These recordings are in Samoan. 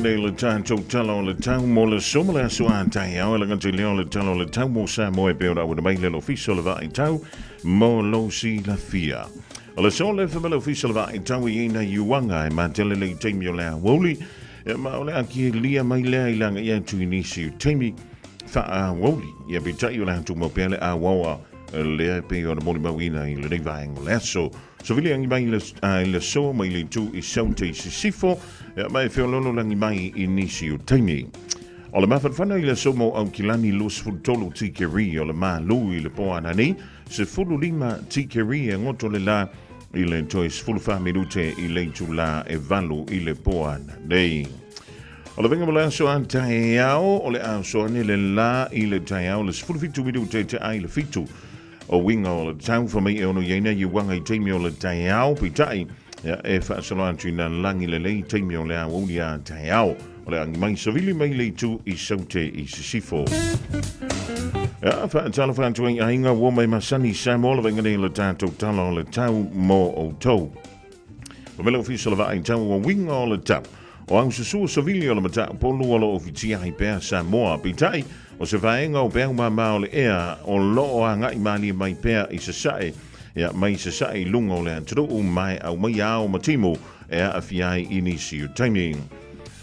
nei le tatou tala o le tau mo le aso ma le aso a taeao e laga te leo le tala o le tau mo Samoa e pei ona auina mai le Ofisa o le Vaai Tau mo lou silafia. O le aso le whamele Ofisa o le Vaai Tau i ina iuanga e matele le i taimi o le awouli e ma o le aki e lia mai lea i langa i atu i nisi o taimi whaawouli. Ia peitai o le atu mau pea le awaoa lea e pei ona molimauina i lenei vaega o le aso. Savili angi mai le, a, i le aso mai le itu i Saute i Sisifo, e mai feololo langi mai i nisi o taimi. O le mafanafana i le aso mo Aukilani 23 tikeri o le malu i le po anani, 15 tikeri e ngoto le la i le toe 14 minute i le itula e valu i le po ananei. O le venga mo le aso a taeao, o le aso ane le la i le taeao le 17 minute te ai le fitu. O uiga o le tau fa mai e ono i ai nei uaga i taimi o le taeao, peitai, ia, e faasolo atu i nā lagi lelei i taimi o le aoauli a taeao. O le agi mai savili mai le itu i Saute i Sisifo. Ia, faatalofa atu ai aiga ua mai masani Samoa le vaega nei o le tatou tala o le tau mo outou. O mele ofisa o le vaai tau o uiga o le tau. O au susua savili o le matau o lo o fitia ai pea Samoa. Peitai, o se vaega o peau māmā o le ea o lo o agai malie mai pea i sasae. Ia, mai sasae i lunga o le atunuu mai au mai ao ma timu e aafia ai i nisi o taimi.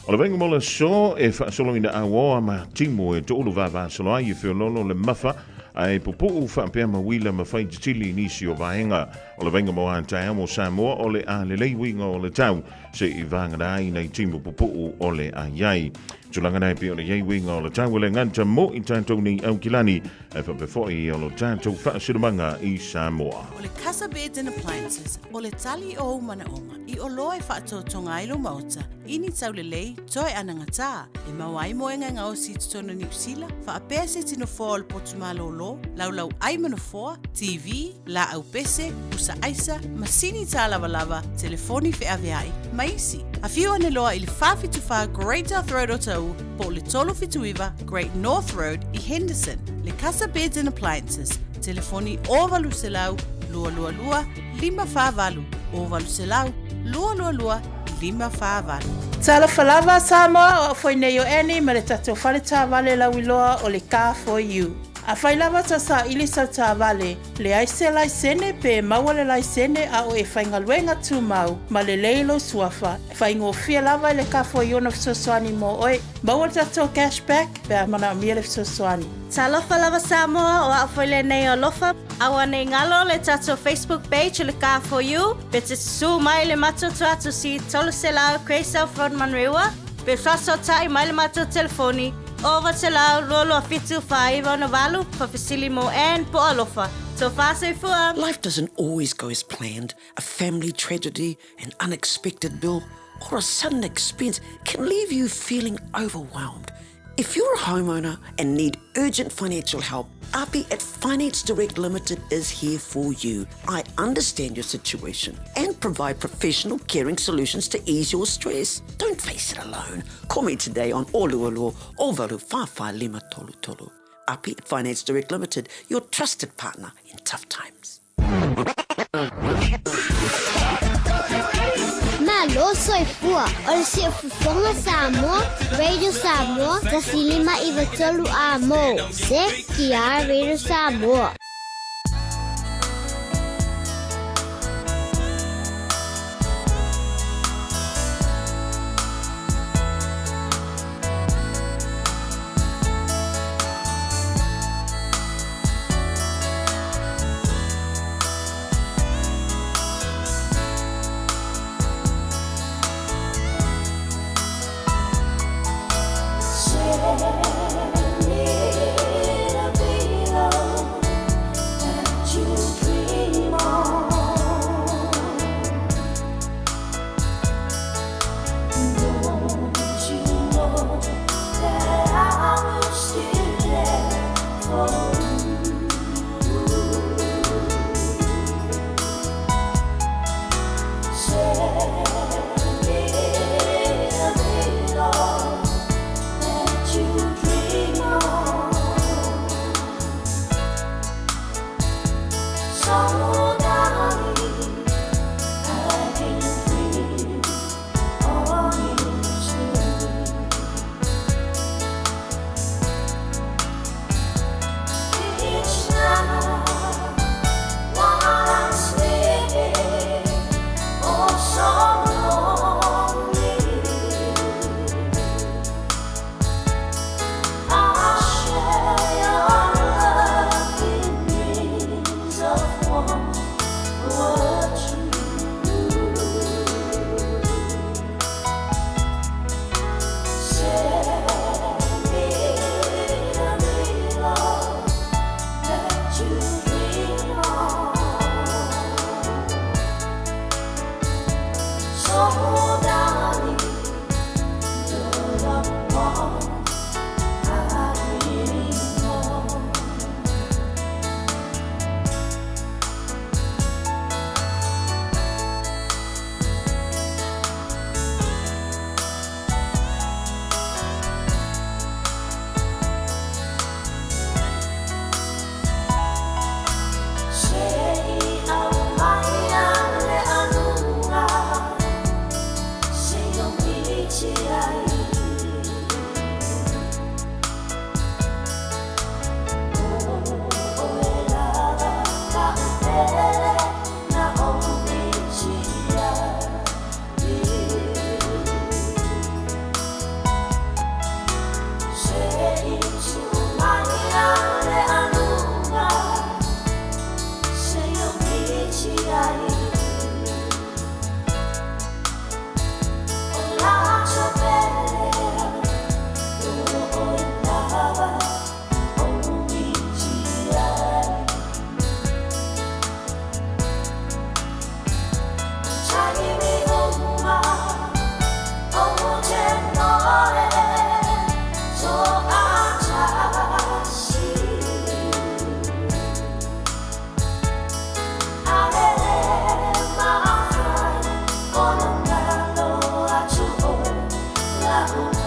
O le vaega mo le aso e faasolo ina auoa ma timu e toulu vavasolo ai e feololo le mafa ae pupu'u faapea ma uila ma fai titili i nisi o vaega. O le vaega mo a taeao mo Samoa o le a lelei uiga o le tau se i vagana ai nei timu pupu'u o le ai ai. Tulaga nei pei ona i ai uiga o le tau e le gata mo i tatou nei Aukilani ae faapea foi o lo tatou faasinomaga i Samoa. O le Casa Beds and Appliances, o le tali o ou manaoga i oloa e faatotoga ai lou maota, i ni taulelei, toe anagatā, e maua ai moega e gaosi i totonu o Niu Sila, faapea se tino foa o le potu malōlō, laulau ai ma nofoa, TV, laau pese, pusa aisa, masini tālavalava, telefoni feaveai, ma isi. Afio ane loa i le 474 Great South Road o Taʻu po o le 379 Great North Road i Henderson. Le Casa Beds and Appliances, telefoni 0800 222 548, 0800 222 548. Talofa lava Samoa, o au foi nei o Annie ma le tatou fale taavale lauiloa o le Car For You. Afai lava ta saili sau taavale, leai se laisene pe maua le laisene a o e faigaluega tumau ma lelei lou suafa, faigofie lava i le Car For You ona fesoasoani mo oe. Maua le tatou cash back pe a manaomia le fesoasoani. Talofa lava Samoa, o au foi lenei o Alofa. Aua nei galo le tatou Facebook page o le Car For You, pe te susu mai le matou tuatusi 300 Grey South Road Manurewa, pe faasootai mai le matou telefoni 0800 227 498 faafesili mo Ann po o Alofa. Tofa soifua! Life doesn't always go as planned, a family tragedy, an unexpected bill, or a sudden expense can leave you feeling overwhelmed. If you're a homeowner and need urgent financial help, Api at Finance Direct Limited is here for you. I understand your situation and provide professional caring solutions to ease your stress. Don't face it alone. Call me today on Olualua Ovalu Lima Tolu Tolu. Api at Finance Direct Limited, your trusted partner in tough times. Malo soifua o le Siufofoga Samoa, Radio Samoa, 153 a mo, CTR Radio Samoa. 1,593,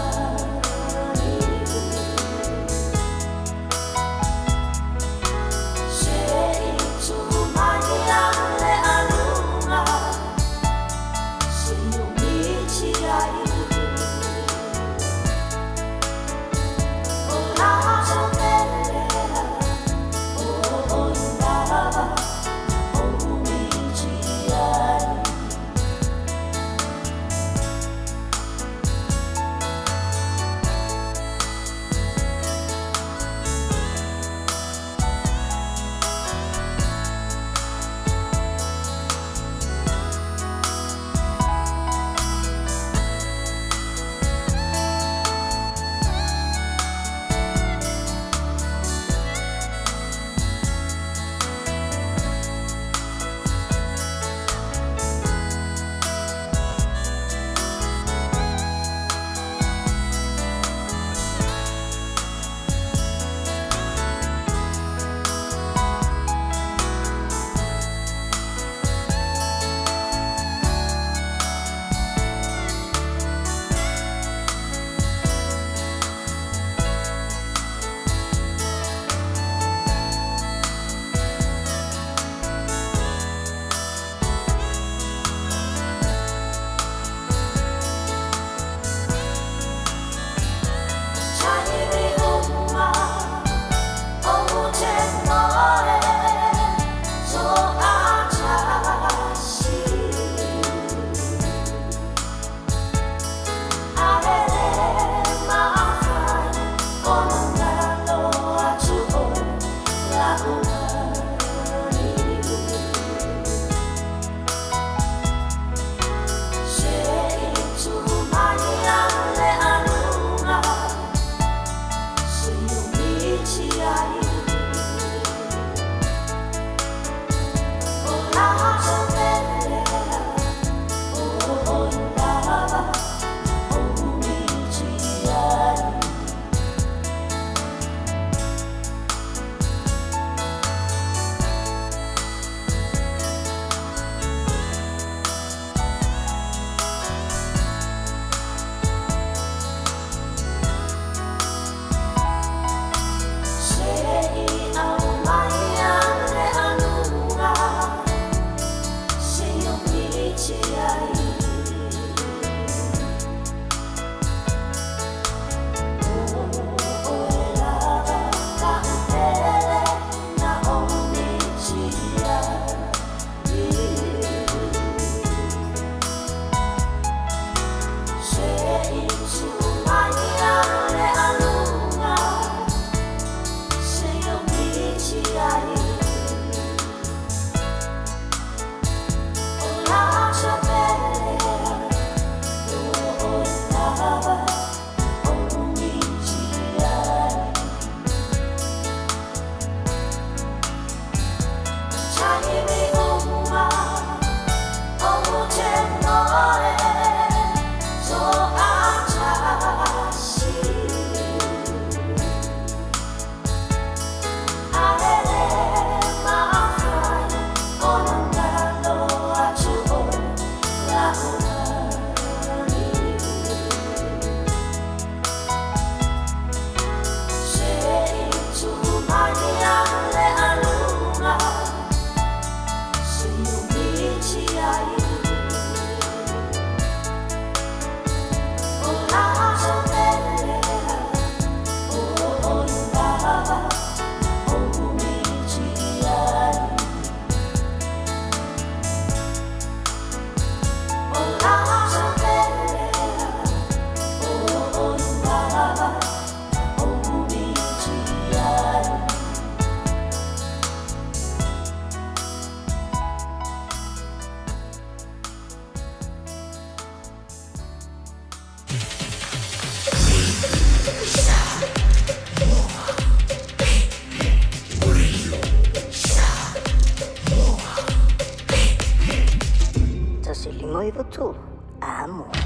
amo. 1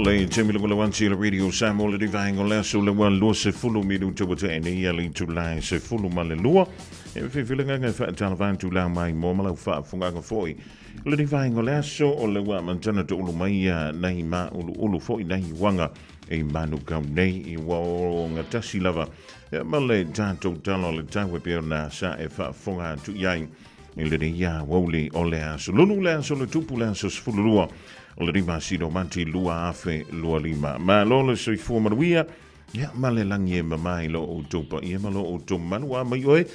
Le taimi lagolago atu i le Radio Samoa le vaega o le aso le ua 20 minuta ua tea nei ia le itula e 12. E fiafia le agaga e faatalava atu lau mai mo ma lau faafofogaaga foi. O le vaega o le aso o le ua amantana toulu mai ia nei māuluulu foi nei uaga i Manukau nei i ua o gatasi lava ia ma le tatou tala o le tau e pei ona sa e faafofoga atu i ai i lenei aoauli o le aso lulu le aso le tupu le aso 12 o le masina o Mati 2025. Malo le soifua manuia ia ma le lagi e mama i lo outou paia ma lo outou malu a mai oe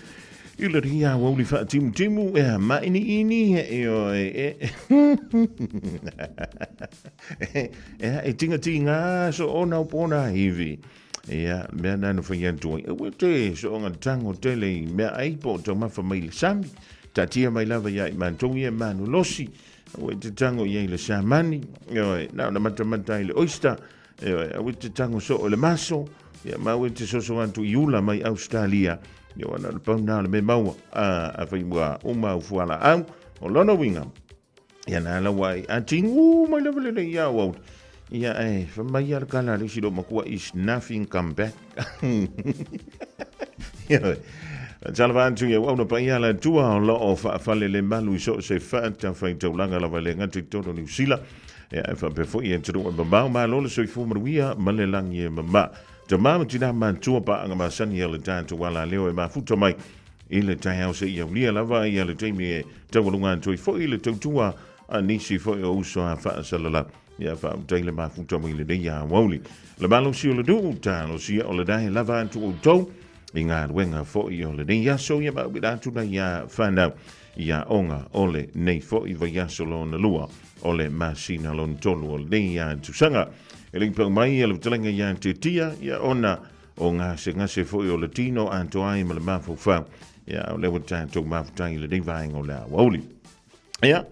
i le ria aoauli faatimutimu e a mainiini e oe e e e tingatinga so ona o pona iwi. Ia, mea nā na whai atu ai. Aua te soonga tango tele i mea ai po o taumafa mai le sami. Tatia mai lava ia i mātou ia manu losi. Aua te tango i ai le samani. Ioe, na ona matamata ai le oyster. Ioe, aua te tango so o le maso. Ia, ma aua te soso atu i ula mai Australia. Ioe, na o le pau nā o le me maua. A, a whai mua uma au fuala au. O lona uiga, Ia nā la wai, a tingu mai lava le lei au au. Ia e, fa mai ala kala le silo makua is nothing come back. Ia, Tala atu ia au na paia la tua o loo whaafale le malu i so se whaata whai taulanga lava le ngati toro Niu Sila. Ia e whape fo ia te rua mamau ma lola soifua manuia ma le langi e mama. Ta mama tina matua pa anga masani ia le tātou wala leo e mafuta mai I le taeao seia aulia lava ia le taimi e taualuga atu ai foi le tautua a nisi foi o uso a faasalala ia faautai le mafuta mai lenei aoauli. Le malosi o le nuu, talosia o le nae lava atu outou i galuega foi o lenei aso ia maauila atu nai a whanau i aoga o lenei foi vaiaso lona lua o le masina lona tolu o lenei tausaga. E le i pau mai le fetalaiga ia te tia ia ona o gasegase foi o le tino atoa ai ma le mafaufau. Ia, o lea ua tatou mafuta i lenei vaega o le aoauli. Ia,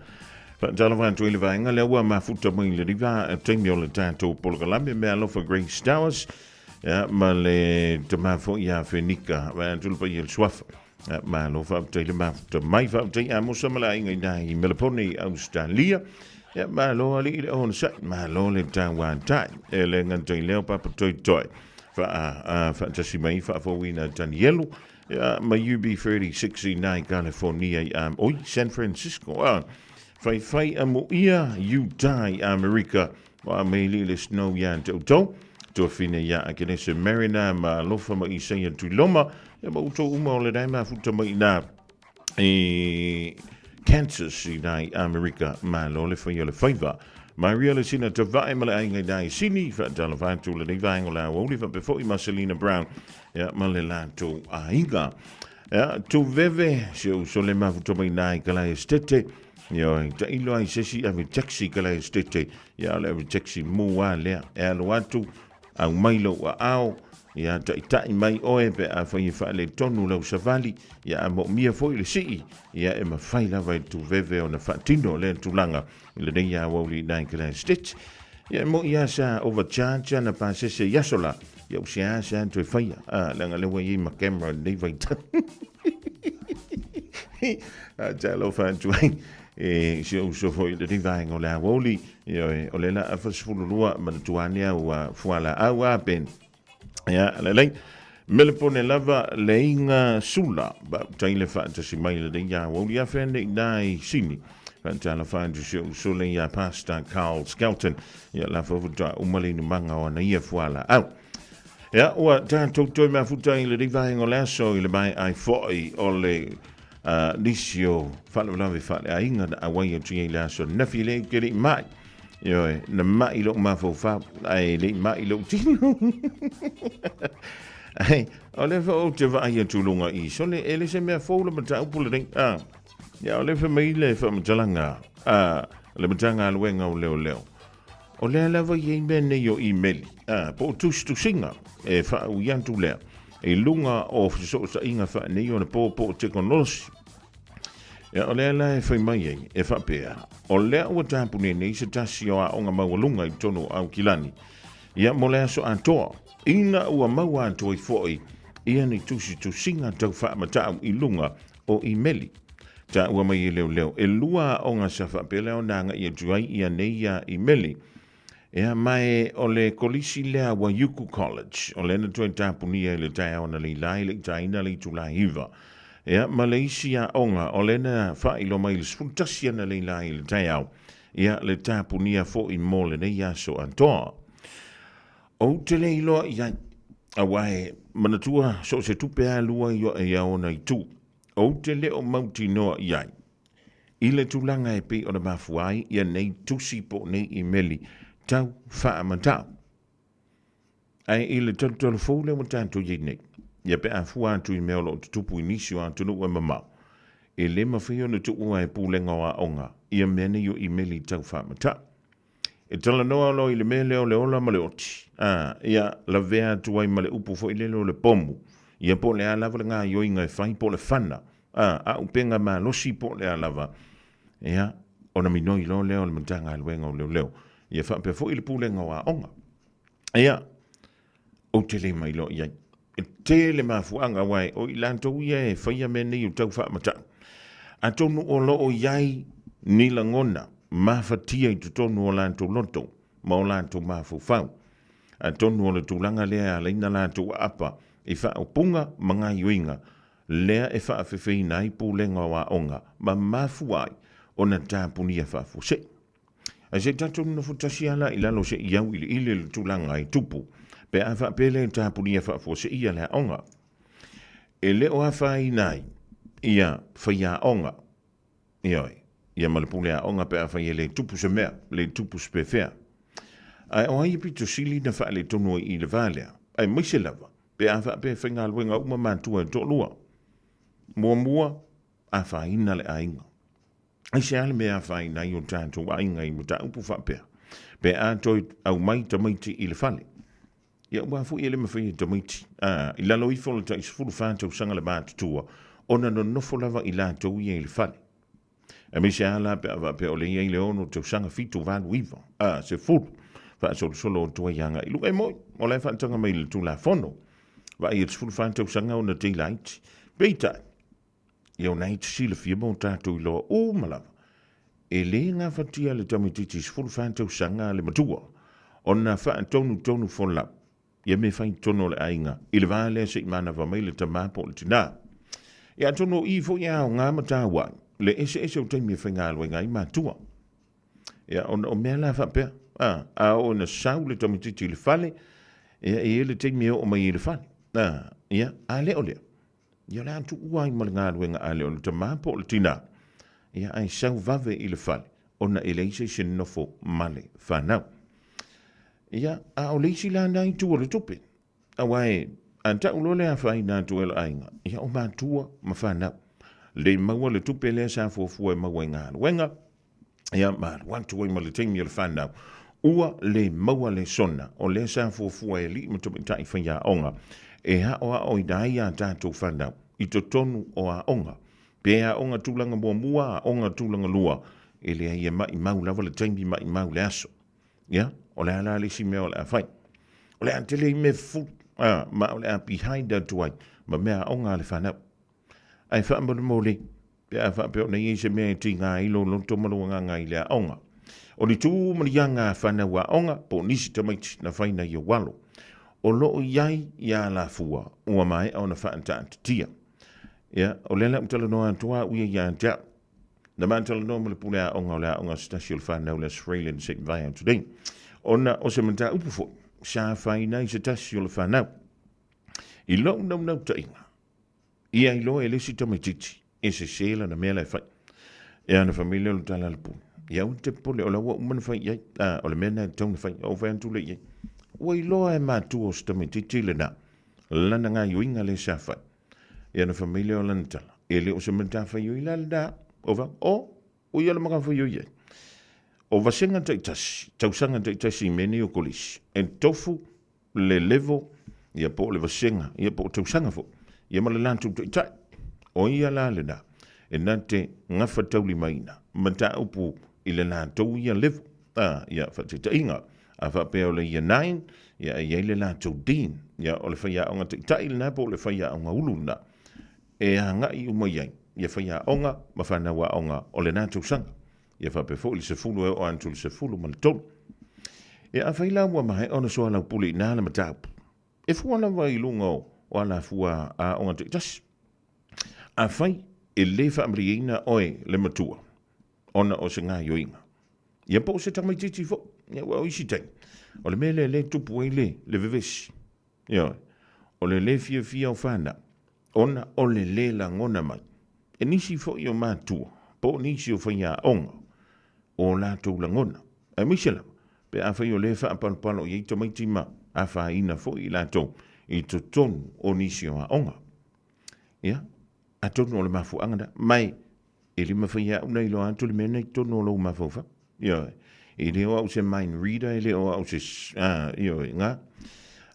faatalofa atu i le vaega lea ua mafuta mai i lenei va taimi o le tatou polokalame me alofa Grace Towers, ia, ma le tama foi ia Fenika, vae atu le paia i le suafa. Ia, malo faafetai le mafuta mai, faafetai Amosa ma le aiga i na i Melapone i Australia. Ia, malo alii le onosai, malo le tauatai. E le gata i lea o Papa Toitoi. Wha, whaatasi mai, whaafouina Danielu, ia, ma UB36 i nai California i, oi, San Francisco, a, whai whai a mo ia, Utah i Amerika, wa me li le snow ia te utou, tuafine ia a Kenese Mariner ma alofa ma Isaia Tuiloma, ia ma utou uma o le dai mafuta mai nā i Kansas i nā i Amerika, malo le whai o le whaiva. Maria le sina te vae ma le aiga i nā i Sini, whaatala whātu le nei vaenga o le aoauli, whape foi ma Selina Brown, ia, ma le lātou aiga. Ia, tu veve, se u sole mafuta mai nā i kalae stete, ia, i tailo ai sesi ave taxi kalae stete, ia, le ave taxi mua lea, e alo atu, au mai lou aao, ia taʻitaʻi mai oe pe afai e faaletonu lau savali, ia a moomia foi le sii, ia e mafai lava e le tuveve ona faatino lea tulaga i lenei aoauli i nai Glass Stitch. Ia e moi lava sa overcharge ana pasese i aso la, ia ua seasea toe faia, a, leaga lea ua i ai ma camera i lenei vaitau. A talofa atu ai e si ou uso foi i lenei vaega o le aoauli, Ioe, o le la afa 12 manatua ane au a fualaau a Ben. Ia, lelei. Melepone lava le inga sula, ba tai le faatasi mai le nei aoauli afe ane i nā i Sini. Faatala whaantu si ou sole ia Pastor Carl Skelton. Ia la fafuta uma le inumanga o ana ia fualaau. Ia, ua tātou toe mafuta i le vaenga o le aso i le mai ai foi o le nisi o faalavelave faaleaiga na auai atu i ai le aso nafi le ke le i mai. Ioe, na mai lou mafaufau, ae le i mai lou tino. Ai, o le fa ou te vaai atu luga i sole, e le se mea fou le mataupu lenei. Ah, ia, o le fa mai le faamatalaga, ah, le Matagaluega o Leoleo. O lea lava i ai mea nei o imeli, a, po o tusitusiga e faaui atu lea i luga o fesootaiga faanei o le po po o tekonolosi. Ia, o lea la e fai mai ai, e faapea, o lea ua tapuni nei se tasi o aoga maualuga i totonu o Aukilani, ia mo le aso atoa, ina ua maua atu ai foi ia ni tusitusiga tau faamatau i luga o imeli. Taua mai e leoleo, e lua aoga sa faapea lea ona agai atu ai ia nei ia imeli. Ia, ma e o le kolisi lea Waiuku College, o lea na toe tapunia i le taeao analeila i le i taina le itula e 9. Ia, ma le isi aoga, o lea na faailoa mai i le 11 analeila i le taeao, ia, le tapunia foi mo lenei aso atoa. Ou te le iloa i ai, aua e manatua so o se tupe lava e lua i ona itu. Ou te le o mautinoa i ai i le tulaga e pei ona mafua ai ia nei tusi po o nei imeli tau faamatau. Ae i le talutalu fou lea ua tatou i ai nei, ia pe a fua atu i mea o lo o tutupu i nisi o atunuu e mamao, e le mafai ona tuua e Pulega o Aoga ia mea nei o imeli tau faamatau. E talanoa loa i le mea lea o le ola ma le oti, a, ia, lavea atu ai ma le upu foi lele o le pomu, ia po o le a lava le gaoioiga e fai po o le fana, a, aaupega malosi po o le a lava, ia, ona minoi loa lea o le Matagaluega o Leoleo, ia faapea foi le Pulega o Aoga. Ia, ou te le mailoa i ai. E tele mafuaaga aua o i latou ia e faia mea nei o tau faamatau. Atonu o lo o i ai ni lagona mafatia i totonu o latou loto ma o latou mafaufau. Atonu o le tulaga lea e ala ai ona latou aapa i faaupuga ma gaioiga lea e faafefeina ai pulega o aoga ma mafua ai ona tapunia faafuasei. Ae se i tatou nonofo tasi lava la i lalo se i auiliili le tulaga e tupu pe a faapea lea e tapunia faafuaseia le aoga. E le o afaina ai ia faiaoga, ioe, ia ma le pule aoga pe afai e le tupu se mea, le tupu se pefea. Ae o ai e pito sili na faaletonu ai i le va lea, aemaise lava pe a faapea e faigaluega uma matua e toalua. Muamua, afaina le aiga. Aisea le mea e afaina ai o tatou aiga i mataupu faapea? Pe a toe aumai tamaiti i le fale. Ia aua foi e le mafai e tamaiti, a, i lalo ifo o le tai 14 tausaga le matutua, ona nonofo lava i latou ia i le fale. Aemaise lava la pe a faapea o lea e i ai le 6 tausaga, 7, 8, 9, a, 10, faasolosolo atu ai agai i luga. E moni, o la e faataga mai i le Tulafono, vaai i le 14 tausaga ona tei laiti. Peitai, Ia o na e te silafia ma o tatou iloa uma lava, e le gafatia le tamaitiiti 14 tausaga le matua ona faatonutonu folau ia mea fai i totonu o le aiga i le va lea se i manava mai le tama po o le tina. Ia atonu o i foi e aoga ma taua ai le eseese o taimi e faigaluega ai matua. Ia ona o mea la faapea, a, a oo ina sau le tamaitiiti i le fale, ia e i ai le taimi e oo mai ai i le fale. A, ia, a le o lea, Ia o le a tuua ai ma le galuega a le o le tama po o le tina, ia ae sau vave i le fale ona e leai se isi e nofo ma le fanau. Ia, a o le isi la na itu o le tupe, aua e a tau loa le afaina atu e le aiga, ia o matua ma fanau. Le maua le tupe lea sa fuafua e maua i galuega, Ia, ma alu atu ai ma le taimi o le whanau. Ua le maua le sona, o lea sa fuafua e alii ma tamaitai faiaoga e aoaoina ai a tatou whanau i totonu o aoga. Pe aoga tulaga muamua, aoga tulaga lua, e leai e maimau lava le taimi, maimau le aso. Ia, o le a la le isi mea o le a fai? O le a tele i mea fufulu, a, ma o le a behind atu ai ma mea aoga a le whanau. Ae faamolemole, pe a faapea ona i ai se mea e tiga ai lou loto ma lou agaga i le aoga. O ni tū ma ni aga a whanau aoga po o nisi tamaiti na whai nei ou alo. O lo o i ai i a Alafua ua maea ona whaataatatia. Ia, o lea la u talanoa atu a uia ia te au. Na ma talanoa ma le pule aoga o le aoga se tasi o le whanau le Australian se i vai atu nei. Ona o se mataupu foi, sa whai nei se tasi o le whanau. I lou naunautai-ga, Ia iloa e le isi tamaitiiti e sese lana mea la e fai. Ia ona fai mai lea o le tala a le pule, Ia aua e te popole, o la ua uma ona fai i ai. A, o le mea lena e tatau ona fai. Ou fai atu lea i ai, Ua iloa e matua o se tamaitiiti lena, lana gaioiga lea sa fai. Ia ona fai mai lea o lana tala, E le o se matafaioi la lena. Ou fai atu, O, o ia le matafaioi ai. O vasega taitasi, tausaga taitasi i mea nei o kolisi, e tofu le level, ia po o le vasega, ia po o tausaga foi, ia ma le latou taitai. O ia la lena, e na te gafataulimaina mataupu i le latou ia level. A, ia, faataitaiga, a faapea o le Year 9, ia e i ai le latou Dean, ia o le faiaoga taitai lena po o le faiaoga ulu lena, e agai uma i ai ia faiaoga ma fanau aoga o lena tausaga. Ia faapea foi le 10 e oo atu i le 13. E afai la ua maea ona soalaupule i nā le mataupu, e fua lava i luga o alafua a aoga taitasi. Afai e le faamalieina oe le matua ona o se gaoioiga, ia po o se tamaitiiti foi, ia aua o isi taimi, o le mea lea lea e tupu ai le, le vevesi, ioe, o le le fiafia o fanau, ona o le le lagona mai e nisi foi o matua po o nisi o faiaoga o latou lagona, aemaise lava pe afai o lea e faapalopalo i ai tamaiti ma afaina foi i latou i totonu o nisi o aoga. Ia, atonu o le mafuaaga lena, ma e le mafai e au ona iloa atu le mea lena i totonu o lou mafaufau. Ioe, e le o au se mind reader, e le o au se, ioe, na.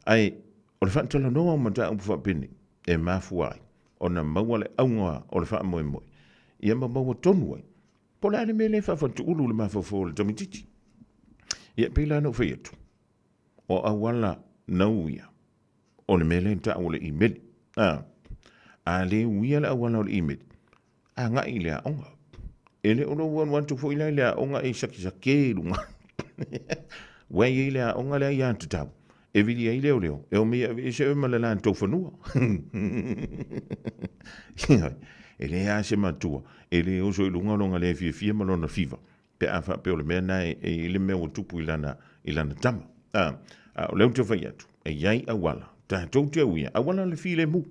Ae o le faatalanoa o mataupu faapenei e mafua ai ona maua le auga o le faamoemoe, ia ma maua tonu ai po o le a le mea lea e faafatuulu i le mafaufau o le tamaitiiti. Ia, e pei la ona ou fai atu, o auala nau ia, o le mea lea e tau o le imeli. A, a le uia le auala o le imeli, agai i le aoga. E le o lou alu atu foi la i le aoga e sakesake i luga. Ua i ai le aoga lea ia tatau, e vili ai leoleo, e omai e aveese oe ma le latou fanua. E leai lava se matua, e le oso i luga lona le fiafia ma lona fiva, pe a faapea o le mea lena e i ai le mea ua tupu i lana, i lana tama. A, a o lea ou te fai atu, e i ai auala, tatou te uia, auala le filemu,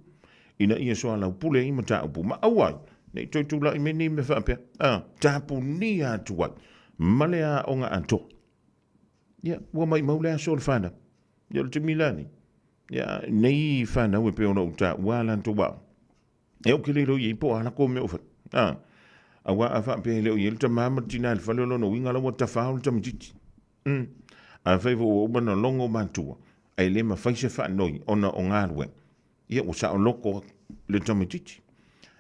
ina ia soalaupule ai mataupu, ma aua ai ne i toe tulai mai nei mea faapea, a, tapunia atu ai ma le aoga atoa. Ia, ua maimau le aso o le fanau. Ia, o le taimi la nei, ia, nei fanau e pei ona ou taua a latou aoga, E ou te le iloa i ai po o a latou mea o fai. A, aua a faapea e le o i ai le tama ma le tina i le fale, o lona uiga la ua tafao le tamaitiiti. Mm. Afai foi ua uma ona logo matua, ae le mafai se faanoi ona o galuega, ia ua saoloto le tamaitiiti.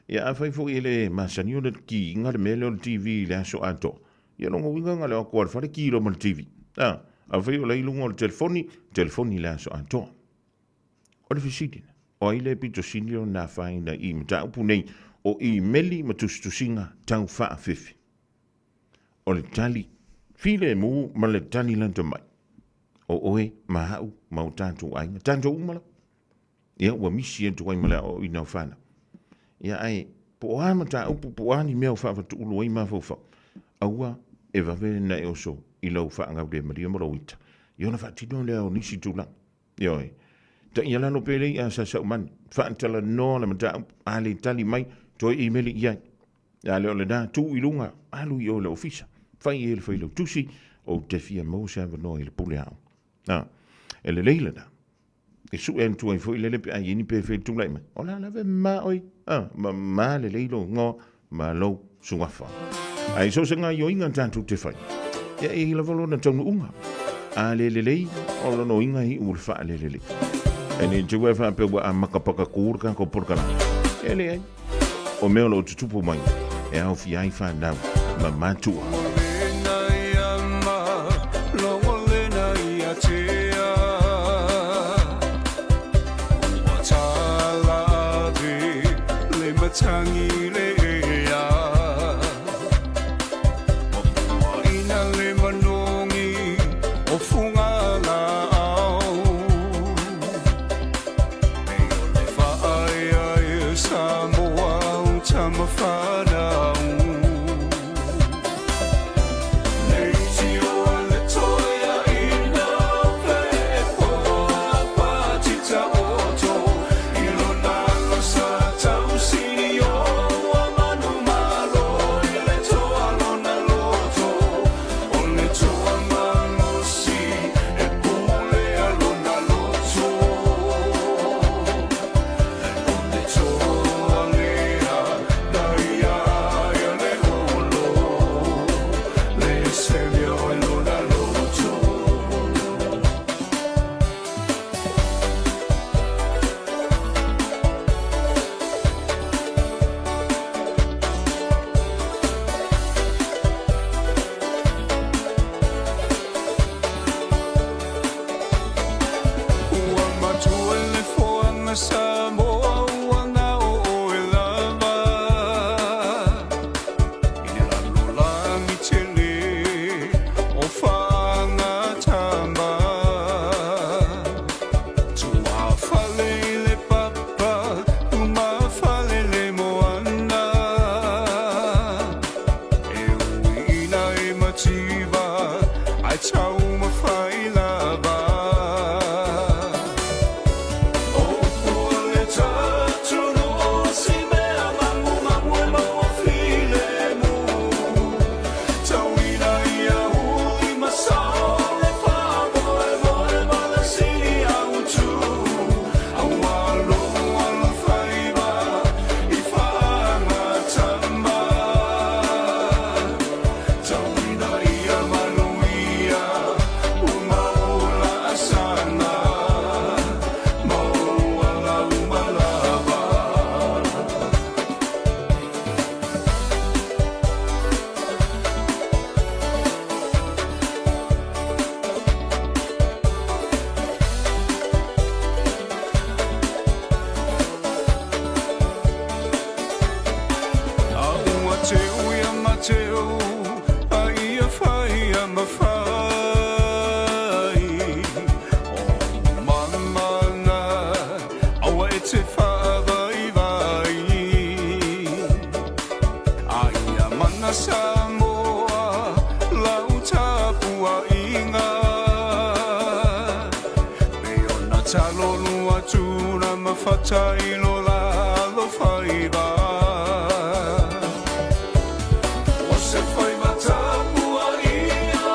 Ia afai foi e le masani ona kiiga le mea lea o le TV i le aso atoa, ia lona uiga na o le o atu lava i le fale ki loa ma le TV. A, afai o la i luga o le telefoni, telefoni i le aso atoa. O le fesili, o ai le pito sili ona afaina i mataupu nei o imeli ma tusitusiga tau faafefe? O le tali filemu ma le tali lata mai, o oe ma au ma o tatou aiga, tatou uma lava. Ia, ua misi atu ai ma le aoaoina o fanau. Ia, ae po o a mataupu, po o a ni mea o faafatuulu ai mafaufau, aua e vave ona e oso i lau faagaulemalie ma lou ita, ia ona faatino lea o nisi tulaga. Ioe. Taialalo pea le i'a a Sasaumani, faatalanoa le mataupu, a le tali mai, toe imeli i ai. A le o lena, tuu i luga, alu i o i le ofisa, fai i ai le failautusi, ou te fia maua se avanoa i le pule aoga. A, e lelei lena. E sue atu ai foi lele pe a i ai ni pefea i tulai mai. O le a lava e mama oe, a, mama lelei lou igoa ma lou suafa. Ae so o se gaoioiga tatou te fai, ia e i ai lava lona taunuuga. A le lelei, o lona uiga e iu i le faalelelei. E ne i te ua e faapea ua amata pakakū le tatou polokalame. E leai. O mea o lo o tutupu mai, e aofia ai whanau ma matua. te faavaivai. A ia mana Samoa lau tapuaiga. Me ona talo lua tuna ma fatailo la alofaiva. O se faiva tapuaia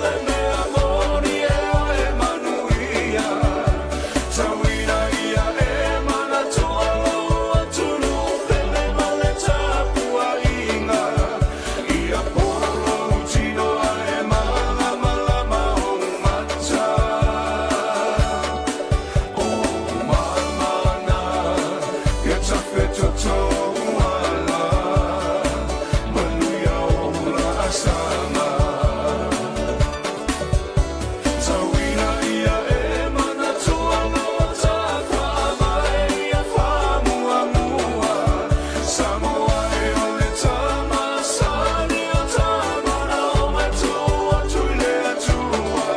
le mea moni e oe manuia. Tauina ia e manatua lou atunuu pele ma le tapuaiga. Ia polo lou tino ae malamalama ou mata. O ou mamana ia tafetotou ala. Manuia ou laasaga. Tauina ia e manatua lou faavae ia faamuamua. Samoa e o le tama sani o tama na o matua atu i le Atua.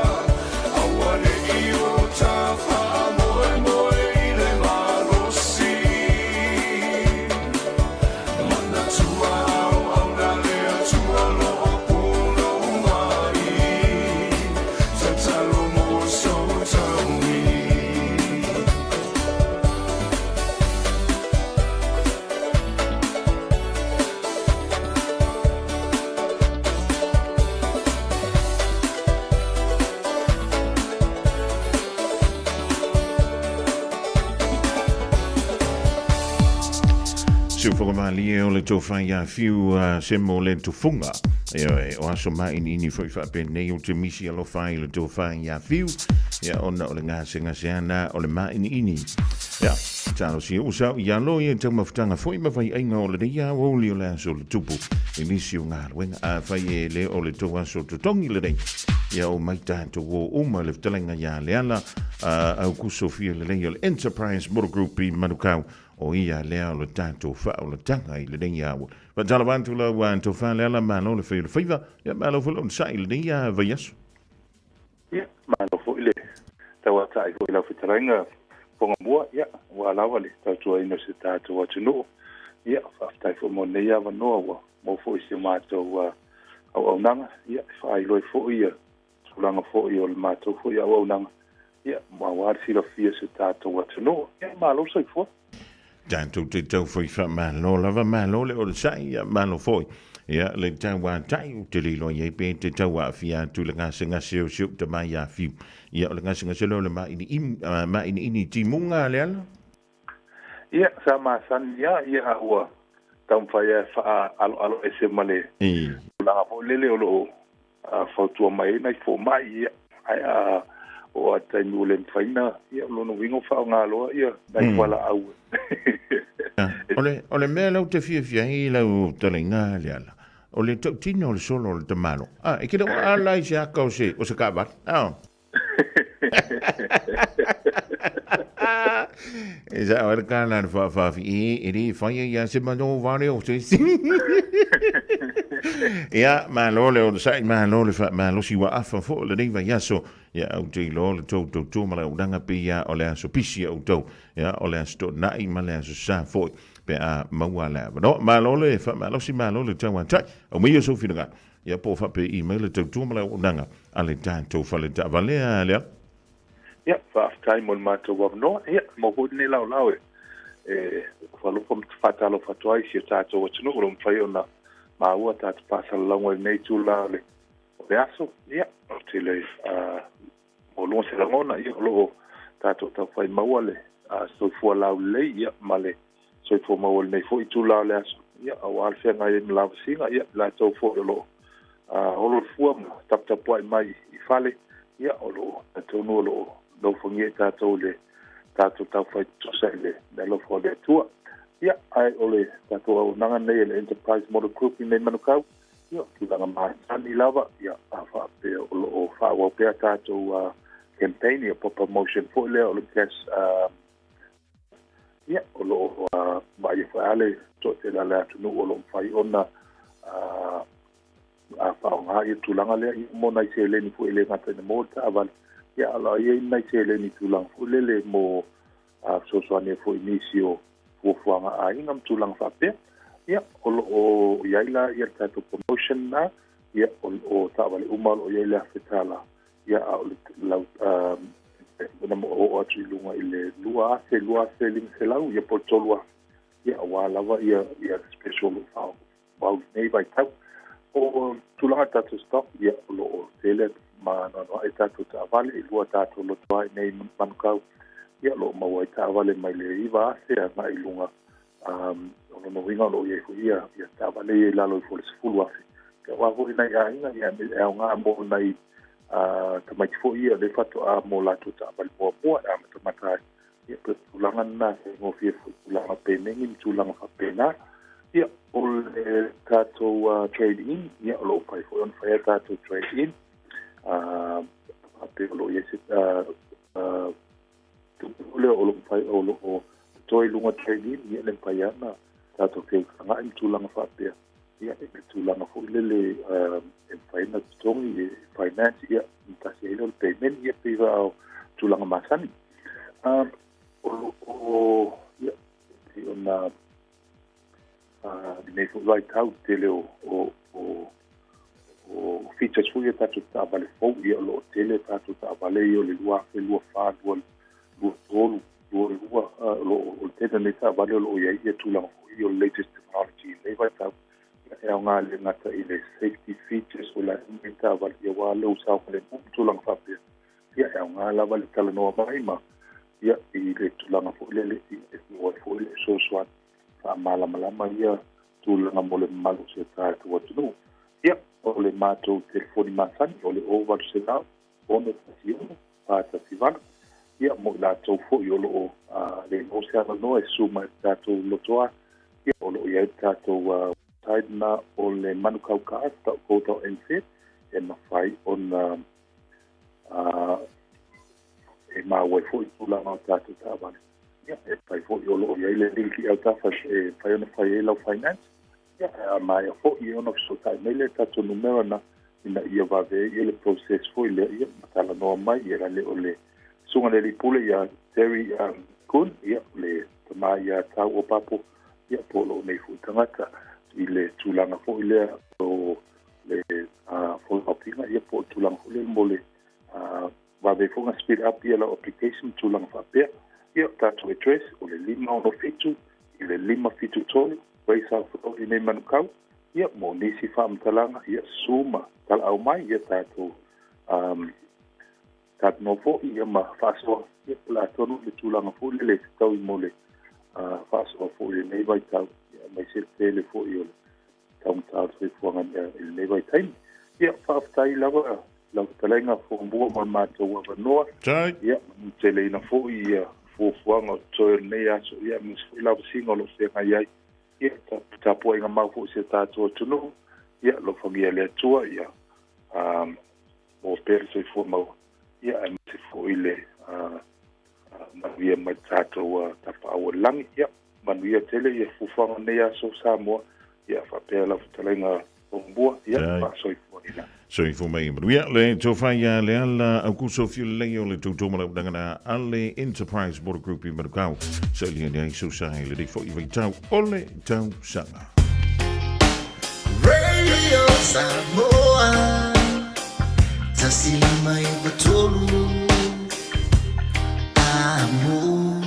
Aua ne i o ta faamoemoe i le malosi. Manatua auauna le Atua lo o punou ai. Tatalo mo sou taui. Siufoga malie o le tofa ia fiu se mo le tufunga. Ioe, o aso māʻiniʻini foi faapenei ou te misi alofa ai i le tofa ia fiu. Ia ona o le gasegaseana o le māʻiniʻini. Ia, talosia ua sao ia lo ia taumafataga foi ma faiaiga o lenei aoauli o le aso le tupu i nisi o galuega. Afai e le o le tou aso totogi lenei, ia o mai tatou o uma le fetalaiga ia Leala Aukuso fia lelei o le Enterprise Motor Group i Manukau, o ia lea o le tatou faaolataga i lenei aoauli. Faatalofa atu lau tofa Leala, malo le fai o le faiva, ia malo foi le onosai i lenei vaiaso. Ia, malo foi le tauatai foi i lau fetalaiga Fogamua, ia, aua lava le tautuaina o si o tatou atunuu. Ia, faafetai foi mo lenei avanoa ua maua foi i si o matou auaunaga, ia, e faailoa ai foi ia tulaga foi o le matou foi auaunaga, ia, aua le silafia o si o tatou atunuu. Ia, malo le soifua. Tatou te tau fai faamalo lava, malo le onosai, ia malo foi. Ia le tau atai ou te le iloa i ai pe te tau aafia atu i le gasegase o si ou tama ia Fiu. Ia o le gasegase lea o le māʻiniʻini timuga Leala? Ia, sa masani lava, ia a ua taumafai lava e faaaloalo ese ma le tulaga foi lele o lo o fautua mai ai nai fomai, ia, ae a oo lava i le taimi ua le mafai ona, ia, o lona uiga ua faaaoga loa ia nai fualaau. O le mea lea ou te fiafia ai i lau talaiga Leala, o le tautino o le solo o le tamaloa. A, e te le o ala i se aka o se, o se taavale. A. E sa o le kana le whaawhaafi e, e le whaia ia se mano ware o se isi. Ia, malo le onosai, malo le faamalosi ua afa foʻi lenei vaiaso. Ia, ou te iloa le tou tautua ma le auaunaga pei lava o le aso pisi a outou. Ia, o le aso Toonai ma le aso Sa foi pe a maua le avanoa. Malo le faamalosi, malo le tauatai. Aumaia sou finagalo. Ia, po o faapei mai le tautua ma le auaunaga a le tatou fale taavale a Leala. Ia, faafetai mo le matou avanoa. Ia, maua foi lenei laolao e e alofa ma faatalofa atu ai i si o tatou atunuu o lo o mafai ona maua tatou faasalalauga i lenei itula o le o le aso. Ia, ou te le maualuga se lagona, ia, o lo o tatou taufai maua le soifua laulelei, ia, ma le soifua maua i lenei foi itula o le aso, ia, aua le feagai ai ma lavasiga, ia, i latou foi o lo o holo le fua ma taputapuai mai i fale, ia, o lo o talitonu o lo o nofogia i tatou i le tatou taufai tutusa i le alofa o le Atua. Ia, ae o le tatou auaunaga lenei a le Enterprise Motor Group i nei Manukau, ia, o tulaga masani lava, ia, a faapea o lo o faaauau pea tatou campaign, ia, po o promotion foi lea o le gas, ia, o lo o vaaia foi lava le toatele a le atunuu o lo o mafai ona faaaoga ia tulaga lea, ia, mo nai seleni foi e le gata ina maua le taavale, ia, a o lo o i ai nai seleni i tulaga foi lele mo fesoasoani ai foi i nisi o fuafuaga a aiga ma tulaga faapea. Ia, o lo o i ai la ia le tatou promotion lena, ia, o taavale uma o lo o i ai le $1,000, ia, a o le lau, ona oo atu i luga i le 2,000, 2,500, ia po o le 3,000, ia, aua lava ia, ia special o lo o faaauau i lenei vaitau. O tulaga i tatou stock, ia, o lo o tele ma anoanoai tatou taavale, e lua tatou loto ai nei i Manukau, ia, o lo o maua ai taavale mai le 9,000 agai i luga. O lona uiga o lo o i ai foi ia, ia taavale ia i lalo ifo o le 10,000. Ia, aua foi nai aiga, ia, e aoga mo nai tamaiti foi ia lea faatoa mo latou taavale muamua e amatamata ai. Ia, pei o le tulaga lena e faigofie foi i tulaga penegi ma tulaga faapena. Ia, o le tatou trade in, ia, o lo o mafai foi ona fai a tatou trade in. Faapea o lo o i ai se tupe foi lea o lo o mafai o lo o totoe i luga trade in, ia, e mafai lava ona tatou feutagai ma tulaga faapea. Ia, i le tulaga foi lele e mafai ona totogi e finance, ia, ona tasi ai lea o le payment, ia, pei o tulaga masani. O lo o, ia, pei ona lenei foi vaitau tele o, o, o, o features foi ia tatou taavale fou, ia, o lo o tele tatou taavale ia o le 2024, 2023, 22, o lo o le tele o nei taavale o lo o i ai ia tulaga foi o le latest technology i lenei vaitau. E aoga e le gata i le safety features o la nei taavale, ia, aua lou saogalemu ma tulaga faapea. Ia, e aoga lava le talanoa mai ma, ia, i le tulaga foi lele e maua ai foi le fesoasoani faamalamalama ia tulaga mo le mamalu o si o tatou atunuu. Ia, o le matou telefoni masani o le 0800 616 418. Ia, mo i latou foi o lo o le maua se avanoa e susu mai i le tatou lotoa, ia, o lo o i ai le tatou website lena o le manukaucars.co.nz e mafai ona e maua ai foi tulaga o tatou taavale. Ia, e mafai foi o lo o i ai le link i autafa e mafai ona fai ai lau finance. Ia, a maea foi ona fesootai mai lea i le tatou numera lena ina ia vave ai ia le process foi lea, ia, ma talanoa mai ia le o le susuga i le alii pule ia Terry Kun, ia, le tama ia Tau Opapo, ia, po o lou nei foi tagata i le tulaga foi lea o le follow-up-ina, ia, po o le tulaga foi lea mo le vave foi ona speed up ia lau application ma tulaga faapea. Ia, o tatou address o le 567 i le 573 Way South Road i nei Manukau. Ia, mo nisi faamatalaga, ia, susu ma talaau mai, ia tatou um, talanoa foi, ia, ma faasoa, ia, po o le a tonu le tulaga foi lele e fetaui mo le faasoa foi i lenei vaitau, ia, aemaise le tele foi o le taugata o le soifuaga i lenei vaitaimi. Ia, faafetai lava lau fetalaiga Fombua mo le matou avanoa. Ia, manuteleina foi ia fuafuaga o totoe o lenei aso, ia, aemaise foi lavasiga o lo o feagai ai. Ia, tapuaiga mau foi i si o tatou atunuu. Ia, alofagia e le Atua, ia, maua pea le soifua maua, ia, aemaise foi le manuia mai le tatou Tapaau o le Lagi. Ia, manuia tele ia fuafuaga o lenei aso Samoa, ia, faapea lau fetalaiga Tombua, ia, faasoifuaina. Soifua mai manuia le tofa ia Leala Aukuso Fiulelei o le toutou malaunaga na a le Enterprise Motor Group i Manukau. Sailia ni ai susa i le foi vaitau o le tausaga. Radio Samoa 153 Amo.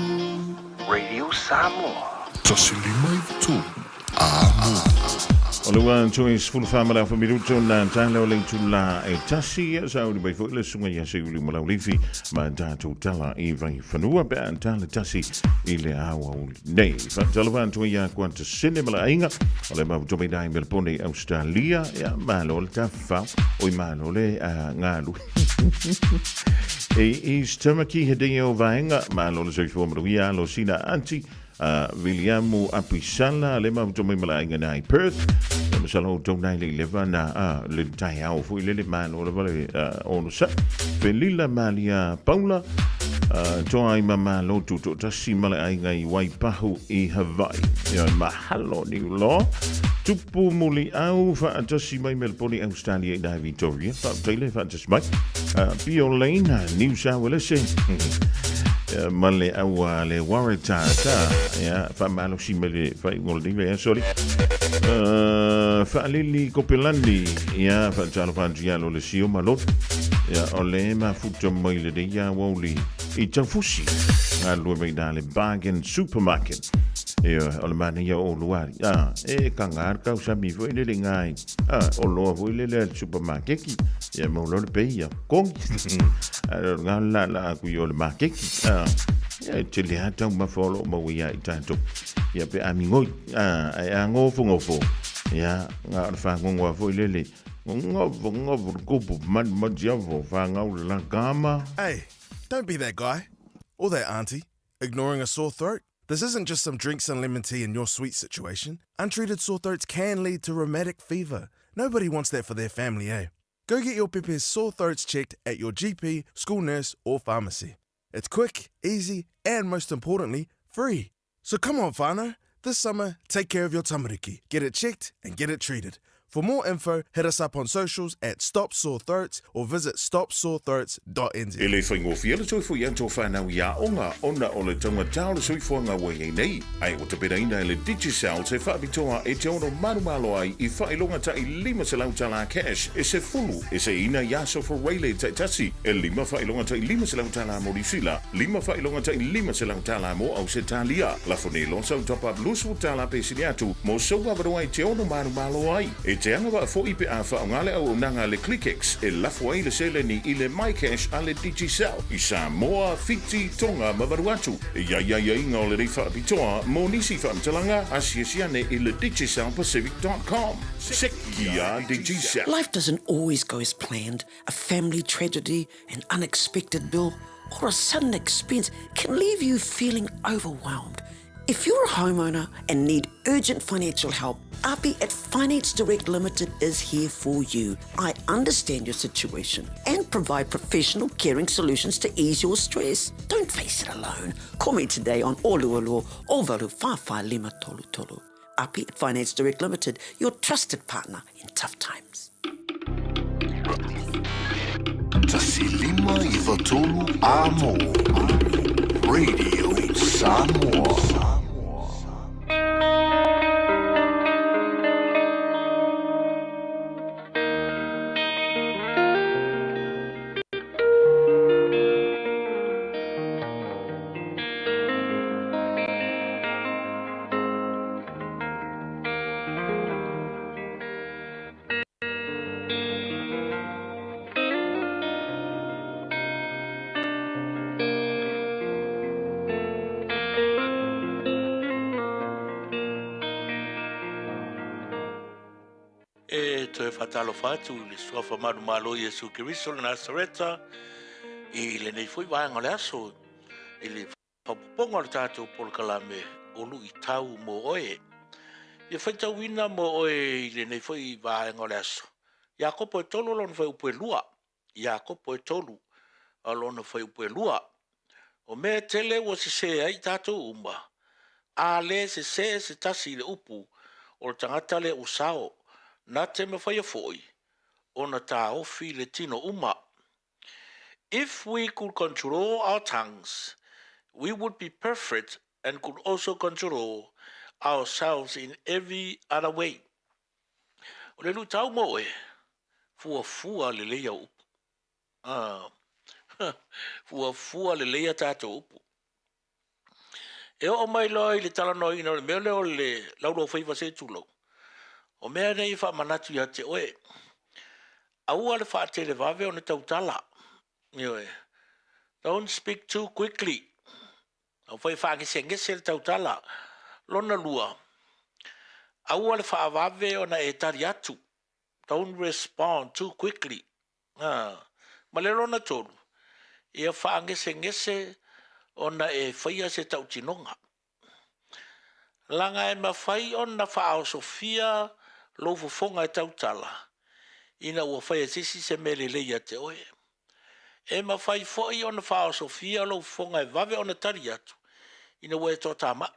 Radio Samoa. 153 Amo. O le ua toe 14 ma le afa minuto na tala o le itula e tasi sa uli mai foi le susuga ia Seiuli Malaulifi ma tatou tala i Vaifanua pe a tala tasi i le aoauli nei. Faatalofa atu ia Kuata Sene ma le aiga o le mafuto mai dai Melbourne i Australia, ia malo le tafafao, oi malo le galu. E East Tamaki he dei o vaenga, malo le soifua manuia alo sina anti a Viliamu Apisala le mafuto mai ma le aiga na i Perth. E masalo o tou nai le leva na a le taeao foi lele malo lava le ono sa. Felila Malia Paula toa ai ma malo tutoatasi ma le aiga i Waipahu i Hawaii. Ia mahalo Niuloa. Tupu muliau faatasi mai Melbourne Australia i nai Victoria. Faafetai le faatasi mai. Pio Lane, New South Wales. Ma le au a le Waratahs, ia, faamalosi mai le faaiuga o lenei vaiaso alii. Faalili Kopelani, ia, faatalofa atu ia lo le sio ma lotu. Ia, o le mafuta mai lenei aoauli i Taufusi, galulue mai ina le Bargain Supermarket. Ia, o le manaia o olua alii. Ah, e kaga le kausami foi lele ina i, ah, oloa foi lele a le supermarketi. Ia, mau loa le pei ia kogi. Ae o lena le laalaa atu i o le maketi. Ah, ia, e tele lava taumafa o lo o maua ia i tatou. Ia, pe a migoi, ah, ae a gofogofogo, ia, na o le fagogo lava foi lele, gofogofogo le kupu manu matiafo fanau le lakama. Hey, don't be that guy. Or that auntie, ignoring a sore throat. This isn't just some drinks and lemon tea in your sweet situation. Untreated sore throats can lead to rheumatic fever. Nobody wants that for their family, eh? Go get your pepe's sore throats checked at your GP, school nurse, or pharmacy. It's quick, easy, and most importantly, free. So come on, whānau. This summer, take care of your tamariki. Get it checked and get it treated. For more info, hit us up on socials at Stop Sore Throats or visit stopsorethroats.nz. E le faigofie le toe foi atu o whanau i aoga ona o le taugata o le soifuaga ua i ai nei, ae ua tapenaina e le Digicel se faapitoa e te ono malomalo ai i faailoga ta'i 500 tala cash e sefulu e seiina i aso Ferrele taitasi, e lima faailoga ta'i 500 tala mo Niusila, lima faailoga ta'i 500 tala mo Ausetalia. Lafo nei loa sau top up 20 tala pe sili atu mo sou avanoa e te ono malomalo ai. E te agavaa fo'i pe a faaaoga le auaunaga a le ClickX e lafo ai le seleni i le MyCash a le Digicel i Samoa, Fiti, Tonga ma Vanuatu. E i ai aiaiga o lenei faapitoa mo nisi faamatalaga, asiasi ane i le DigicelPacific.com. Sekia Digicel. Life doesn't always go as planned. A family tragedy, an unexpected bill, or a sudden expense can leave you feeling overwhelmed. If you're a homeowner and need urgent financial help, Api at Finance Direct Limited is here for you. I understand your situation and provide professional caring solutions to ease your stress. Don't face it alone. Call me today on Olualua Ovalu Whawhai Lima Tolu Tolu. Api at Finance Direct Limited, your trusted partner in tough times. 153 Amo Radio Samoa. E toe faatalofa atu i le Suafa Manumalo o Iesu Keriso o le Nasareta i lenei foi vaega o le aso i le Faaopoopoga o le tatou polokalame o Luitau mo Oe. Ia faitauina mo oe i lenei foi vaega o le aso. Iakopo e tolu lona fuaiupu e lua. Iakopo e tolu lona fuaiupu e lua. O mea e tele ua sesē ai tatou uma, a le sesē se tasi i le upu o le tagata lea ua sao, na te mafaia foi ona taofi le tino uma. If we could control our tongues, we would be perfect and could also control ourselves in every other way. O le luitau mo oe, fuafua lelei au upu. Ah, fuafua lelei a tatou upu. E oo mai loa i le talanoaina o le mea lea o le laulaufaiva se tulou, o mea nei e faamanatu ia te oe, aua le faatelevave ona tautala. Ioe. Don't speak too quickly. Aua foi e faagesegese le tautala. Lona lua, aua le faavave ona e tali atu. Don't respond too quickly. Ā, ma le lona tolu, ia faagesegese ona e faia se tautinoga. Leaga e mafai ona faaosofia lou fofoga e tautala, ina ua faia e se isi se mea lelei ia te oe. E mafai foi ona faaosofia lou fofoga e vave ona tali atu, ina ua e toatamai.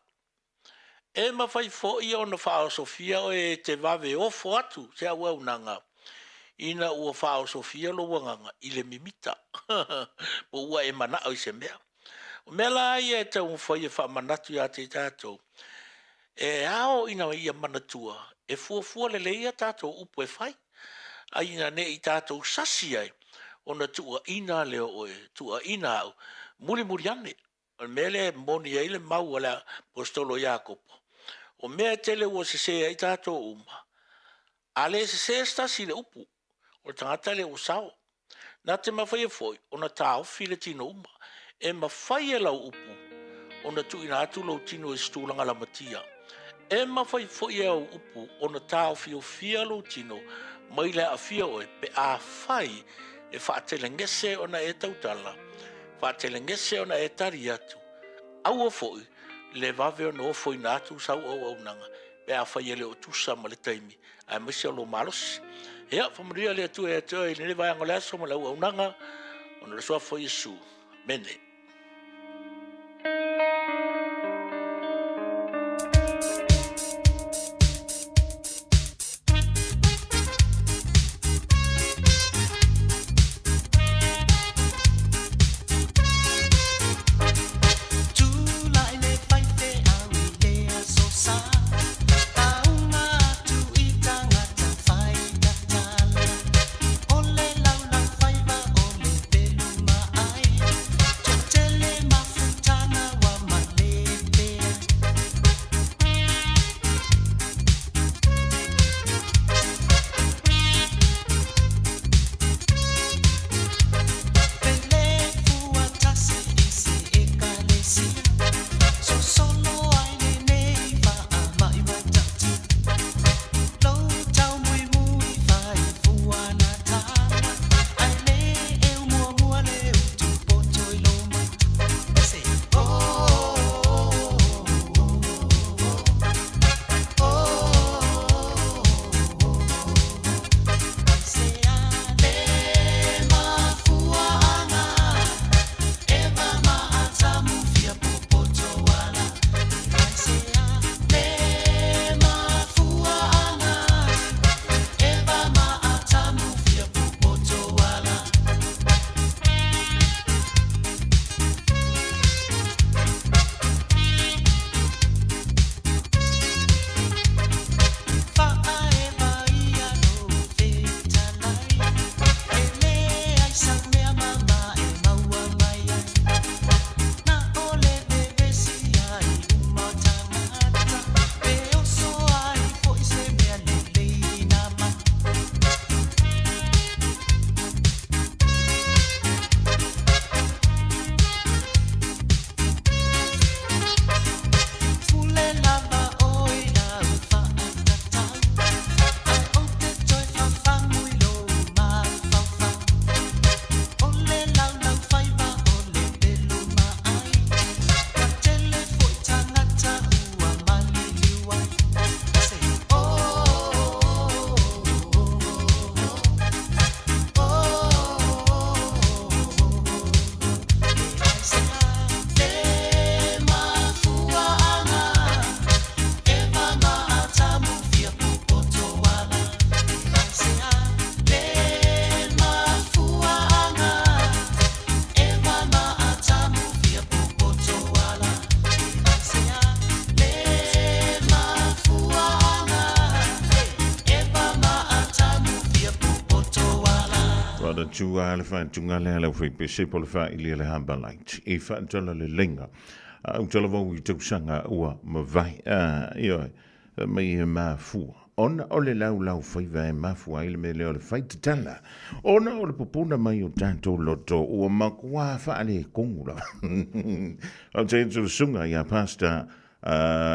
E mafai foi ona faaosofia oe e te vave ofo atu se auaunaga ina ua faaosofia lou agaga i le mimita po ua e manao i se mea. O mea la ia e taumafai e faamanatu ia te i tatou, e ao ina ia manatua e fuafua lelei a tatou upu e fai, a ina ne i tatou sasi ai ona tuuaina lea o oe, tuuaina au, mulimuli ane. O le mea lea e moni ai le mau a le Aposetolo Iakopo, o mea e tele ua sese ai tatou uma, a le sese se tasi i le upu, o le tagata lea ua sao. Na te mafaia foi ona taofi le tino uma. E mafai e lau upu ona tuuina atu lou tino i se tulaga lamatia. E mafai foi e au upu ona taofiofia lou tino mai le aafia oe pe afai e faatelegese ona e tautala, faatelegese ona e tali atu. Aua foi le vave ona ofoina atu sau auaunaga pe afai e le o tusa ma le taimi aemaise o lou malosi. Ia, faamanuia le Atua ia te oe i lenei vaega o le aso ma le auaunaga ona o le Suafa o Iesu. Amene. Tua le whatunga le ala whai pese po le whaili le hamba light. E whaatala le lenga. Au tala vau i tausanga ua mawai. Ioe, mai e mafua. Ona o le laulau faiva e mafua ai le mea lea o le faitatala. Ona o le pupuna mai o tatou loto ua makuā faaletonu lava. Ou te atu le susuga ia Pastor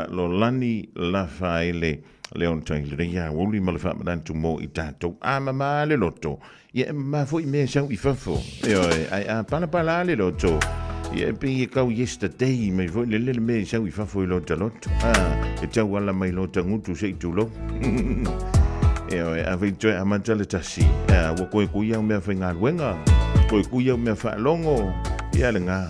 Lolani Lafaele Leon Taylor ia aoauli ma le faamanatu mo i tatou. A mamā le loto, ia e mamā foi mea e sau i fafo. Ioe, ae a palapala le loto, ia e pei e kau yesterday mai foi le lele mea e sau i fafo i lota loto. Ah, e tau ala mai lota gutu se i tulou. Ioe, a fai toe amata le tasi. Ah, ua koe kui au mea faigaluega, koe kui au mea faalogo, ia le gā.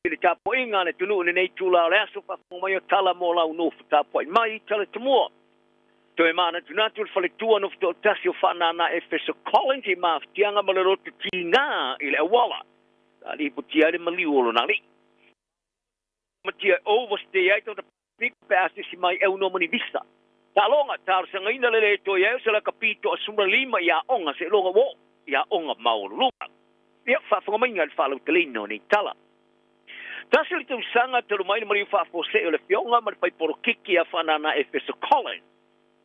I le tapuaiga a le atunuu i lenei itula o le aso, faafofoga mai o tala mo lau nofo tapuai mai, tala tamua. Toe manatunatu le faletua nofo toatasi o Faanana Efeso Collins i mafatiaga ma le loto tiga i le auala. Sa lipotia ai le maliu o lona alii. Matia e overstay ai tagata Pasefika pe a asiasi mai e aunoa ma ni visa. Taaloga, talosagaina le le toe ai o se lakapi toasula lima i aoga seiloga ua oo i aoga maualuluga. Ia, faafofoga maiga i le faalauteleina o nei tala. Tasi o le tausaga talu mai le maliu faafuasei o le Afioga ma le fai polokiki ia Faanana Efeso Collins.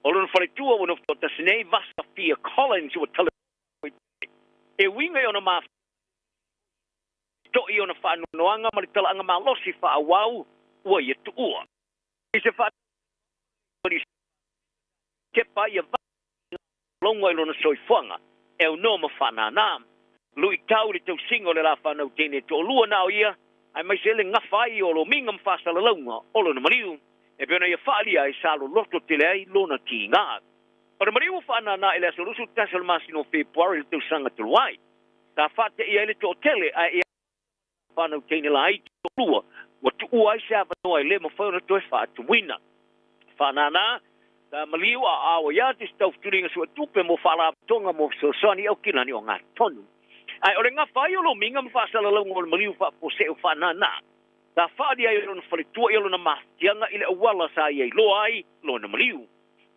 O lona faletua ua nofo toatasi nei, Vasa Fia Collins ua talanoa i e uiga i ona mafato'i i ona faanoanoaga ma le talaaga malosi faaauau ua ia tuua. I se tepa ia lauga i lona soifuaga e aunoa ma Faanana. Luitau i le tausiga o le la fanau teine e toalua na o ia, aemaise le gafa ai o lomiga ma faasalalauga o lona maliu, e pei ona ia faaalia ai sa loloto tele ai lona tiga. O le maliu ua Faanana i le aso 21 o le masina o Fepuari i le tausaga talu ai, sa faateia ai le toatele ae ia fanau teine laiti toalua ua tuua ai se avanoa e le mafai ona toe faatumuina. Faanana, sa maliu a auai atu i se taufutuliga suetupe mo faalapotopotoga mo fesoasoani i Aukilani Ogatotonu. Ae o le gafa ai o lomiga ma faasalalauga o le maliu faafuasei o Faanana, sa faaalia ai e lona faletua ia lona mafatiaga i le auala sa ia iloa ai lona maliu.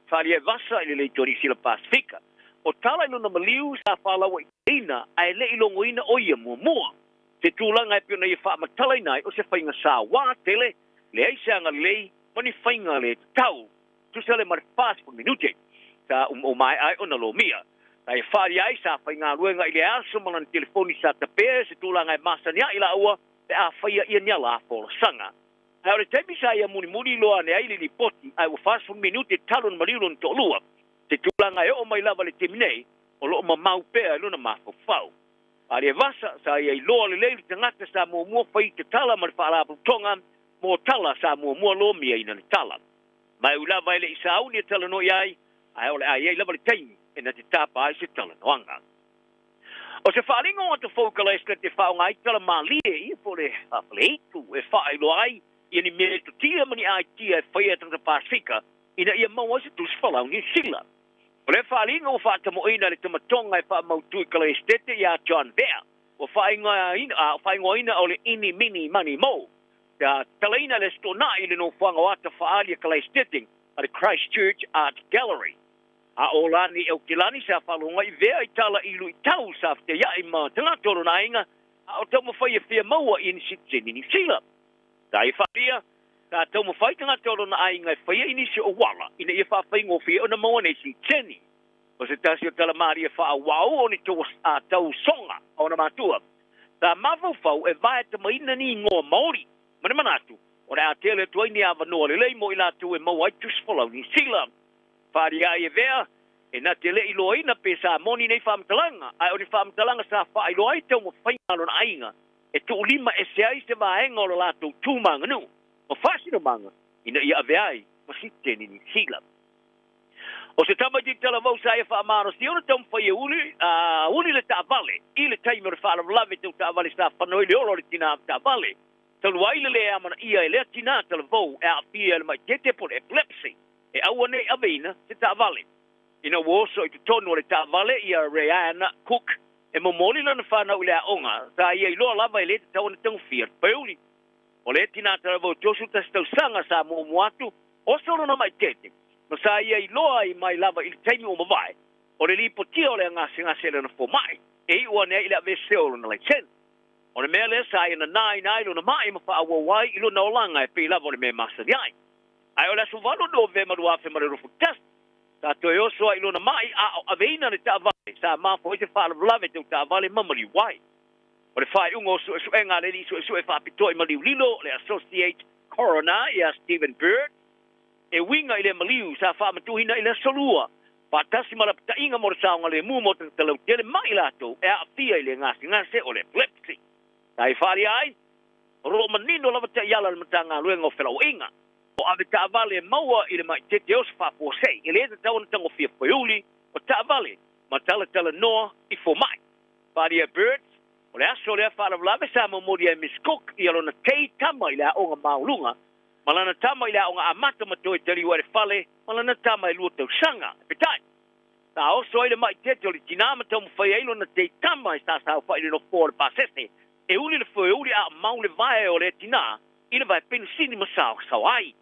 Faaalia e Vasa i le Leitio Niu Sila Pasefika. O tala i lona maliu sa faalauaiteina ae le i logoina o ia muamua. Se tulaga e pei ona ia faamatalaina ai o se faiga saoa tele, leai se agalelei ma ni faiga le tatau. Tusa lea ma le 40 minute sa umaea ai ona lomia. Sa ia faaalia ai sa faigaluega i le aso ma lana telefoni sa tapea i se tulaga e masani ai laua pe a faia ia ni ala folasaga. Ae o le taimi sa ia mulimuli loa ane ai le lipoti ae ua 40 minute talu ona maliu lona toalua. Se tulaga e oo mai lava i le taimi nei o lo o mamau pea i lona mafaufau. Faaalia e Vasa, sa ia iloa lelei le tagata sa muamua fai tatala ma le faalapotopotoga mo tala sa muamua lomiaina le tala. Ma e ui lava e le i sauni e talanoa i ai, ae o le a i ai lava le taimi e na te tapa ai se talanoaga. O se faaaliga o ata fou i Kalaesetete e faaaoga ai tala malie ia po o le faafaleitu e faailoa ai ia ni metotia ma ni aitia e faia e tagata Pasefika ina ia maua ai se tusi folau Niu Sila. O lea faaaliga ua faatamoeina e le tama Tonga e faamautu i Kalaesetete ia John Vea, ua faaigoaina o le Ini Mini Mani Mo. Sa tatalaina le Aso Toonai i le nofoaga o ata faaali a Kalaesetete a le Christchurch Art Gallery. A o Lani Aukilani sa faalogo ai Vea i tala i luitau sa feteaiai ma tagata o lona aiga a o taumafai e fia maua i ni sitiseni Niu Sila. Sa ia faaalia, sa taumafai tagata o lona aiga e faia i nisi o auala ina ia faafaigofie ona maua nei sitiseni. O se tasi o tala malie faaauau o ni tausoga a ona matua. Sa mafaufau e vae tamaina ni igoa Maori ma le manatu o le a tele atu ai ni avanoa lelei mo i latou e maua ai tusi folau Niu Sila. Faaalia ai e Vea, e na te le i iloaina pe sa moni nei faamatalaga, ae o ni faamatalaga sa faailoa ai taumafaiga a lona aiga e tuulima ese ai se vaega o le latou tu ma aganuu ma faasinomaga ina ia avea ai ma sitiseni Niu Sila. O se tamaitiiti talavou sa ia faamalosia ona taumafai e uli, a uli le taavale i le taimi o le faalavelave tau taavale sa fano ai le ola o le tinā taavale. Talu ai le lē amanaia e lea tinā talavou e aafia i le maitete po o le epilepsy e aua ne i aveina se taavale. Ina ua oso i totonu o le taavale ia Rayanne Cook e momoli lana fanau i le aoga, sa ia iloa lava e lē tatau ona tagofia le paeuli. O le tinā talavou 31 tausaga sa muamua atu, oso lona maitete, ma sa ia iloa ai mai lava i le taimi ua mavae, o le lipotia o le gasegase i lana fomai, e iu ane ai i le aveesea o lona laisene. O le mea lea sa ia nanaina ai lona mai ma faaauau ai i lona olaga e pei lava o le mea masani ai. Ae o le aso 8 Novema 2021, sa toe oso ai i lona mai a o aveina le taavale sa mafua ai se faalavelave tau taavale ma maliu ai. O le faaiuga o suesuega a le alii suesue faapitoa i maliu lilo, le Associate Coroner ia Stephen Bird, e uiga i lea maliu sa faamatuina i le aso Lua, faatasi ma lapataiga mo le saogalemu mo tagata lautele ma i latou e aafia i le gasegase o le epilepsy. Sa e faaalia ai, o lo o manino lava taiala a le Matagaluega o Felauaiga, o ave taavale e maua i le maitete oso faafuasei, e le tatau ona tagofia foeuli o taavale ma talatalanoa i fomai. Faaalia e Birds, O le aso o lea faalavelave sa momoli ai e Miss Cook ia lona tei tama i le aoga maualuga ma lana tama i le aoga amata ma toe taliu ai i le fale ma lana tama e 2 tausaga. Peitai, sa oso ai le mai tete o le tinā ma taumafai ai lona tei tama e sasaofai i le nofoa o le pasese e uli le foeuli a o mau le vae o lea tinā i le vae penisini ma saosaoa ai.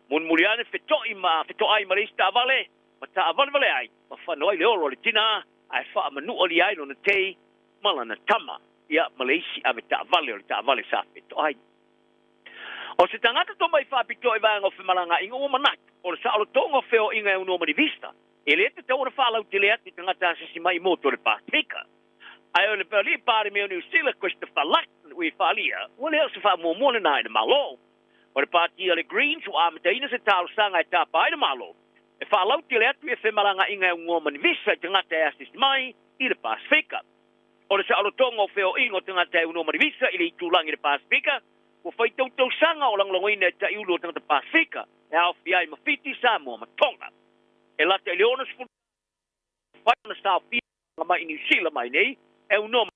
Mulimuli ane feto'i ma feto'ai ma le isi taavale ma taavalevale ai ma fano ai le olo o le tinā ae faamanu'alia ai lona tei ma lana tama, ia ma le isi ave taavale o le taavale sa feto'ai. O se tagata tomai faapitoa i vaega o femalagaaiga ua manatu, o le saolotoga o feoaiga e aunoa ma ni visa, e le tatau ona faalautele atu i tagata asiasi mai i motu o le Pasefika. Ae o le alii Palemia o Niu Sila, Christopher Luxon, ua i faaalia, ua le o se faamuamua lena i le Malo. O le pati a le Greens ua amataina se talosaga e tapa ai le Malo e faalautele atu ia femalagaaiga e aunoa ma ni visa i tagata e asiasi mai i le Pasefika. O le saolotoga o feoaiga o tagata e aunoa ma ni visa i le itulagi i le Pasefika ua faitau tausaga o lagolagoina e taiulu o tagata Pasefika e aofia ai ma Fiti, Samoa ma Tonga. E lata i le 60 mafai ona saofia mai i Niu Sila mai nei e aunoa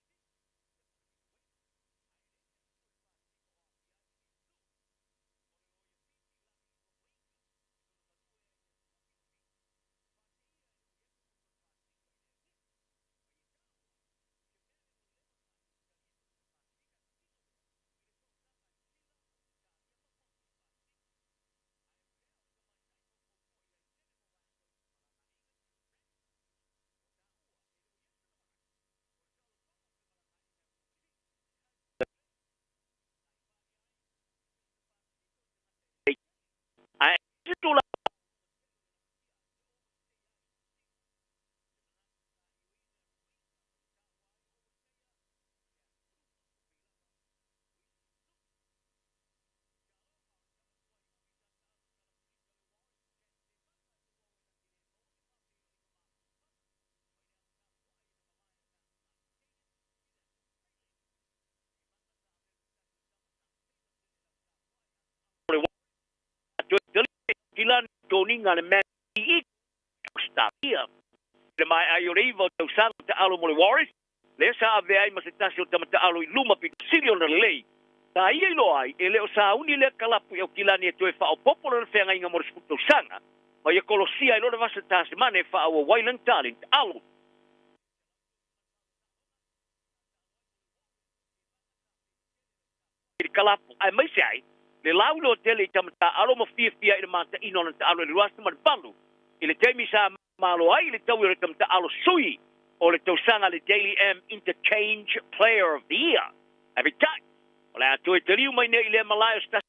Ae se tulaga o le wā toe tali kilani toniga le Man Star. I le maea ai o le 9 o tausaga taalo mo le Warriors, lea sa avea ai ma se tasi o tama taalo i luma pito sili ona lelei. Sa ia iloa ai, e le o sauni lea kalapu i Aukilani e toe faaopoopo lona feagaiga mo le 10 tausaga, ma ia kolosia ai loa le vasa Tasemane e faaauau ai lana taleni taalo. I le kalapu, aemaise ai le lauiloa tele i tama taaalo ma fiafia i le mataino o lana taalo i le 2008 i le taimi sa malo ai i le taui o le tama taaalo sui o le tausaga le Daily M Interchange Player of the Year. Ae peitai, o le a toe taliu mai nei i lea malae o se tasi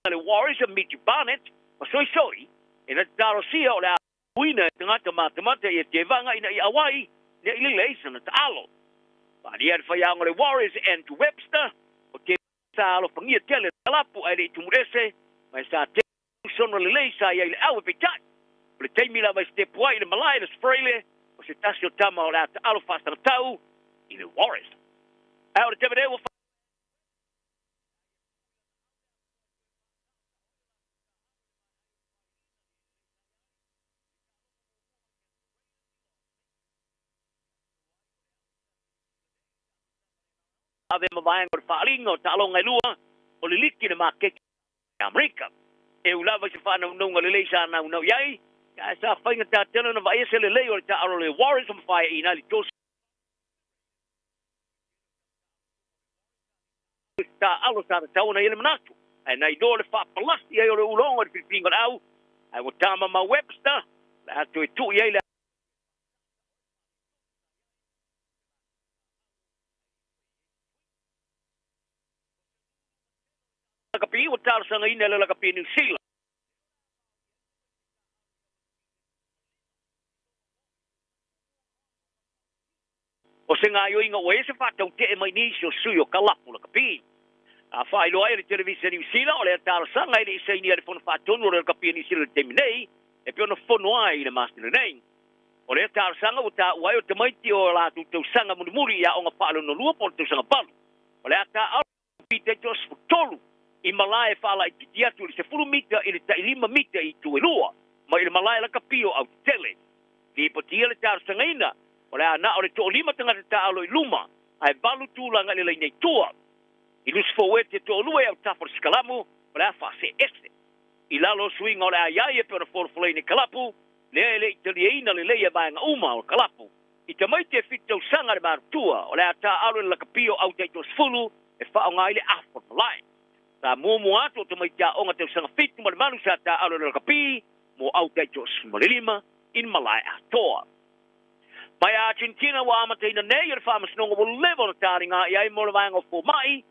le Warriors a Mitch Barnett ma soisoi e na te talosia o le a uina e tagata matamata ia tevaga ina ia auai ne i lelei sana taalo. Faaalia le faiaoga o le Warriors Andrew Webster o te sa alofagia tele kalapu ae le i tumulese ma e sa tele sono lelei sa iai le au e peitai. O le taimi lava e stepu ai i le malae le Sfreile o se tasi o tama o le a taalo faasagatau i le Warriors. Ae o le taimi nei ua ave ma vaega o le faaaliga o taaloga e lua o le liki le maketi i Amerika. E ū lava i se faanaunauga lelei sa naunau i ai, ae sa faigata tele ona vaaia se lelei o le taaalo o le Warriors ma faeaiina ai le 30 taaalo sa tatau ona i ai le manatu. Ae na iloa le faapalasi ai o le uloga i le filifiliga o le au, ae ua tama ma Webster o le a toe tuu i ai le lakapi ua talosagaina e le lakapi Niu Sila. O se gaoioiga ua i ai se faatautee mai nisi o sui o kalapu lakapi. A faailoa ai e le Televisa Niu Sila o lea talosaga e le i sainia e le Fono Faatonu o le Lakapi a Niu Sila i le taimi nei, e pei ona fono ai i le masina nei. O lea talosaga ua taua ai o tamaiti o latou tausaga mulimuli i aoga faalonolua po o le tausaga valu. O le a taaalo i taitoa 13 i malae e faalaitiiti atu i le 10 mita i le tai lima mita i itu e lua mai le malae lakapi o Autetele. Lipotia le talosagaina, o le a na o le toalima tagata taaalo i luma, ae valu tulaga i le laina i tua. I lusi foueti e toalua i autafa o le sikalamu, o le a faasee ese. I lalo o suiga o le a i ai e pei ona folafolaina i kalapu, lea e le i taliaina lelei e vaega uma o le kalapu. I tamaiti e fitu tausaga le matutua, o le a taaalo i le lakapi o au taitoasefulu e faaaoga ai le afa o le malae. Sa muamua atu o tamaiti aoga tausaga fitu ma le valu sa taaalo i le lakapi mo au taitoasefulu i le malae atoa. Mai Argentina ua amataina nei o le faamasinoga ua leva ona taliga i ai mo le vaega o fomai,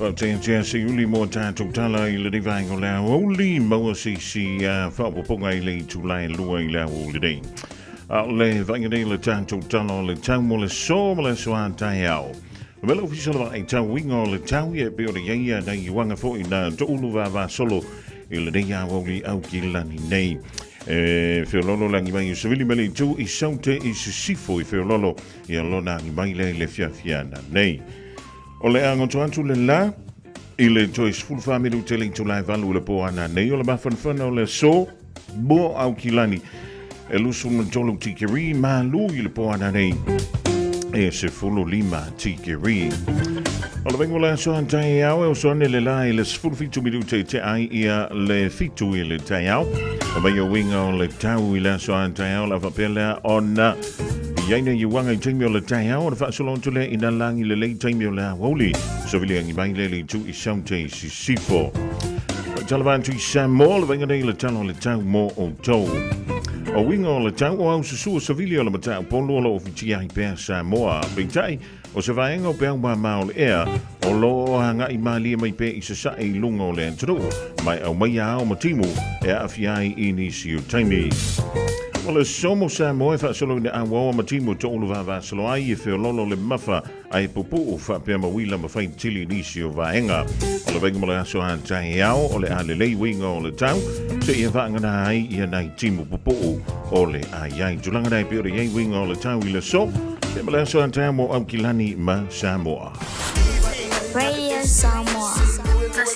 Faateatea se uli mo tatou tala i lenei vaega o le aoauli maua se isi faaopoopoga i le itula e lua i le aoauli nei. A o le vaaiga nei le tatou tala o le tau mo le so ma le aso a taeao. O mea le ofisa o le vaai tauiga o le tau ia e pei ona i ai ia nai uaga foi na toulu vavasolo i lenei aoauli Aukilani nei. E feololo le agi mai o Savili mai le itu i Saute i Sisifo i feololo ia lona agi mai lea i le fiafiana nei. O le agoto atu le la i le toe 14 minute le itula e valu i le po ana nei o le mafanafana o le aso mo Aukilani e lusu ma tolu tikeri malu i le po ana nei e se fulu lima tikeri. O le vengo le aso antai au e oso ane le la i le 17 minute i te ai ia le fitu i le tai au. O mai o winga o le tau i le aso antai au la whapea lea ona i ai nei uaga i taimi o le taeao ona faasolo atu lea i nā lagi lelei taimi o le aoauli. Savili agi mai lea le itu i Saute i Sisifo. Talava atu i Samoa le vaaiga nei le tala o le tau mo outou. O uiga o le tau o au susu o savili o le mataupolu o lo o fitia ai pea Samoa. Peitai, o se vaega o peau māmā o le ea, o lo o agai mālie mai pea i sasae i luga o le atunuu, ma e aumaia ao ma timu e aafia ai i nisi o taimi. O le Somo Samoa e faasolo ina auaoa ma timu toulu vavasolo ai e feololo le mafa a e pupuu faapea ma uila ma faitili i nisi o vaega. O le vaaiga mo le aso a taeao o le a lelei uiga o le tau, seia faagana ai ia nai timu pupuu o le ai ai. Tulaga nei pei ona i ai uiga o le tau i le aso, pea ma le aso a taeao mo Aukilani ma Samoa. Radio Samoa.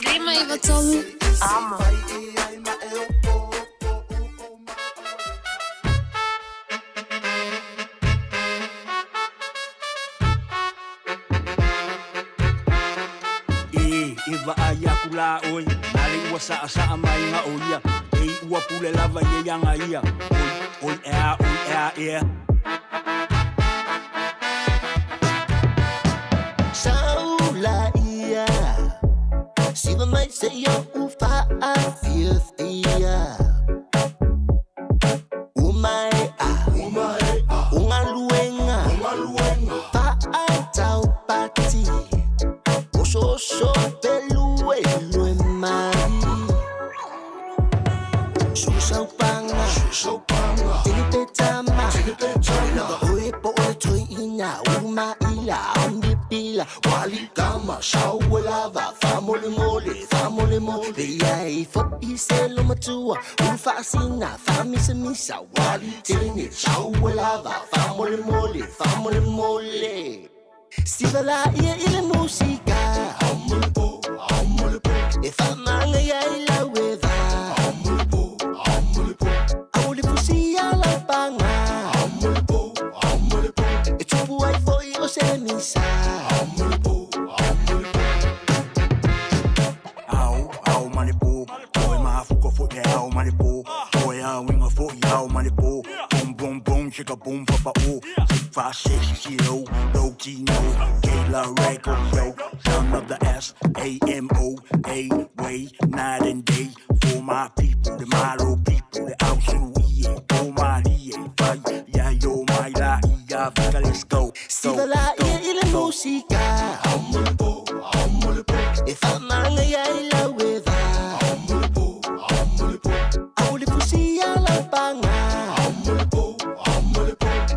153 Amo. Ē, e vaai aku lā ʻoe, na le ua saʻasaʻa mai ga ʻo ia, e i ua pule lava ia iā ga ia, ʻoi, ʻoi ʻeā, ʻoi ʻeā ea. Saula ia, siva mai se i oʻu faafiafia. Umaea, o galuega, faataupati, osooso peluelue mai. Susaupanga, tinipetama, lava oe po o le toeina, umaila, aumipila, walikama, sauelava, faamolemole, faamolemole, ia e foʻi se lomatua, ulu faasina, faamisamisa, walitene, sauelava, faamolemole, faamolemole. Siva laia i le musika, e faamagaia i lau eva, aole fusia lau paga. misa. Ao, ao ma le po, toe mafuka foi le ao ma le po, toe auiga foi ao ma le po, boom boom boom chicka boom papa o, 6 5 6 0 low T no, Kayla record yo, son of the S A M O A way night and day for my people, the Malo people, the Ausu E A O Malie, Fai ya yo mai la ia vika let's go. Siva la ia i le musika. E faamaga ia i lau e va. Au le fusia lau paga.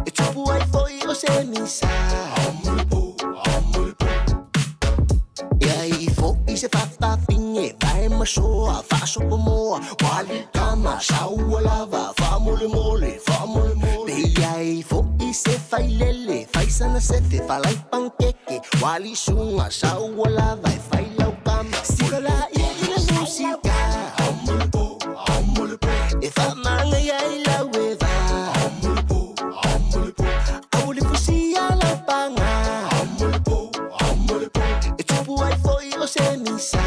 E tupu ai foi o se misa. Ia i foi se fafafine vae masoa faasopomoa wali kama saua lava faamolemole faamolemole. Pe ia i foi se failele faisana sefe falai pankeke wali suga saua lava e failau kama. Siva la ia i le musika. E faamaga ia i lau e va. Au le fusia lau paga. E tupu ai foi o se misa.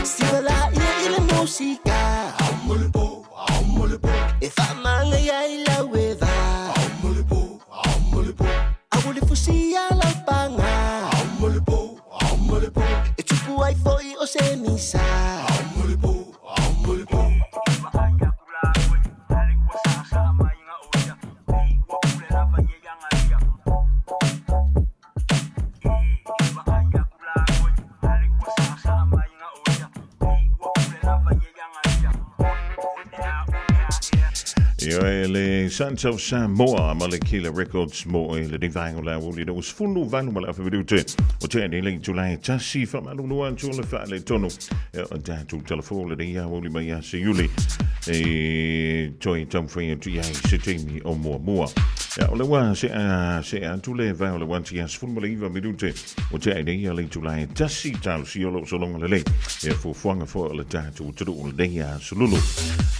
Siva la ia i le musika. E faamaga ia i lau e va. Au le fusia lau paga. E tupu ai foi o se misa. Ioe le Sons of Samoa ma le Killer Records mo e le vaenga o le aoauli le usefulu valu ma le afa minute o tea nei le itula e tasi faamalulu atu o le faaletonu e o tatou telefo le nei aoauli mai ia Seiuli e toe taumafai atu i ai se taimi o muamua. Ia, o le ua sea sea atu le vae o le 1 ia 19 minute o tea nei le itula e tasi talosia o loo sologa lelei ia fuafuaga foi o le tatou atunuu lenei aso lulu.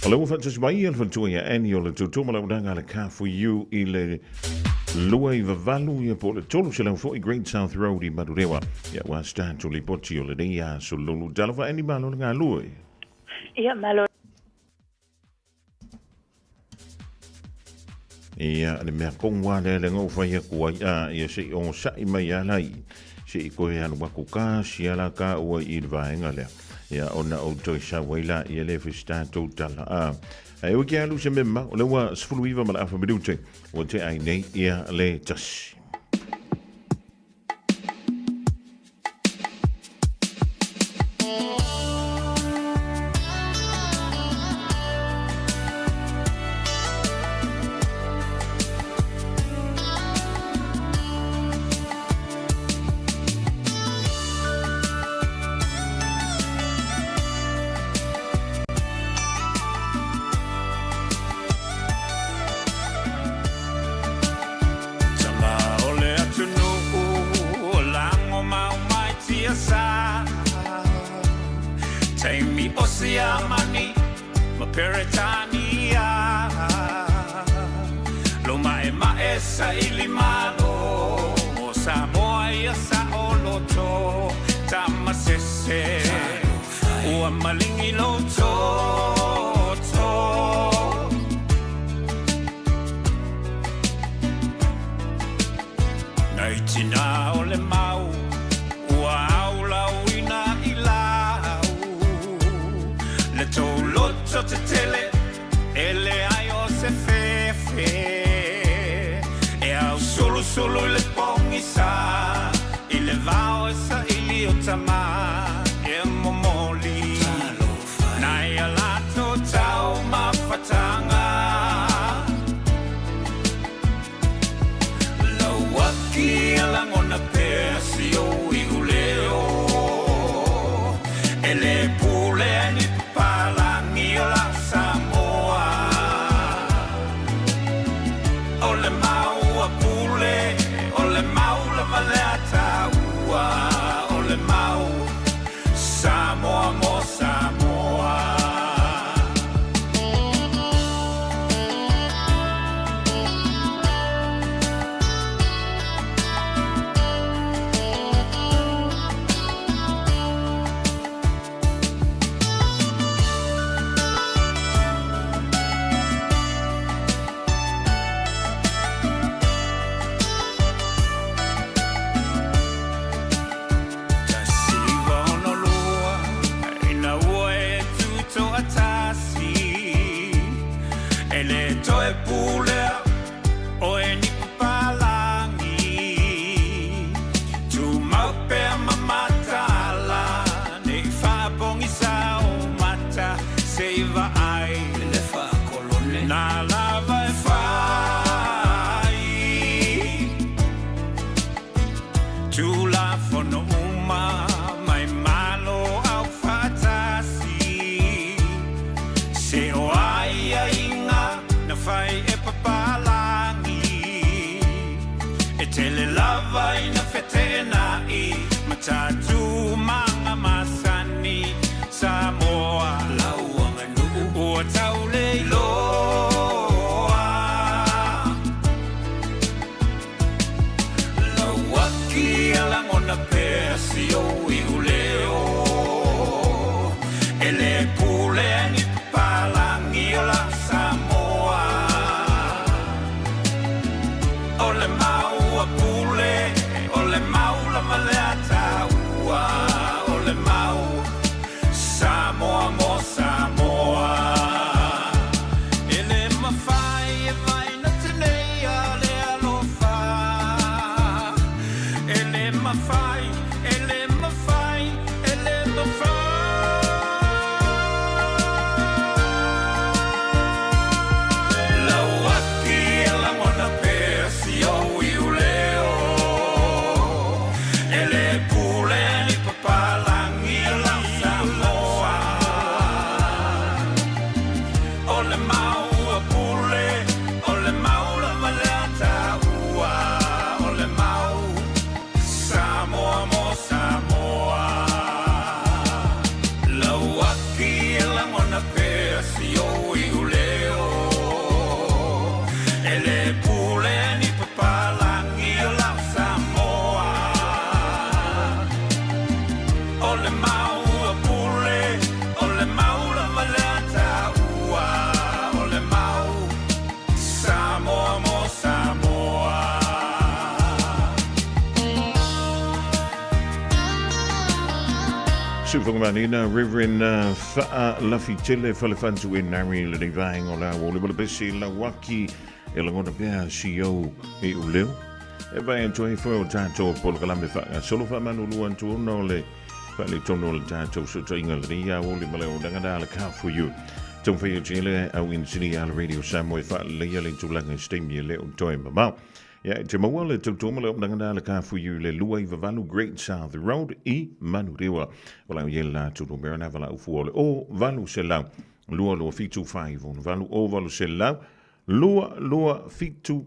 O le ua faatasi mai ia le faletua ia Annie o le tautua ma le auaunaga a le Car4U i le 298 ia po o le 300 foi Great South Road i Manurewa. Ia ua se tatou lipoti o lenei aso lulu. Talofa Annie, malo le galue. Ia, malo. Ia, le mea tonu lava lea le na ou fai atu ai, a, ia se i onosai mai lava la i, se i toe alu atu tasi lava la taua i le vaega lea. Ia, ona ou toe sau ai laia lea e fai se tatou tala. A, ae ui ke alu se mea mamao, o lea ua 19 ma le afa minute, ua tea ai nei ia le tasi. Tama o le atunuu o lago mau mai tiasa Taimi o Siamani ma Peretania Lo maʻemaʻe saili malo mo Samoa ia saʻoloto Tama sese ua malingi lou toto. Nai tina o le mau ua aulauina i lau Le tou loto tetele e leai o se fefe E ausulusulu i le pogisa i le vao e saili o tama e momoli Nai a latou taumafatanga Lauaki a lagona pea si ou iuleo E le pule ai ni papalagi o la Samoa. O le mau a Pule, o le mau lava lea taua, o le mau Samoa mo Samoa. 1962 ina ua e tutoatasi e le toe pulea oe ni papalagi Tumau pea ma mataala ne i faapogisa o mata se i vaai le faakolone na lava e fai Tulafono uma mai Malo Aufaatasi Se o aiaiga na fai e Papalagi E tele lava ina feteenai ma tatou masani Samoa lau aganuu ua tau le iloa. Lauaki e lagona pea si ou iuleo E le pulea ni papalagi o la Samoa O le mau a Pule, o le mau lava lea taua O le mau Samoa mo Samoa E le mafai e vaina tenei a le alofa E le mafai, e le mafai, e le mafai Lauaki e lagona pea si ou iuleo E le pule ni papalagi o lau Samoa O le mau a Pule, o le mau lava lea taua O le mau Samoa mo Samoa Lauaki e lagona pea si ou iuleo E le pule ni papalagi o lau Samoa O le mau a Pule, o le mau lava lea taua O le mau Samoa mo Samoa. Sufangamanina, Reverend Fa'alafitele Falefantu Enari lenei vaega o le aoauli ma le pese lauaki e lagona pea si ou e uleo. E vai atu ai foi o tātou polokalame faagasolo faamalulu atu ona o le faaletonu o le tātou fesootaiga lenei aoauli ma le auaunaga na le Car For You. Taumafai atu i le au inisinia a le Radio Samoa e faaleleia le tulaga i se taimi e le o toe mamao. Ia, e te maua le tautua ma le auaunaga na le Car For You le 298 Great South Road i Manurewa. Valaau i ai le latou numera na valaau fua o le 0800 227 568 0800 227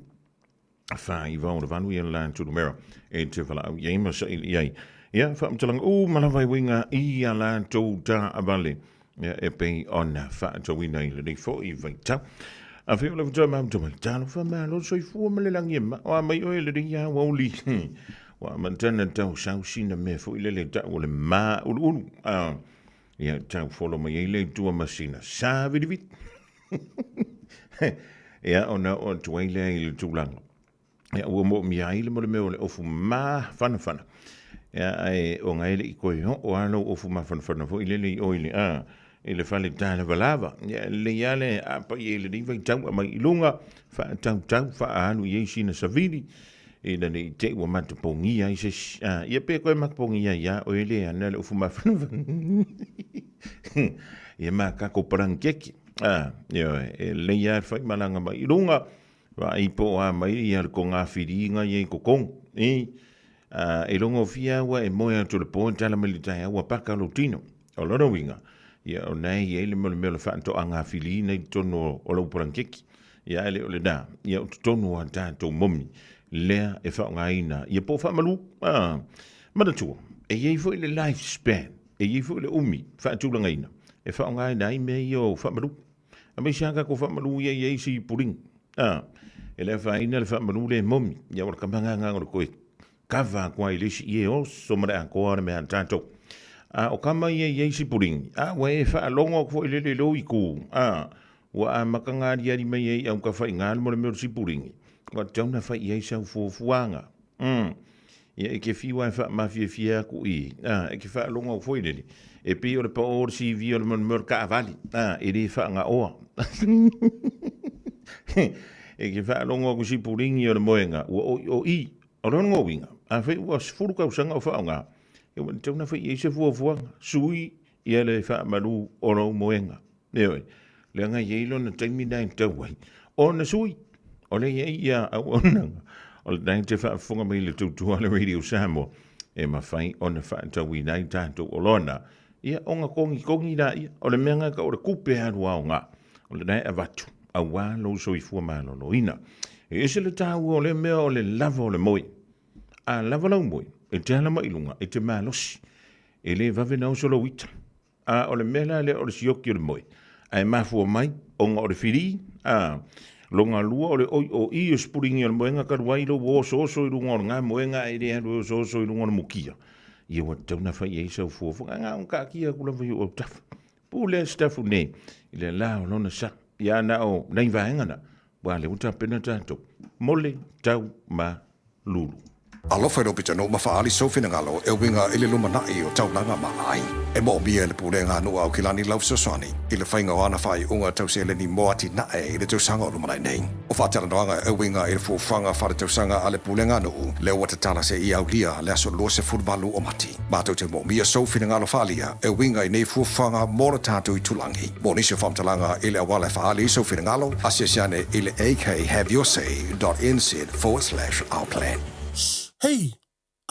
568 ia le latou numera e te valaau i ai ma saili i ai. Ia, faamatalaga uma lava e uiga i a latou taavale ia, e pei ona faatauina i lenei foi vaitau. A fea o le futa mau tamai talofa malo soifua ma le lagi e mao a mai oe lenei aoauli. Ua amata tau sau sina mea foi lele tau o le māuluulu. A, ia tau folo mai ai le tua ma sina sa vilivili. Ia, ona oo atu ai lea i le tulaga. Ia, ua moomia ai le mo le mea o le ofu mafanafana. Ia, ae ona e le i toe oo lava lou ofu mafanafana foi lele i o i le, a, i le fale talavalava. Ia, e lelei lava le aapa i ai i lenei vaitau, aumai i luga, faatautau, faaalu i ai sina savili, ina ne i te i ua matapogia ai se isi. A, ia pe koe matapogia ai ia oe le ana le ofu mafanafana. Ia ma kako parankeki. A, ioe, e lelei lava le faimalaga mai i luga, Vaai po o a mai ia le kogafiriga ia i kokong, i, a, e logofia ua e moe atu le po e tala mai le taeao ua paka lou tino. O lona uiga, ia o na e i ai le mea o le mea o le faatoaga filina i totonu o lou palankeki. Ia ae le o lenā, ia o totonu o a tatou momi lea e faaaogaina ia po o faamalu. A, manatua, e i ai foi le life span, e i ai foi le umi faatulagaina e faaaogaina ai mea ia o faamalu. Aemaise lava tatou faamalu ia e i ai isi puliga. A, e le afaina le faamalu lea e momi, ia o le kama agaga o le toe kava atu ai i le isi ie oso ma le atoa le mea a tatou. A o kama ia e i ai sipuligi, a ua e faalogo atu foi lele i lou itu, a ua amata ona aliali mai ai i autafa i ina le mea o le sipuligi, ua tatau ona fai i ai sau fuafuaga. Umm. Ia e te fiu lava e faamafiafia atu i, a, e te faalogo atu foi lele, e pei o le pao o le CV o le mea o le taavale, a, e le faagaoa. E te faalogo atu i sipuligi o le moega, ua oioi. O lona uiga, afai ua 10 tausaga o faaaoga, ia ua tatau ona fai i ai se fuafuaga, sui ia le faamalu o lou moega. Ioe, leaga e i ai lona taimi lena e tatau ai ona sui. O lea e i ai ia auaunaga o lena e te faafofoga mai i le tautua a le Radio Samoa e mafai ona faatauina ai tatou oloa na, ia ona togitogi laia. O le mea lena e tau o le tupe alu aoga, o lena e avatu aua lou soifua maloloina. E ese le taua o lea mea o le lava o le moe. A lava lau moe, e te ala mai i luga, e te malosi, e le vave na oso lou ita. A o le mea la lea o le sioki o le moe, ae mafua mai ona o le filī, a lona lua o le oioi o sipuligi o le moega talu ai lou osooso i luga o lena moega ae le alu e osooso i luga o le mukia. Ia ua tatau ona fai i ai sau fuafuaga. Na ona taatia atu lava i ou autafa. Pule Sitafu nei i le la o lona sa. Ia na o nai vaega na, ua lea ua tapena tatou mo le tau ma lulu. Alofa i lou pitonuu ma faaali sou finagalo e uiga i le lumanai o taulaga ma aiga. E moomia e le Pulega a Nuu Aukilani lau fesoasoani i le faiga o ana faaiuga tau seleni mo atinae i le tausaga o lumanai nei. O faatalanoaga e uiga i le fuafuaga faaletausaga a le Pulega a Nuu lea ua tatala seia aulia le aso 28 o Mati. Matou te moomia sou finagalo faaalia e uiga i nei fuafuaga mo le tatou itulagi. Mo nisi o faamatalaga i le auala e faaali ai sou finagalo, asiasi ane i le akhaveyoursay dot nz forward slash our plan. Shh! Hei!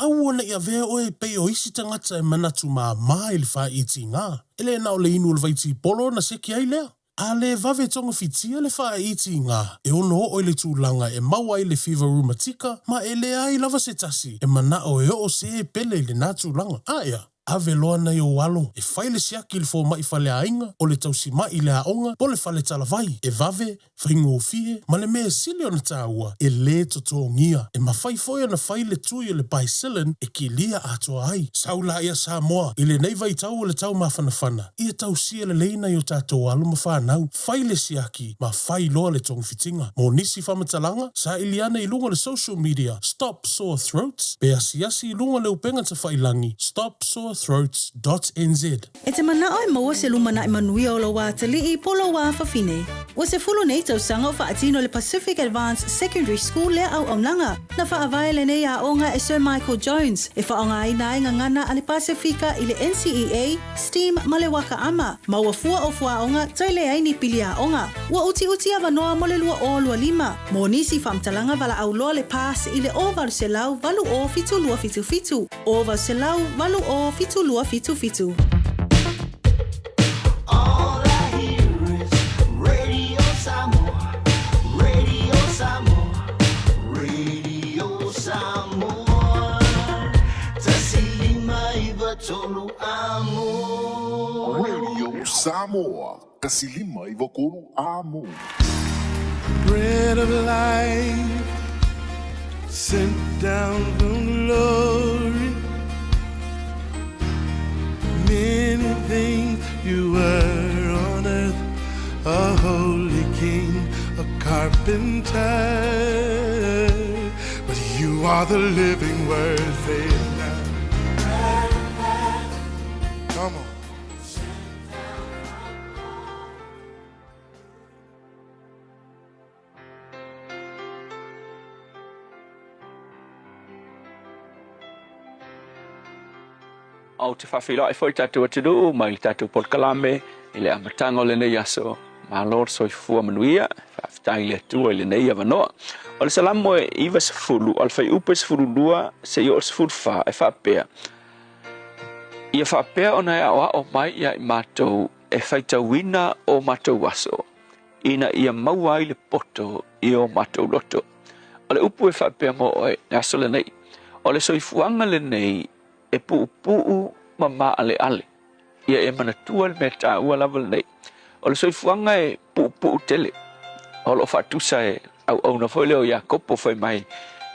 Aua ne i avea oe e pei o isi tagata e manatu māmā i le whāitiga. E le na o le inu o le vaitipolo na seki ai lea. A le vave togafitia le faaitiga e ono oo i le tulaga e maua ai le fiva rumatika ma e leai lava se tasi e manao e oo se pele i lena tulaga. A ea, ave loa nai ou alo e fai le siaki i le fomai faleaiga, o le tausimai i le aoga po o le fale talavai, e vave, faigofie, ma le mea e sili ona taua, e le totogia. E mafai foi ona fai le tui o le Bicillin e kilia atoa ai. Sau laia Samoa i lenei vaitau o le tau mafanafana. Ia tausia lelei nai o tatou alo ma fanau, fai le siaki ma fai loa le togafitiga. Mo nisi faamatalaga, saili ane i luga o le social media Stop Sore Throats pe asiasi i luga o le upega tafailangi stopsorethroats dot nz. E te manao e maua se lumanai manuia o lou atalii po o lou afafine. Ua 10 nei tausaga o faatino le Pacific Advanced Secondary School lea auaunaga. Na faavae lenei aoga e Sir Michael Jones e faaaogaina ai gagana a le Pasefika i le NCEA, STEAM ma le Waka Ama, ma ua fua o fuaoga toe leai ni pili aoga. Ua utiuti avanoa mo le 2025. Mo nisi faamatalaga valaau loa le pass i le 0800 80 7277, 0800 80 7277. All I hear is Radio Samoa, Radio Samoa, Radio Samoa. 159 amo. Radio Samoa, 159 amo. Bread of life sent down from glory. Many things you were on earth, a holy king, a carpenter. But you are the living word, say it now. Come on. Ou te faafeiloai foi i le tatou atunuu mai le tatou polokalame i le amataga o lenei aso. Malo le soifua manuia, faafetai i le Atua i lenei avanoa. O le Salamo e 90, o le fuaiupu e 12 seia oo i le 14 e faapea, Ia faapea ona e aoao mai ia i matou e faitauina o matou aso. ina ia maua ai le poto i o matou loto. O le upu e faapea mo oe i le aso lenei, o le soifuaga lenei e puupuu ma maaleale. Ia e manatua le mea taua lava lenei. O le soifuaga e puupuu tele. O lo o faatusa e auauna foi lea o Iakopo fai mai,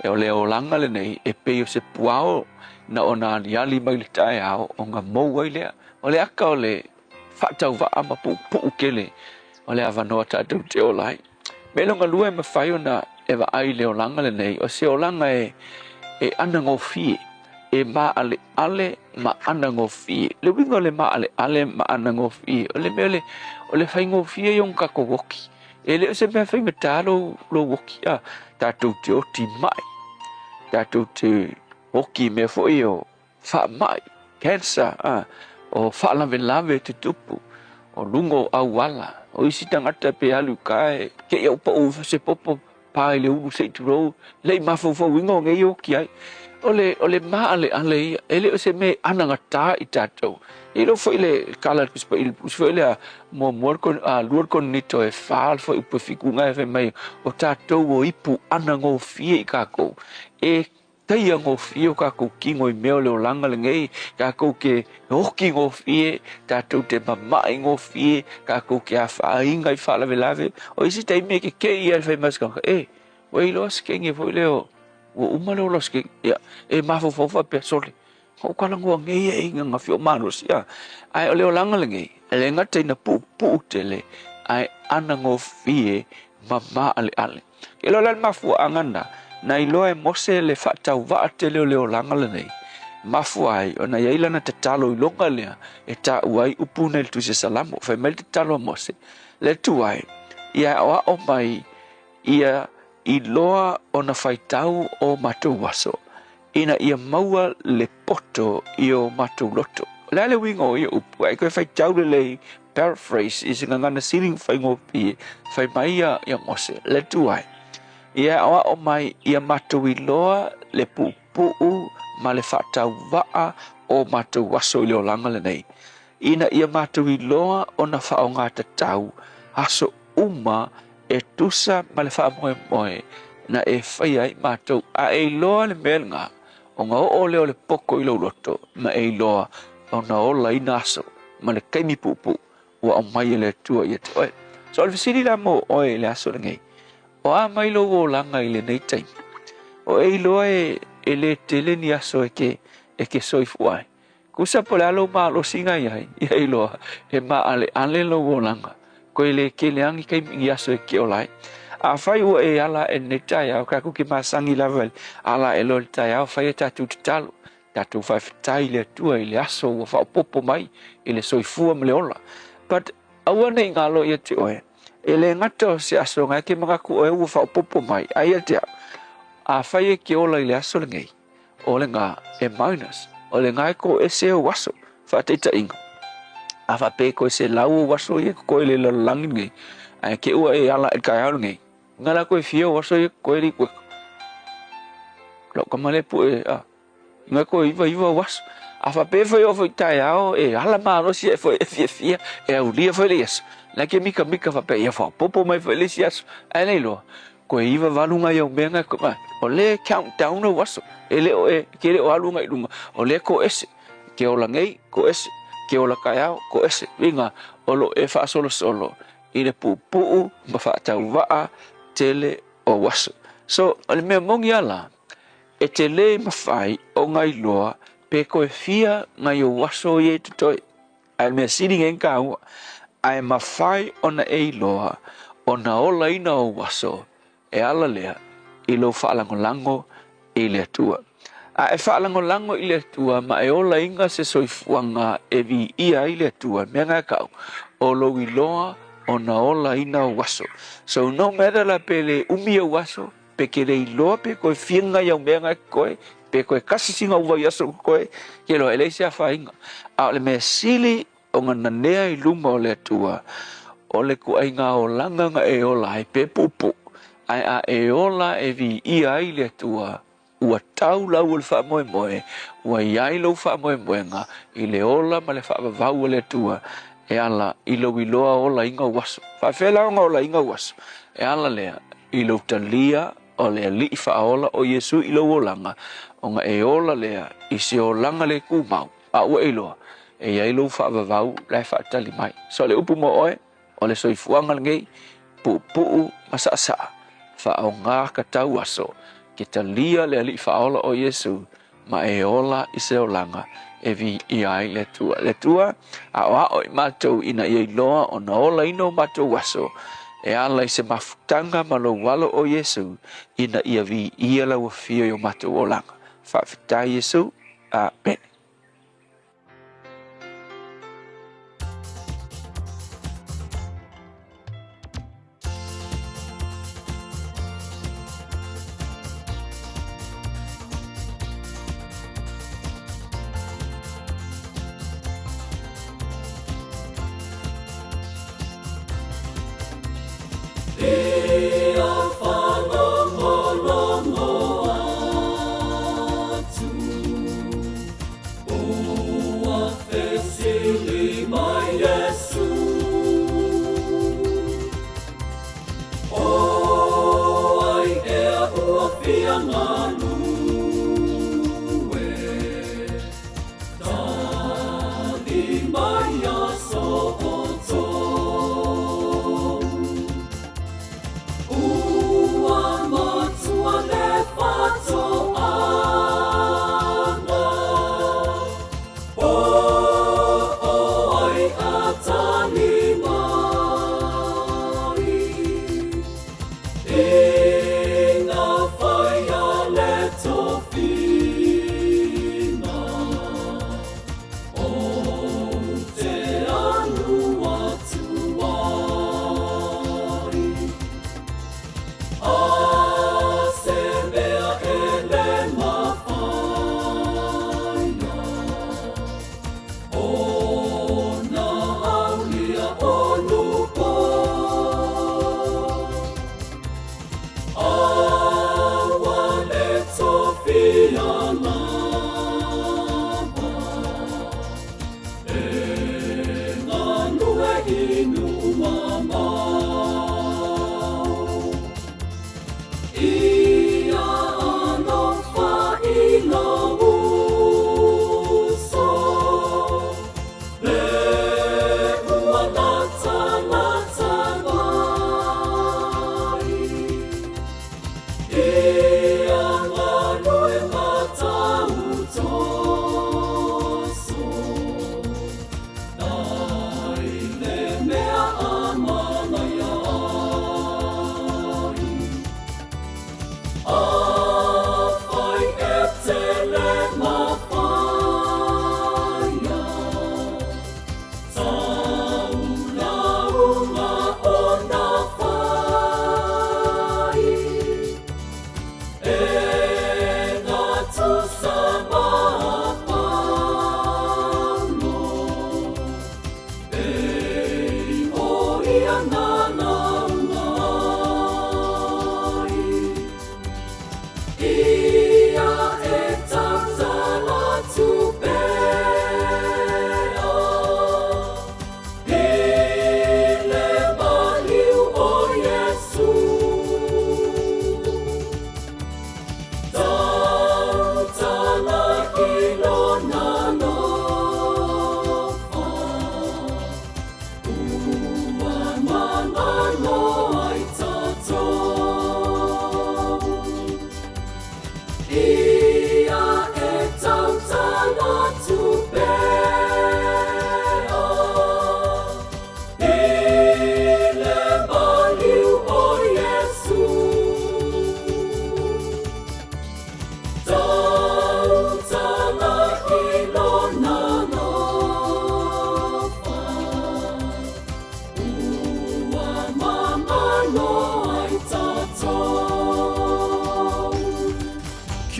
o le olaga lenei e pei o se puao na ona aliali mai le taeao ona mou ai lea. O le aka o le faatauvaa ma puupuu tele o le avanoa tatou te ola ai. Mea lona lua e mafai ona e vaai i le olaga lenei, o se olaga e e anagofie, e maaleale ma anagofie. Le uiga o le maaleale ma anagofie, o le mea le, o le faigofie ia o tatou oki. E le o se mea faigata lou, lou oki, a, tatou te oti mai, tatou te oki i mea foi o faamai, cancer, a, o faalavelave tutupu, o luga o auala, o isi tagata pe alu i uka e te i au pau se popo pa i le ulu se i tulou, le i mafaufauina o nei oki ai. O le, o le maaleale ia, e le o se mea e anagata i tatou. E iloa foi le kala le Tusi le Tusi foi lea muamua le a lua le Korinito e fa le fuaiupu e fitu na e fai mai, o tatou o ipu anagofie i takou, e Taia gofie o tatou kino i mea o le olaga lenei, tatou te oki gofie, tatou te mama'i gofie, tatou te afaina i faalavelave. O isi taimi e keke'i lava i le fai mai o se tagata, E, ua iloa se kenge foi lea o, ua uma le ola o se kenge. Ia, e mafaufau faapea, Sole, na ou talanoa nei e i ngana fio malosi, a. Ae o le olaga lenei, e le gata ina puupuu tele, ae anagofie ma maaleale. Ke iloa la le mafuaaga lena, na iloa e Mose le faatauvaa tele o le olaga lenei, mafua ai ona i ai lana tatalo iloga lea e taua ai upu nei i le Tusi a Salamo. Fai mai le tatalo a Mose, Le Atua e, ia aoao mai ia iloa ona faitau o matou aso, ina ia maua le poto i o matou loto. O le a le uiga o ia upu? Ae toe faitau lelei, paraphrase, i se gagana sili ona faigofie, fai mai ia, ia Mose, Le Atua e, ia aoao mai ia matou iloa le puupuu ma le faatauvaa o matou aso i le olaga lenei, ina ia matou iloa ona faaaoga tatau aso uma e tusa ma le faamoemoe na e faia ai matou, a e iloa le mea lena, ona oo lea o le poto i lou loto, ma e iloa ona olaina aso ma le taimi puupuu ua aumai e le Atua ia te oe. So o le fesili la mo oe i le aso lenei, o a mai lou olaga i lenei taimi? O e iloa e, e le tele ni aso e ke, e ke soifua ai. Kusa po o le a lou malosi na i ai, ia iloa e maaleale lou olaga, koe le kele a ni taimi ni aso e ke ola ai. Afai ua e ala aʻe i lenei taeao, tatou te masani lava i le ala aʻe loa i le taeao, fai a tatou tatalo, tatou faafetai i le Atua i le aso ua faaopoopo mai i le soifua ma le ola. But aua ne i galo ia te oe, e le gata o se aso na e ke manatu oe ua faaopoopo mai, a ia te au, afai e ke ola i le aso lenei, O le gā e minus, o le gā e kō ese ou aso, faataitaiga. A faapea e koe se lau ou aso ia koe le lalolagi lenei, ae ke ua e ala i le taeao lenei, nga la koe fia ou aso ia koe li koe. Lau tama lea pue, a, nga koe 99 ou aso. A faapea foi oo foi i taeao e ala malosi ae foi e fiafia, e aulia foi le aso. La ke mikamika faapea, ia faaopoopo mai foi le isi aso. Ae le iloa, Koe 98 ngai au mea ngai koe o le count down au aso e le o e ke le o alu ngai lunga o le ko ese ke ola nei ko ese ke ola kaeao ko ese uiga o lo e faasolosolo i le puupuu ma faatauvaa tele o aso. So o le mea moni a la e te le mafai o ngai loa pe koe fia ngai ou aso ia i totoe. Ae o le mea sili nei ona taua, ae mafai ona e iloa ona olaina ou aso e ala lea i lou faalagolago i le Atua. A e faalagolago i le Atua ma e olaina se soifuaga e viia ai le Atua, mea na e tau, o lou iloa ona olaina ou aso. So no matter la pe le umi ou aso, Pe ke le iloa pe koe fia ngai au mea ngai koe, pe koe kasi singa u vaiaso koe, ke loa e leai se afaina. A o le mea sili o na nanea i luma o le Atua, o le kuaiga olaga na e ola ai pe puupuu, ae a e ola e viia ai le Atua, ua tau lau o le faamoemoe, ua i ai lou faamoemoega i le ola ma le faavavau a le Atua. e ala i lou iloa olaina o aso. Faafefea la ona olaina o aso? E ala lea i lou talia o le Alii Faaola o Iesu i lou olaga, ona e ola lea i se olaga le tumau, a ua e iloa, e i ai lou faavavau la e faatali mai. So o le upu mo oe, o le soifuaga lenei, puupuu ma saasaa, faaoga ka tau aso, ke talia le Alii Faaola o Iesu ma e ola i se olaga e viia ai le Atua. Le Atua, aoao i matou ina ia iloa ona olaina o matou aso e ala i se mafutaga ma lou alo o Iesu ina ia viia lau afio i o matou olaga. Faafetai Iesu. Amene.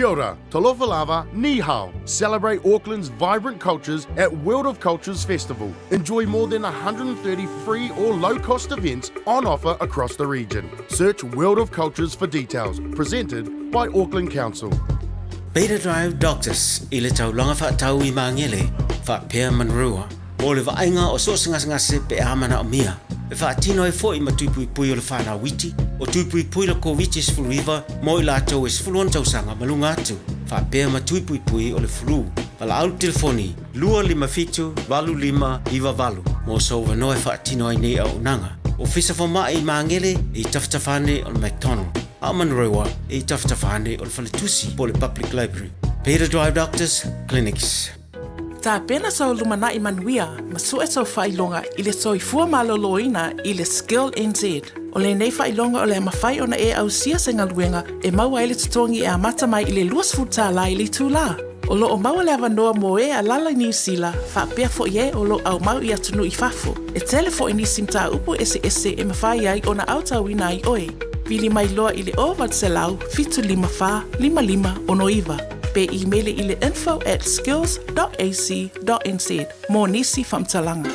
Kia ora, talofa lava, ni hao. Celebrate Auckland's vibrant cultures at World of Cultures Festival. Enjoy more than 130 free or low-cost events on offer across the region. Search World of Cultures for details. Presented by Auckland Council. Beta Drive Doctors i le taulaga faatau i Magele, faapea Manrua. Mo le vaaiga o so o se gasegase pe a manaomia. E faatino ai foi ma tui puipui o le fanau iti, o tui puipui le Koviti-19 mo i latou e 16 tausaga ma luga atu, faapea ma tui puipui o le flu. Valaau le telefoni 257 8598 mo sou avanoa e faatino ai nei auaunaga. Ofisa Fomai i Magele e i tafatafa ane o le McDonald, a o Manurewa e i tafatafa ane o le Faletusi po o le Public Library. Pay to Drive Doctors Clinics. Tapena sou lumanai manuia ma sue sou faailoga i le soifua maloloina i le Skill NZ. O lenei faailoga o le a mafai ona e ausia se galuega e maua ai le totogi e amata mai i le $20 i le itulā. O lo o maua le avanoa mo e alala i Niu Sila faapea foi e o lo o aumau i atunuu i fafo. E tele foi nisi mataupu eseese e mafai ai ona aotauina ai oe. Vili mai loa i le 0800 754 5569. Pe imeli i le info at skills dot ac dot nz mo nisi faamatalaga.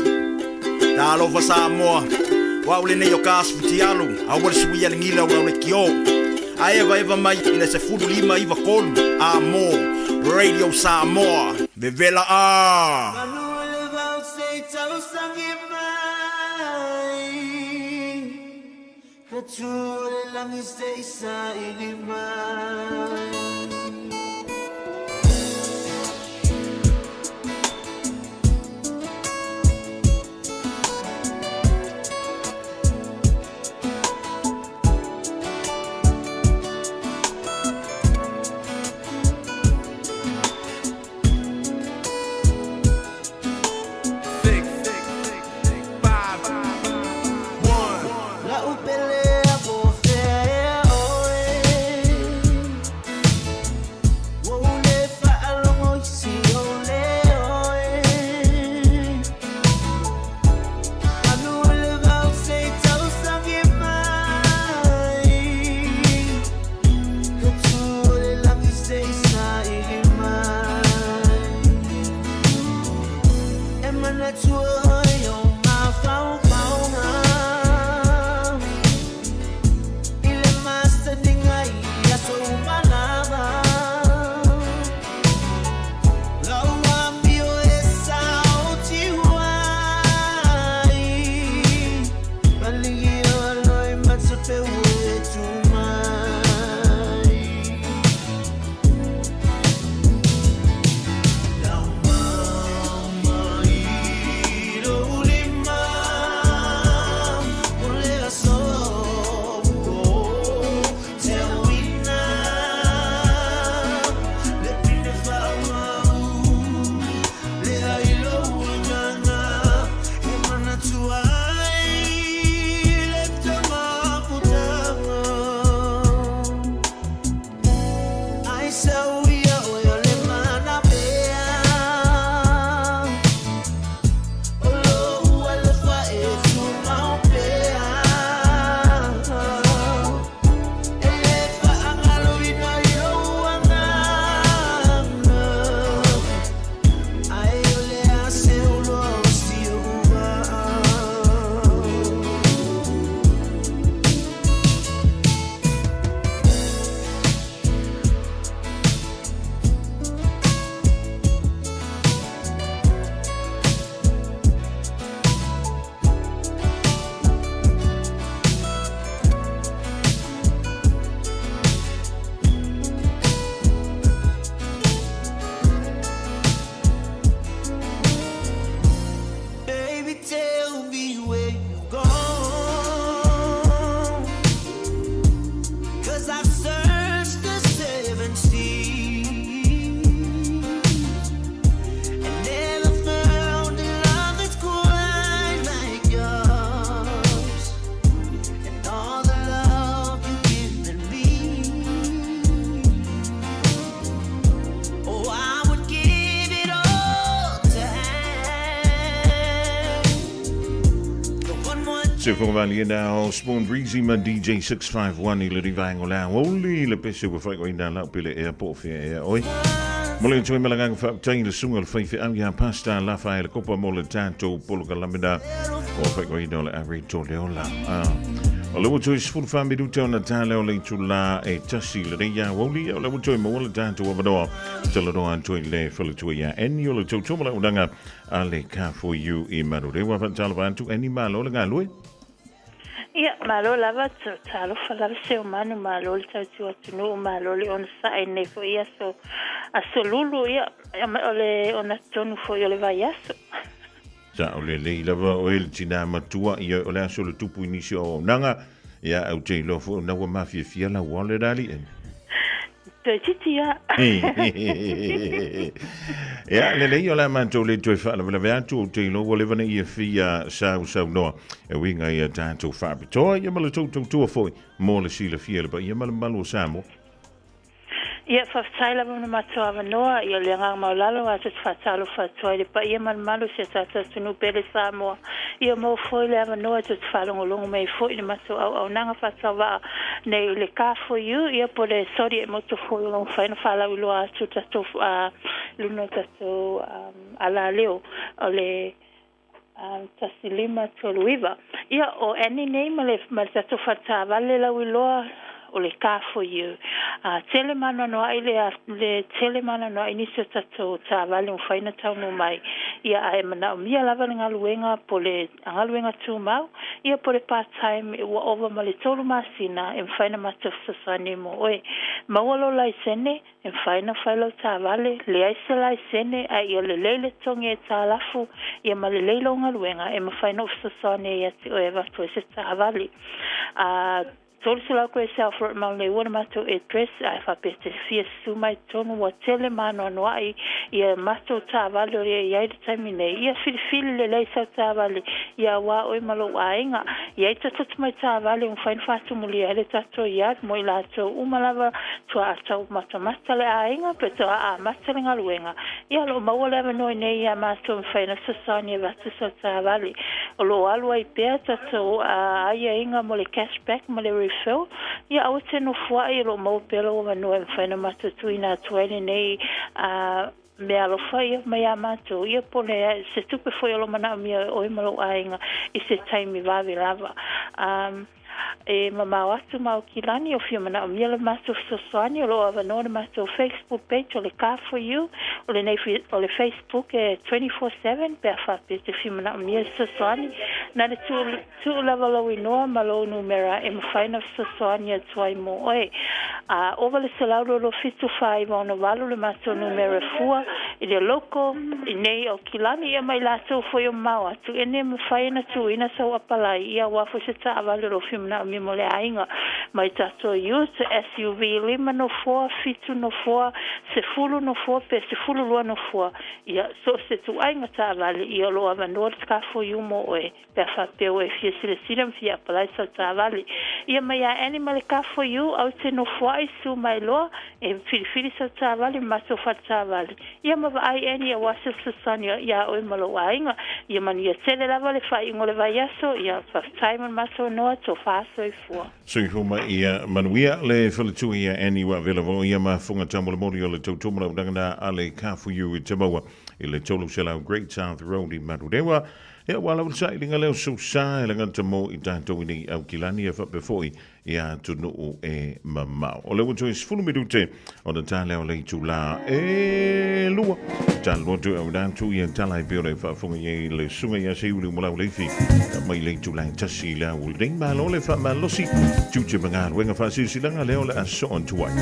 Talofa Samoa, o au lenei o Kas Futialu, aua le suia le gila o lau lekiō. A evaeva mai i le 15 9 3 a mo Radio Samoa. Vevela a! Manu o le vao se i tausagi mai Ka tū o le langi se i saili mai. Se whakawali e nā o Spawn Breezy ma DJ 651 i le rivaengo le aoli le pese ua whaiko i nā lau pele ea po fea ea oi. Mo le tui melanganga whaaptai le sunga le whaiwhi au ia pasta la whae le kopa mo le tātou polo ka lamina o whaiko i nā le ari tō le ola. Ah. O le ua toe 14 minute ona tā lea o le itulā e tasi i lenei aoauli, o le ua toe maua le tatou avanoa talanoa atu ai le faletua ia Annie o le tautua ma le auaunaga a le Car4U i Manurewa. Faatalofa atu Annie, malo le galue. Ia, malo lava, talofa lava Seumanu, malo le tautua atunuu, malo le onosai i lenei foi aso, aso lulu, ia, o le ogatotonu foi o le vaiaso. Sao lelei lava oe le tinā matua, ia o le aso le tupu i nisi o auaunaga, ia au te iloa foi ona ua mafiafia lau wallet ali e. Toeitiiti a. Ia, lelei o le a matou le toe faalavelave atu, ou te iloa ua leva na ia fia sausaunoa e uiga i a tatou faapitoa, ia ma le tou tautua foi mo le silafia e le paia ma le mamalu o Samoa. Ia, faafetai lava mo le matou avanoa. Ia, o le agaga maualalo a te faatalofa atu ai i le paia ma le mamalu o si o tatou atunuu pele Samoa. Ia maua foi le avanoa e tou te faalogologo mai ai foi i le matou auaunaga faatauvaa nei i le Car4U, ia po o le Zodiac Motor foi o lo o mafai ona faalauiloa atu i le tatou luna o tatou alaleo o le 1539. Ia, o Annie nei ma le, ma le tatou faletaavale lauiloa o le Car for You. A tele maanoanoaʻi le, le tele maanoanoaʻi nisi o tatou taavale ua mafai ona taunuu mai. Ia, ae manaomia lava le galuega po o le galuega tumau, ia po o le part time ua ova ma le tolu masina e mafai ona matou fesoasoani mo oe. Maua lou laisene, E mafai ona fai lau taavale, leai se laisene, ae ia lelei le totogi aitalafu, ia ma lelei lou galuega, e mafai ona ou fesoasoani ai ia te oe e avatu ai se taavale. A 300 Great South Road Maunalei le matou address, ae faapea e te fia susu mai i totonu, ua tele ma anoanoai ia matou taavale o lea e i ai i le taimi nei. Ia filifili lelei sau taavale, ia aua oe ma lou aiga. I ai tatou tamai taavale ua mafai ona faatumulia ai le tatou yard mo i latou uma lava Tuaa tau matamata le aiga pe tuaa amata le galuega, ia o lo o maua le avanoa nei ia matou e mafai ona fesoasoani e avatu sau taavale. O lo o alu ai pea tatou aiaiga mo le cash back ma le refill, ia aua te nofoai o lo o maua pea lou avanoa e mafai ona matou tuuina atu ai lenei meaalofa ia mai ia matou, ia po o le se tupe foi o lo o manaomia e oe ma lou aiga i se taimi vave lava. E mamao atu ma Aukilani, o fia manaomia le matou fesoasoani, o lo o avanoa le matou Facebook page o le Car For You, o lenei o le Facebook e 24/7 pe a faapea e te fia manaomia se fesoasoani, na le tuu, tuu lava lou inoa ma lou numera e mafai ona fesoasoani atu ai mo oe. A ova le 127 4968 le matou numera fua i le local i nei Aukilani, ia ma i latou foi o mamao atu. E le mafai ona tuuina sau apalai ia aua foi se taavale o lo o fia manaomia mo le aiga mai tatou ute SUV lima nofoa, fitu nofoa, sefulu nofoa pe 12 nofoa ia so o se ituaiga taavale ia o lo o avanoa le Car4U mo oe pe a faapea ua e fia silasila ma fia apalai sau taavale ia mai a Annie ma le Car4U au te nofoaʻi susu mai loa e filifili sau taavale ma matou faletaavale Ia ma vaai Annie aua se fesoasoani iā oe ma lou aiga. Ia manuia tele lava le faaiuga o le vaiaso. Ia faafetai mo le matou noa, tofa soifua. Soifua mai ia manuia le faletua ia Annie ua avela foi ia mafuga taumolimoli o le tautua ma lau a le Car4U i Te Maua i le 300 Great South Road i Manurewa. Ia ua lava le sailiga lea o Susa e lagata mo i tatou i nei Aukilani e faapea foi i atunuu e mamao. O le ua toe 10 minute ona tā lea o le itulā e lua. Talanoa atu e auina atu ia tala e pei ona e faafofoga i ai le susuga ia Seiuli Umalau Leifi mai le itulā e tasi i le aoauli nei. Malo le faamalosi, tiute ma galuega faasilasilaga lea o le a soo atu ai.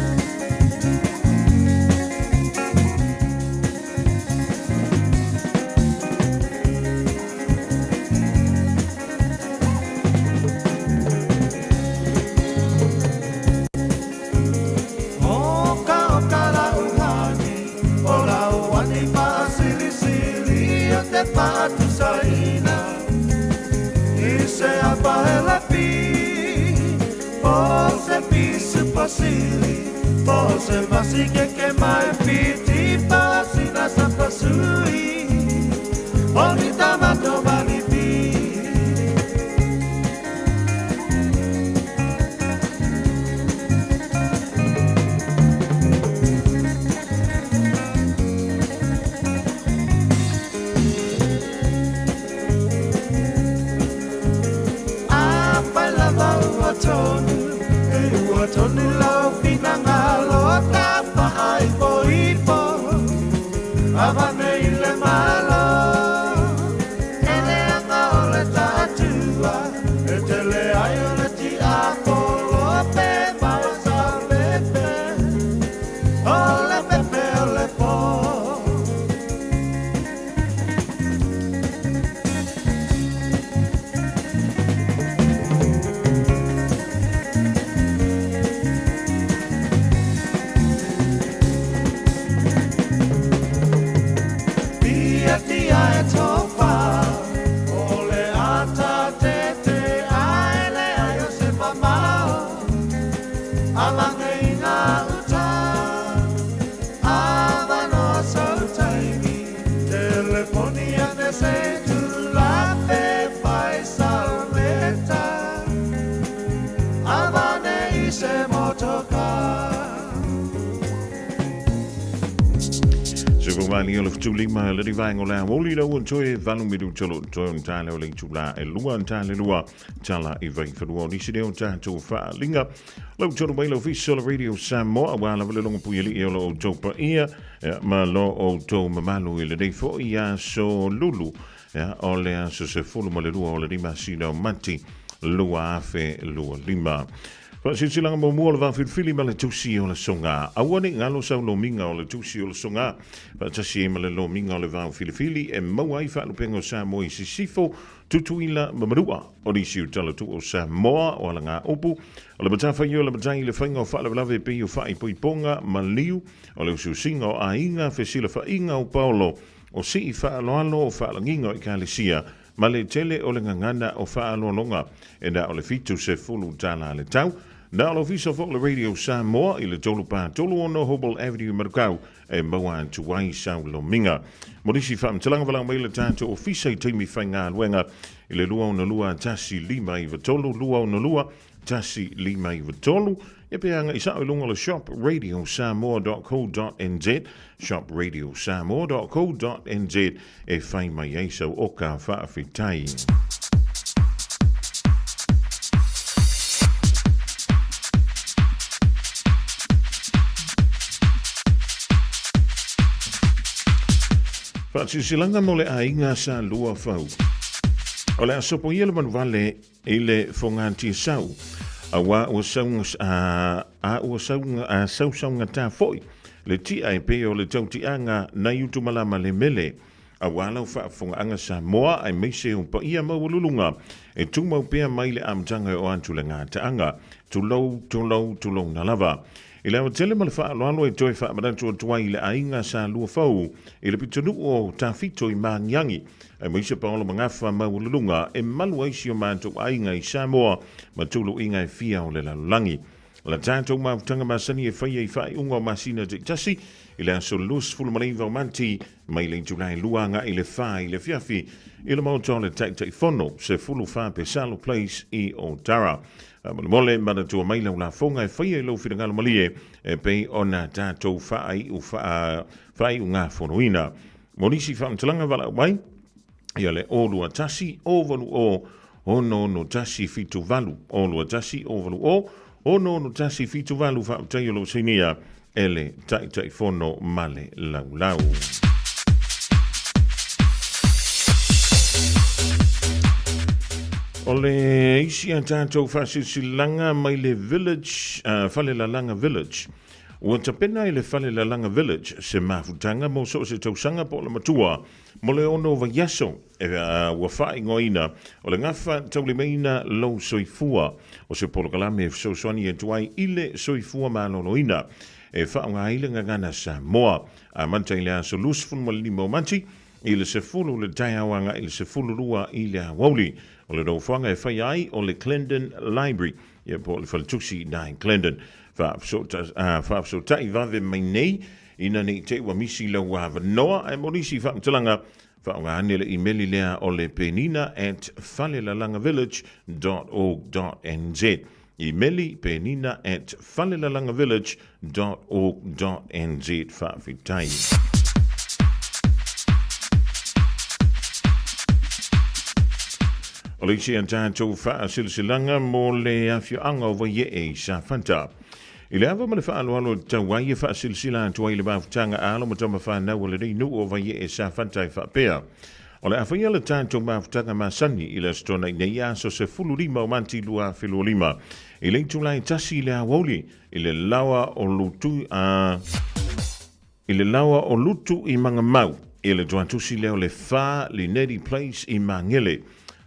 malie o le 75 le vaega o le aoauli la ua toe 8 minuta o lo o totoe ona tale o le itula e 2 ona tale 2 tala i Vaifanua o nisi nei o tatou faaaliga. Lau tonu mai le ofisa o le Radio Samoa aua lava le logo puialii o lo outou paia ma lo outou mamalu i lenei foi aso lulu o le aso 12 o le masina o Mati 2025. Faasilasilaga muamua o le Vaafilifili ma le Tusi o le Soga. Aua ne i galo sau lomiga o le Tusi o le Soga faatasi ai ma le lomiga o le Vaofilifili e maua ai faalupega o Samoa i Sisifo, Tutuila ma Manua. O nisi o talatuu o Samoa o alagaupu, o le matafaioi o le matai i le faiga o faalavelave e pei o faaipoipoga, maliu, o le usiusiga o aiga, fesilafaiga o paolo, o sii faaaloalo, o faalagiga o ekalesia, ma le tele o le gagana o faaaloaloga e na o le 70 tala le tau. Na o le ofisa foi o le Radio Samoa i le 336 Hobble Avenue Manukau e maua atu ai sau lomiga. Mo nisi faamatalaga valaau mai le tatou ofisa i taimi faigaluega i le 262 1593 262 1593, ia pe agai sao i luga o le shopradiosamoa.co.nz, shopradiosamoa.co.nz e fai mai ai sau oka faafetai. Faasilasilaga mo le aiga sa lua fau. O le a sopoia le manuvale I le fogatia-sau, auā ua a ua sausaugata foi le tia e pei o le tautiaga nai utumalama le mele, auā lau faafofogaaga Samoa aemaise o paia maualuluga e tumau pea mai le amataga e oo atu le gataaga. Tulou, tulou, tulouna lava. I le aotele ma le faaaloalo e toe faamanatu atu ai i le aiga sa lua fou i le pitonuu o Tafito i Magiagi, aemaise paolo magafa maualuluga e malu ai si o matou aiga i Samoa ma tuluiga e fia o le lalolagi. La tatou mafutaga masani e faia i faaiuga o masina taitasi i le aso 29 o Mati mai le itula e 2 agai i le 4 i le afiafi i le Maota o le Taitaifono, 14 Pesalo Place i Otara. Faamolemole, manatua mai lau lafoga e faia i lou finagalo malie e pei ona tatou faaiu faaiugafonoina. Mo nisi faamatalaga valaau mai ia le 021 080 66178, 021 080 66178 Faafetai o lou sainia e le Taitaifono ma le Laulau. O le isi a tatou faasilasilaga mai le Village, Falelalaga Village. Ua tapena i le Falelalaga Village se mafutaga mo so o se tausaga po o le matua mo le ono vaiaso e ua faaigoaina o le gafa taulimaina lou soifua. O se polokalame e fesoasoani atu ai i le soifua maloloina e faaaoga ai le gagana Samoa. Amata i le aso 25 o Mati i le 10 le taeao agai i le 12 i le aoauli. O le nofoaga e faia ai o le Clendon Library, ia po o le faletusi i ina i Clendon. Faafesootai vave mai nei ina ne i te i ua misi lau avanoa ae mo nisi faamatalaga Faaaoga ane le imeli lea o le penina at falelalagavillage dot org dot nz. Imeli, penina at falelalagavillage dot org dot nz. Faafetai. O le isi a tatou faasilasilaga mo le afioaga o Vaiee i Safata. I le ava ma le faaaloalo e tatau ai e faasilasila atu ai le mafutaga a alo ma tama fanau a lenei nuu o Vaiee Safata e faapea, O le a faia le tatou mafutaga masani i le Aso Toonai nei aso 15 o Mati 2025 i le itula e 1 i le aoauli i le laoa o Lutu a i le laoa o Lutu i Magamau i le tuatusi lea o le 4 Lineti Place i Magele.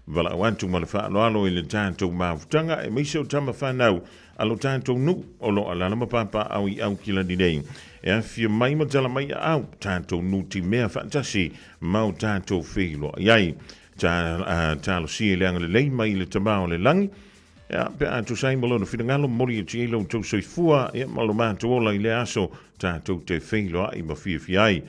Valaau atu ma le faaaloalo i le tatou mafutaga aemaise o tama fanau a lo tatou nuu o lo o alaala ma papaaao i Aukilani nei. E afifio mai ma tala mai aau tatou nutimea faatasi ma o tatou feiloai ai. Talosia i le agalelei mai i le Tama o le Lagi, Ia, pe a tusa ai ma lona finagalo, momoli atu ai lo outou soifua, ia, ma lo matou ola i lea aso, tatou te feiloai ma fiafia ai.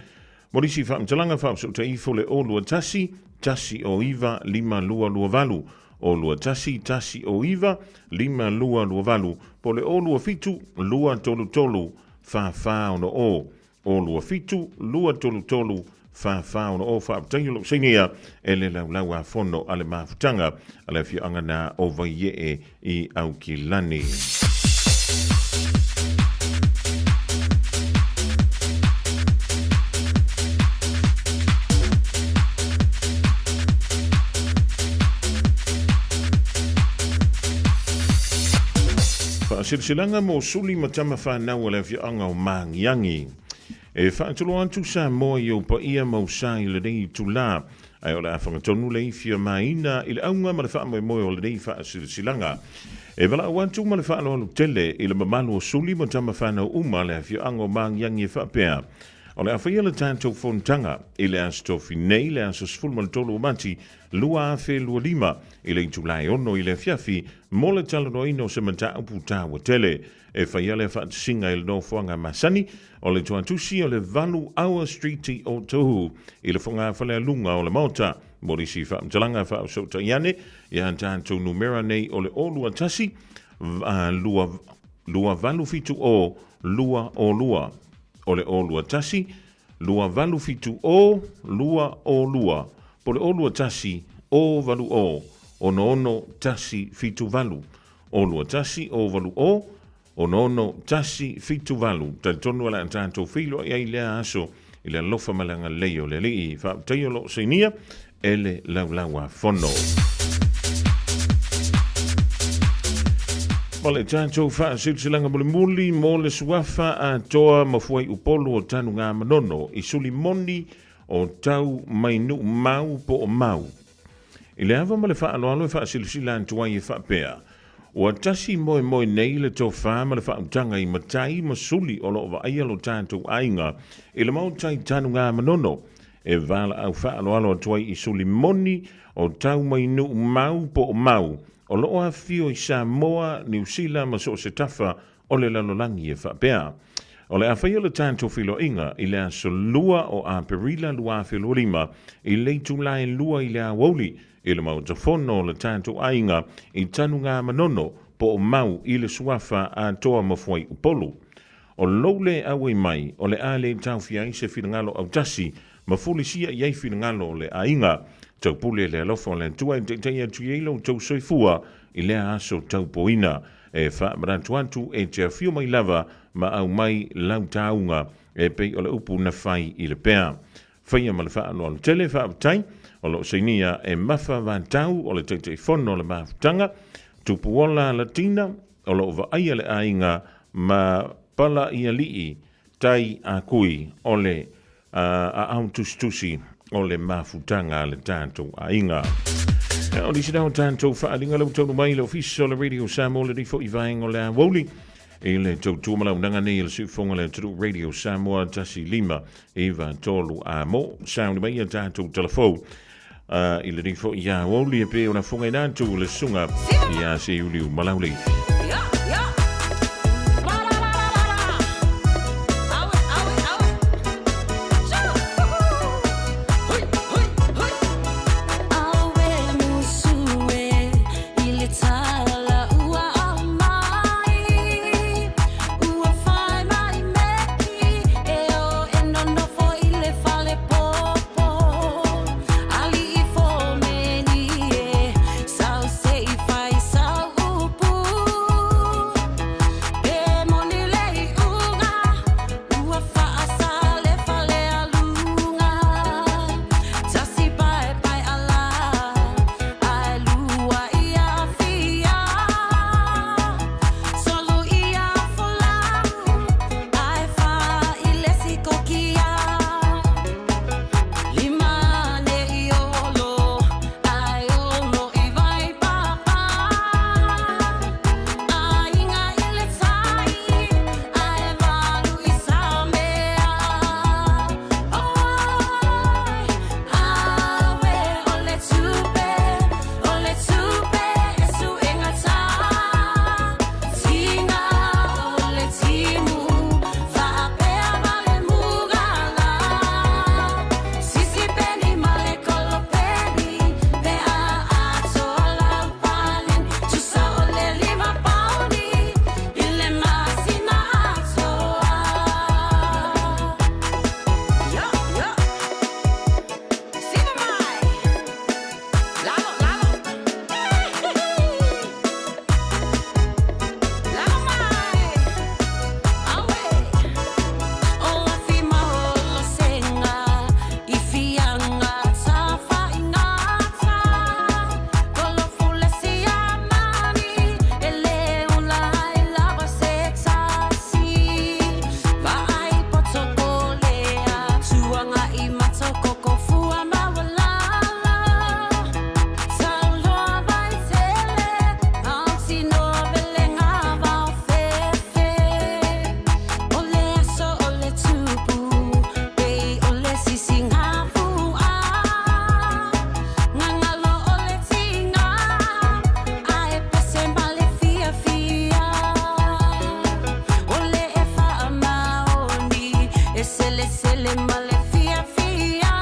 Mo nisi faamatalaga, faafesootai ifo le 021 109 5228, 021 109 5228, po o le 027 233 4460. 0 2 7 2 3 3 4 4 6 0. Faafetai o lou sainia e le laulau a fono a le mafutaga a le afioaga na o Vaiee i Aukilani. Faasilasilaga mo Suli ma tama fanau a le afioaga o Magiagi. E faatulou atu Samoa i ou paia ma ou sa i lenei itulā, ae o le a fagatonu le ifia māina i le auga ma le faamoemoe o lenei faasilasilaga. E valaau atu ma le faaaloalo tele i le mamalu o Suli ma tama fanau uma a le afioaga o Magiagi e faapea, O le a faia le tatou fonotaga i le Aso Tofi nei, le aso 13 o Mati 2025 i le itulā e 6 i le afiafi mo le talanoaina o se mataupu taua tele. E faia lea faatasiga i le nofoaga masani o le Toatusi o le 8 Hour Street i Otahuhu i le fogafalealuga o le Maota. Mo nisi faamatalaga faaosootai ane ia tatou numera nei o le 021 2 287 0 202. O le 021 287 0 202 po o le 021 080 66 178. 0 21 0 80 66 178. Talitonu o le a tatou feiloai ai i lea aso i le alofa ma le agalelei o le Alii. Faafetai o lo o sainia e le laulau a Fono. Ma le tatou faasilasilaga mulimuli mo le suafa atoa ma fuaiupolu o Tanugamanono i suli moni o tau mai Nuumau po o Mau. I le ava ma le faaaloalo e faasilasila atu ai e faapea, Ua tasi moemoe nei le tofa ma le faautaga i matai ma suli o lo o vaaia lo tatou aiga i le maota i Tanugamanono, e valaau faaaloalo atu ai i suli moni o tau mai Nuumau po o Mau o lo o afifio i Samoa, Niu Sila ma so o se tafa o le lalolagi e faapea, O le a faia le tatou feiloaiga i le aso 2 o Aperila 2025 i le itula e 2 i le aoauli i le Maota Fono o le tatou aiga i Tanugamanono po o Mau i le Suafa Atoa ma Fuaiupolu. O lou le auai mai o le a le taofia ai se finagalo autasi ma fulisia i ai finagalo o le aiga. Taupule le alofa o le Atua e taitai atu i ai lo outou soifua i lea aso taupoina. E faamanatu atu e te afio mai lava ma aumai lau taauga e pei o le upu na fai i le pea. Faia ma le faaaloalo tele, faafetai o lo o sainia e Mafa Vatau o le Taitaifono o le Mafutaga, Tupuola Latina o lo o vaaia le aiga ma Palaialii Tai a Kui o le aao tusitusi o le mafutaga a le tatou aiga. O nisi na o tatou faaaliga lau taunu mai le ofisa o le Radio Samoa le rifo i vaega o le aoauli i le tautua malaunaga nei le siufoga le atunuu Radio Samoa 1 5 9 3 a mo sauni mai a tatou telefou i le rifo i aoauli e pe ona fonga ina atu le susuga ia Seiuliu Malauli. E selesele ma le fiafia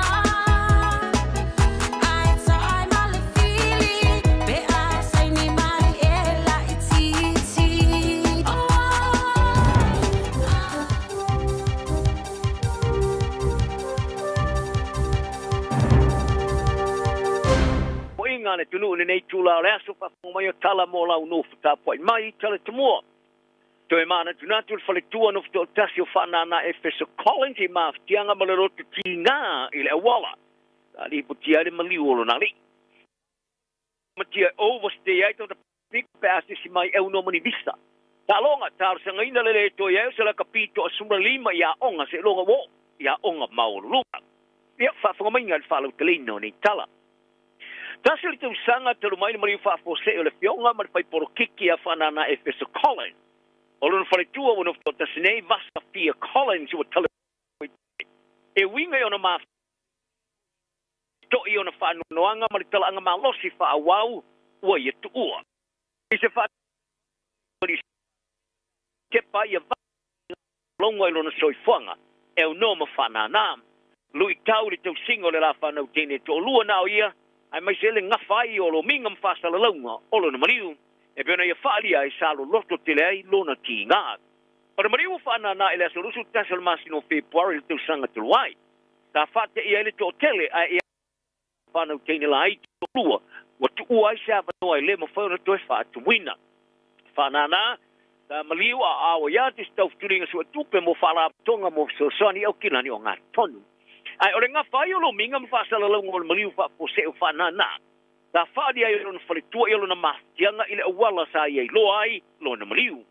Ae tae ma le fili Pe a saini mai e laitiiti Poiga a le atunuu i lenei itula o le aso, faafofoga mai o tala mo lau nofo tapuai mai, tala tomua. Toe manatunatu le faletua nofo toatasi o Faanana Efeso Collins i mafatiaga ma le loto tiga i le auala sa lipotia ai le maliu o lona alii. Matia e overstay ai tagata piko pe a sisi mai e aunoa ma ni visa. Taaloga, talosagaina le le toe ai o se lakapi toasula lima i aoga seiloga ua oo i aoga maualuluga. Ia, faafofoga maiga i le faalauteleina o nei tala. Tasi o le tausaga talu mai le maliu faafuasei o le Afioga ma le fai polokiki ia Faanana Efeso Collins. O lona faletua ua nofo toatasi nei, Vasa Fia Collins ua tala e uiga i ona mafato'i i ona faanoanoaga ma le talaaga malosi faaauau ua ia tuua. I se tepa ia logo i lona soifuaga e aunoa ma faanānā. Luitau i le tausiga o le la fanau teine toalua na o ia, aemaise ai le gafa ai o lomiga ma faasalalauga o lona maliu, e pei ona ia faaalia ai sa loloto tele ai lona tiga. O le maliu ua faanānā i le aso 21 o le masina o Fepuari i le tausaga talu ai, sa faateia ai le toatele ae ia fanau teine laiti toalua ua tuua ai se avanoa e le mafai ona toe faatumuina. Faanānā, sa maliu a aao ai atu se taufutuliga suetupe mo faalapotopotoga mo fesoasoani i Aukilani o Gatonu. Ae o le gafa ai o lomiga ma faasalalauga o le maliu faafuasei o Faanānā, sa faaalia ai e lona faletua ia lona mafatiaga i le auala sa ia iloa ai lona maliu.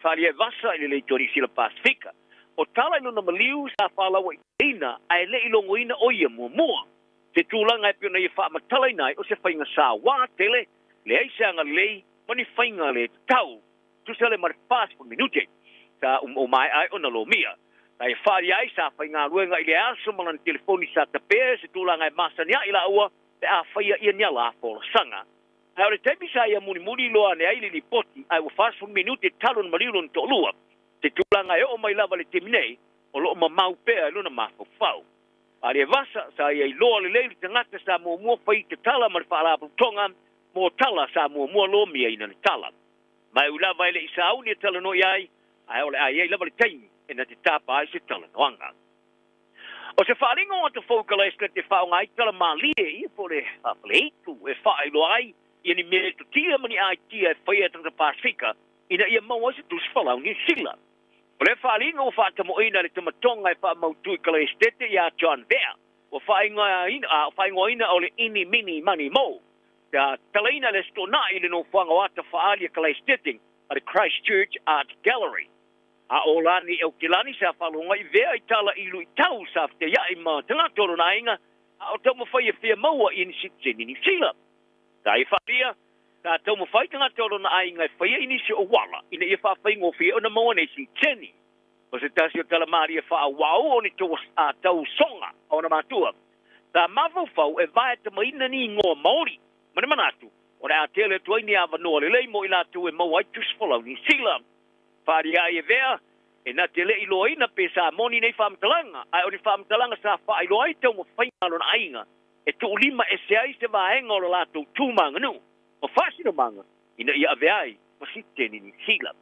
Faaalia e Vasa i le Leitio Niu Sila Pasefika. O tala i lona maliu sa faalauaiteina ae le i logoina o ia muamua. Se tulaga e pei ona ia faamatalaina ai o se faiga sauā tele, leai se agalelei ma ni faiga le tatau. Tusa lea ma le 40 minute sa umaea ai ona lomia. Sa ia faaalia ai sa faigaluega i le aso ma lana telefoni sa tapea se tulaga e masani ai laua pe a faia ia ni ala folasaga. Ae o le taimi sa ia mulimuli loa ane ai le lipoti ae ua 40 minute talu ona maliu lona toalua. Se tulaga e oo mai lava i le taimi nei o lo o mamau pea i lona mafaufau. A le vasa, sa ia iloa lelei le tagata sa muamua fai i te tala ma le faalapotopotoga mo tala sa muamua lomiaina le tala. Ma e ui lava e le i sauni e talanoa i ai, ae o le a i ai lava le taimi e na te tapa ai se talanoaga. O se faaaliga o ata fou i Kalaesetete e faaaoga ai tala malie ia po o le faafaleitu e faailoa ai ia ni metotia ma ni aitia e faia e tagata Pasefika ina ia maua ai se tusi folau Niu Sila. O lea faaaliga ua faatamoeina e le tama Tonga e faamautu i Kalaesetete iā John Vea, ua faaigoaina o le Ini Mini Mani Mo. Sa tatalaina le Aso Toonai i le nofoaga o ata faaali a Kalaesetete a le Christchurch Art Gallery. A o Lani Eukelani sa faalogo ai Vea i tala i luitau sa fetaiai ma tagata o lona aiga a o taumafai e fia maua i ni sitiseni Niu Sila. Sa ia faaalia, sa taumafai tagata o lona aiga e faia i nisi o auala ina ia faafaigofie ona maua nei sitiseni. O se tasi o tala malie faaauau o ni tausoga a ona matua, sa mafaufau e vae tamaina ni igoa Maori ma le manatu o le a tele atu ai ni avanoa lelei mo i latou e maua ai tusi folau Niu Sila. Faaalia ai e Vea, e na te le i iloaina pe sa moni nei faamatalaga, ae o ni faamatalaga sa faailoa ai taumafaiga a lona aiga e tuulima ese ai se vaega o le latou tu ma aganuu ma faasinomaga ina ia avea ai ma sitiseni Niu Sila.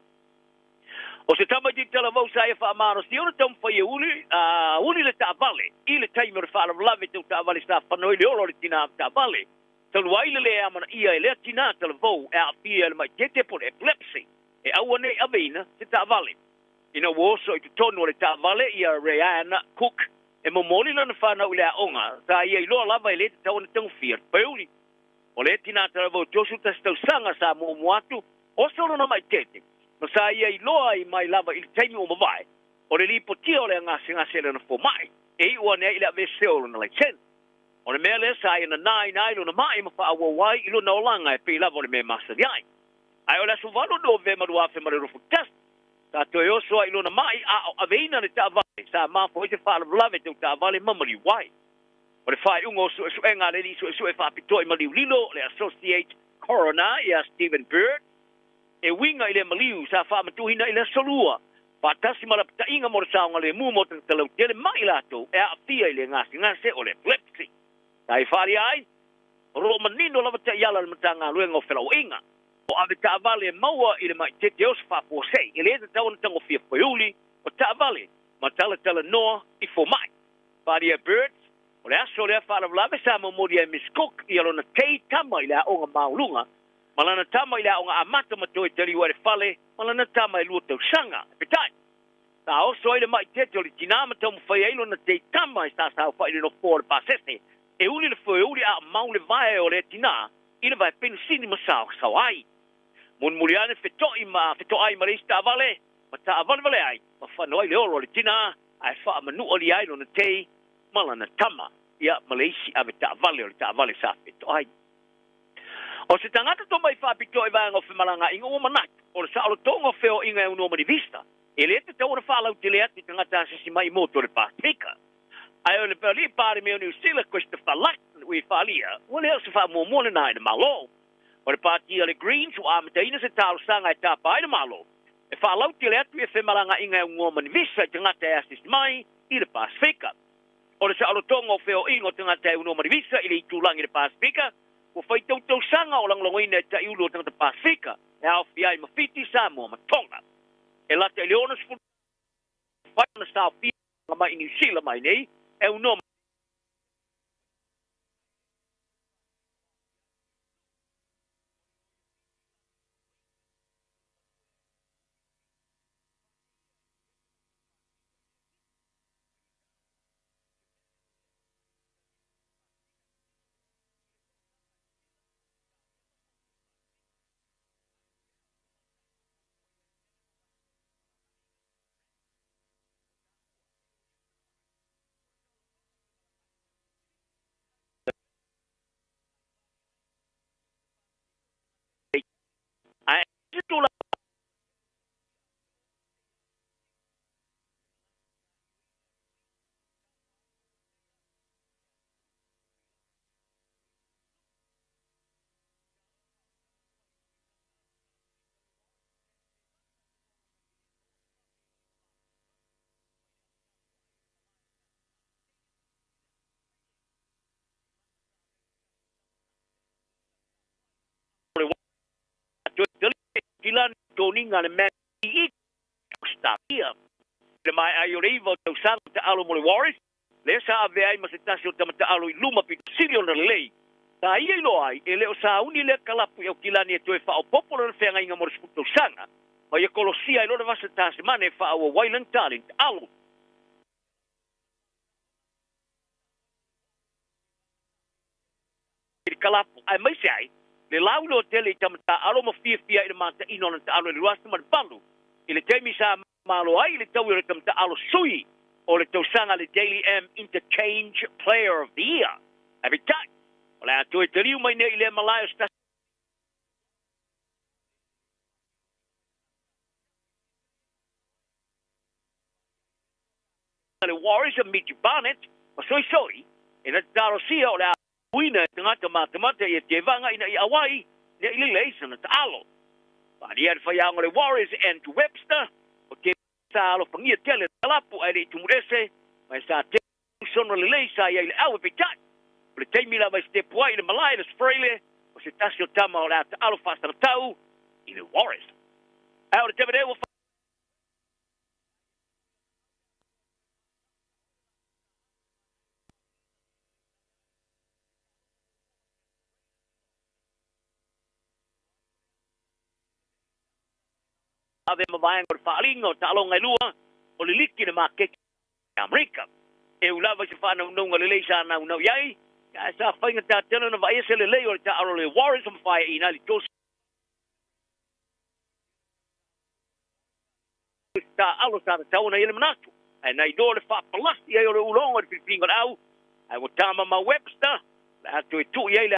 O se tamaitiiti talavou sa ia faamalosia ona taumafai e uli, a uli le taavale i le taimi o le faalavelave tau taavale sa fano ai le ola o le tinā taavale. Talu ai le lē amanaia e lea tinā talavou e aafia i le maitete po o le epilepsy e aua ne i aveina se taavale. Ina ua oso i totonu o le taavale ia Rayanna Cook e momoli lana fanau i le aoga, sa ia iloa lava e lē tatau ona tagofia le paeuli. O le tinā talavou 31 tausaga sa muamua atu, oso lona maitete, ma sa ia iloa ai mai lava i le taimi ua mavae, o le lipotia o le gasegase i lana fomai, e iu ane ai i le aveesea o lona laisene. O le mea lea sa ia nanāina ai lona ma'i ma faaauau ai i lona olaga e pei lava o le mea masani ai. Ae o le aso 8 Novema 2021, sa toe oso ai i lona ma'i a o aveina le taavale sa mafua ai se faalavelave tau taavale ma maliu ai. O le faaiuga o suesuega a le alii suesue faapitoa i maliu lilo, le Associate Coroner ia Stephen Bird, e uiga i lea maliu sa faamatuina i le aso Lua. Faatasi ma lapataiga mo le saogalemu mo tagata lautele ma i latou e aafia i le gasegase o le epilepsy. Sa i faaalia ai, o lo o manino lava taiala a le Matagaluega o Felauaiga, o ave taavale e maua i le maitete oso faafuasei, e le tatau ona tagofia foeuli o taavale ma talatalanoa i fomai. Faaalia e Birds, o le aso lea faalavelave sa momoli ai e Miss Cook ia lona tei tama i le aoga maualuga ma lana tama i le aoga amata ma toe taliu ai i le fale ma lana tama e lua tausaga. Peitai, sa oso ai le maitete o le tinā ma taumafai ai lona tei tama e sasaofai i le nofoa o le pasese e uli le foeuli a o mau le vae o lea tinā i le vae penisini ma saosaoa ai. Mulimuli ane feto'i ma feto'ai ma le isi taavale ma taavalevale ai ma fano ai le olo o le tinā ae faamanu'alia ai lona tei ma lana tama, ia ma le isi ave taavale o le taavale sa feto'ai. O se tagata tomai faapitoa i vaega o femalagaaiga ua manatu, o le saolotoga o feoaiga e aunoa ma ni visa, e le tatau ona faalautele atu i tagata asiasi mai i motu o le Pasefika. Ae o le Alii Palemia o Niu Sila, Christopher Luxon, ua i faaalia, ua le o se faamuamua lena i le Malo. O le pati a le Greens ua amataina se talosaga e tapa ai le Malo e faalautele atu ia femalagaaiga e aunoa ma ni visa i tagata e asiasi mai i le Pasefika. O le saolotoga o feoaiga o tagata e aunoa ma ni visa i le itulagi i le Pasefika, ua faitau tausaga o lagolagoina e taiulu o tagata Pasefika e aofia ai ma Fiti, Samoa ma Tonga. E lata i le 60 fai ona saofia mai i Niu Sila mai nei e aunoa Ae se tulaga o le toe tali toniga le mea i Australia. Le maea ai o le iva o tausaga taalo mo le Warriors, lea sa avea ai ma se tasi o tama taalo i luma pito sili ona lelei. Sa ia iloa ai, e le o sauni lea kalapu i Aukilani e toe faaopoopo lona feagaiga mo le 10 tausaga, ma ia kolosia ai loa le vasa Tasemane e faaauau ai lana taleni taalo. I le kalapu, aemaise ai le lauiloa tele i tama taaalo ma fiafia i le mataino o lana taalo i le 2008 i le taimi sa malo ai i le taui o le tama taaalo sui o le tausaga le Daily Am Interchange Player of the Year. Ae peitai, o le a toe taliu mai nei i lea malae o se tasi le Warriors a Mitch Barnett ma soisoi e na te talosia o le a uina e tagata matamata ia tevaga ina ia auai ne i lelei sana taalo. Faaalia le faiaoga o le Warriors Andrew Webster o te sa alofagia tele kalapu ae le i tumulese ma e sa tele sono lelei sa iai le aue. Peitai o le taimi lava i stepu ai i le malae le Sfreile o se tasi o tama o le a taalo faasagatau i le Warriors. Ae o le taimi nei ua ave ma vaega o le faaaliga o taaloga e lua o le liki le maketi i Amerika. E ui lava i se faanaunauga lelei sa naunau i ai, ae sa faigata tele ona vaaia se lelei o le taaalo a le Warriors ma faeaiina ai le 30 taaalo sa tatau ona i ai le manatu. Ae na iloa le faapalasi ai o le uloga i le filifiliga o le au, ae ua tama ma Webster o le a toe tuu i ai le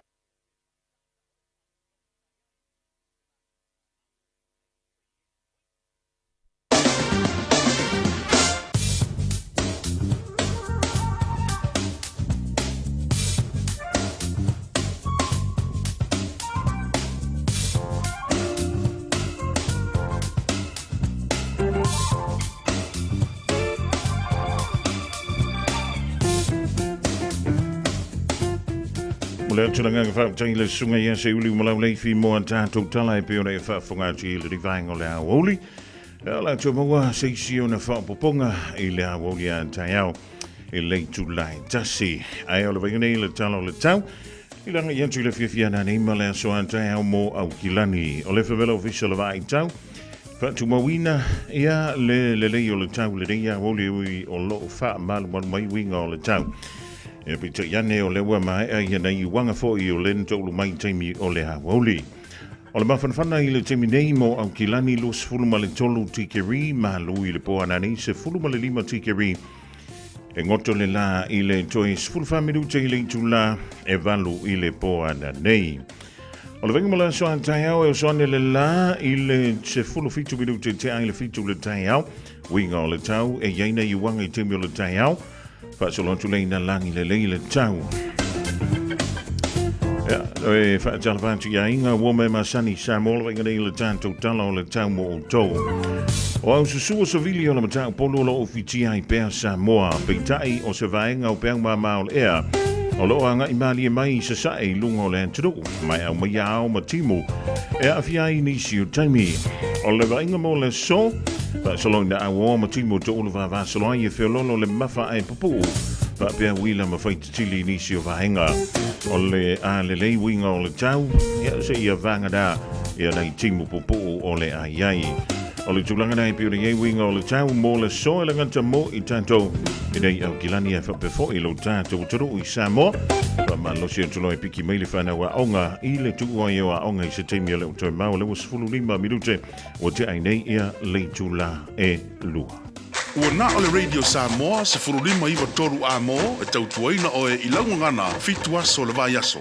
Momoli atu le agaga faafetai i le Susuga ia Seiuli Umalauleifi mo a tatou tala e pei ona e faafofoga atu i lenei vaega o le aoauli. Ia, o le a toe maua se isi ona faaopoopoga i le aoauli a taeao i le itula e 1. Ae o le vaiga nei le tala o le tau i le agai atu i le afiafi a nanei ma le aso a taeao mo Aukilani. O le Favela Ofisa o le Vaai Tau, faatumauina ia le lelei o le tau lenei aoauli ui o lo o faamalumalu mai uiga o le tau. Ia peitai ane o lea ua maea ia nai iuaga foi o lea na taulu mai i taimi o le aoauli. O le mafanafana i le taimi nei mo Aukilani 23 tikeri, malu i le po ananei 15 tikeri. E goto le la i le toe 14 minute i le itula e 8 i le po ananei. O le vaega mo le aso a taeao e oso ane le la i le 17 minute tea i le 7 le taeao. Uiga o le tau e iai nei iuaga i taimi o le taeao. Faasolo atu lea ina lagi lelei le tau. Ia, e faatalofa atu i aiga ua me masani Samoa le vaega nei le tatou tala o le tau mo outou. O au susu o savili o le mataupolu o lo o fitia ai pea Samoa, peitai o se vaega o peau māmā o le ea, o lo o agai malie mai i sasae i luga o le atunuu, ma e aumaia ao ma timu e aafia ai nisi o taimi. O le vaaiga mo le aso, faasolo ina auoa ma timu o toulu vavasolo ai e feololo le mafa ae pupuu, faapea uila ma faitatili i nisi o vaega. O le a lelei uiga o le tau, ia seia vagana ia nai timu pupuu o le a i ai. O le tulaga na e pei ona i ai uiga o le tau mo le aso e le gata mo i tatou i nei Aukilani ae faapea foi lo tatou atunuu i Samoa. Faamalosi atu loa e piki mai le fanau aoga i le tuu ai o aoga i se taimi o le o toe mau o le 15 minute ua tea ai nei ia le itula e 2. Ua na o le Radio Samoa 15 9 3 A mo e tautuaina oe i lau gagana fitu aso o le vaiaso.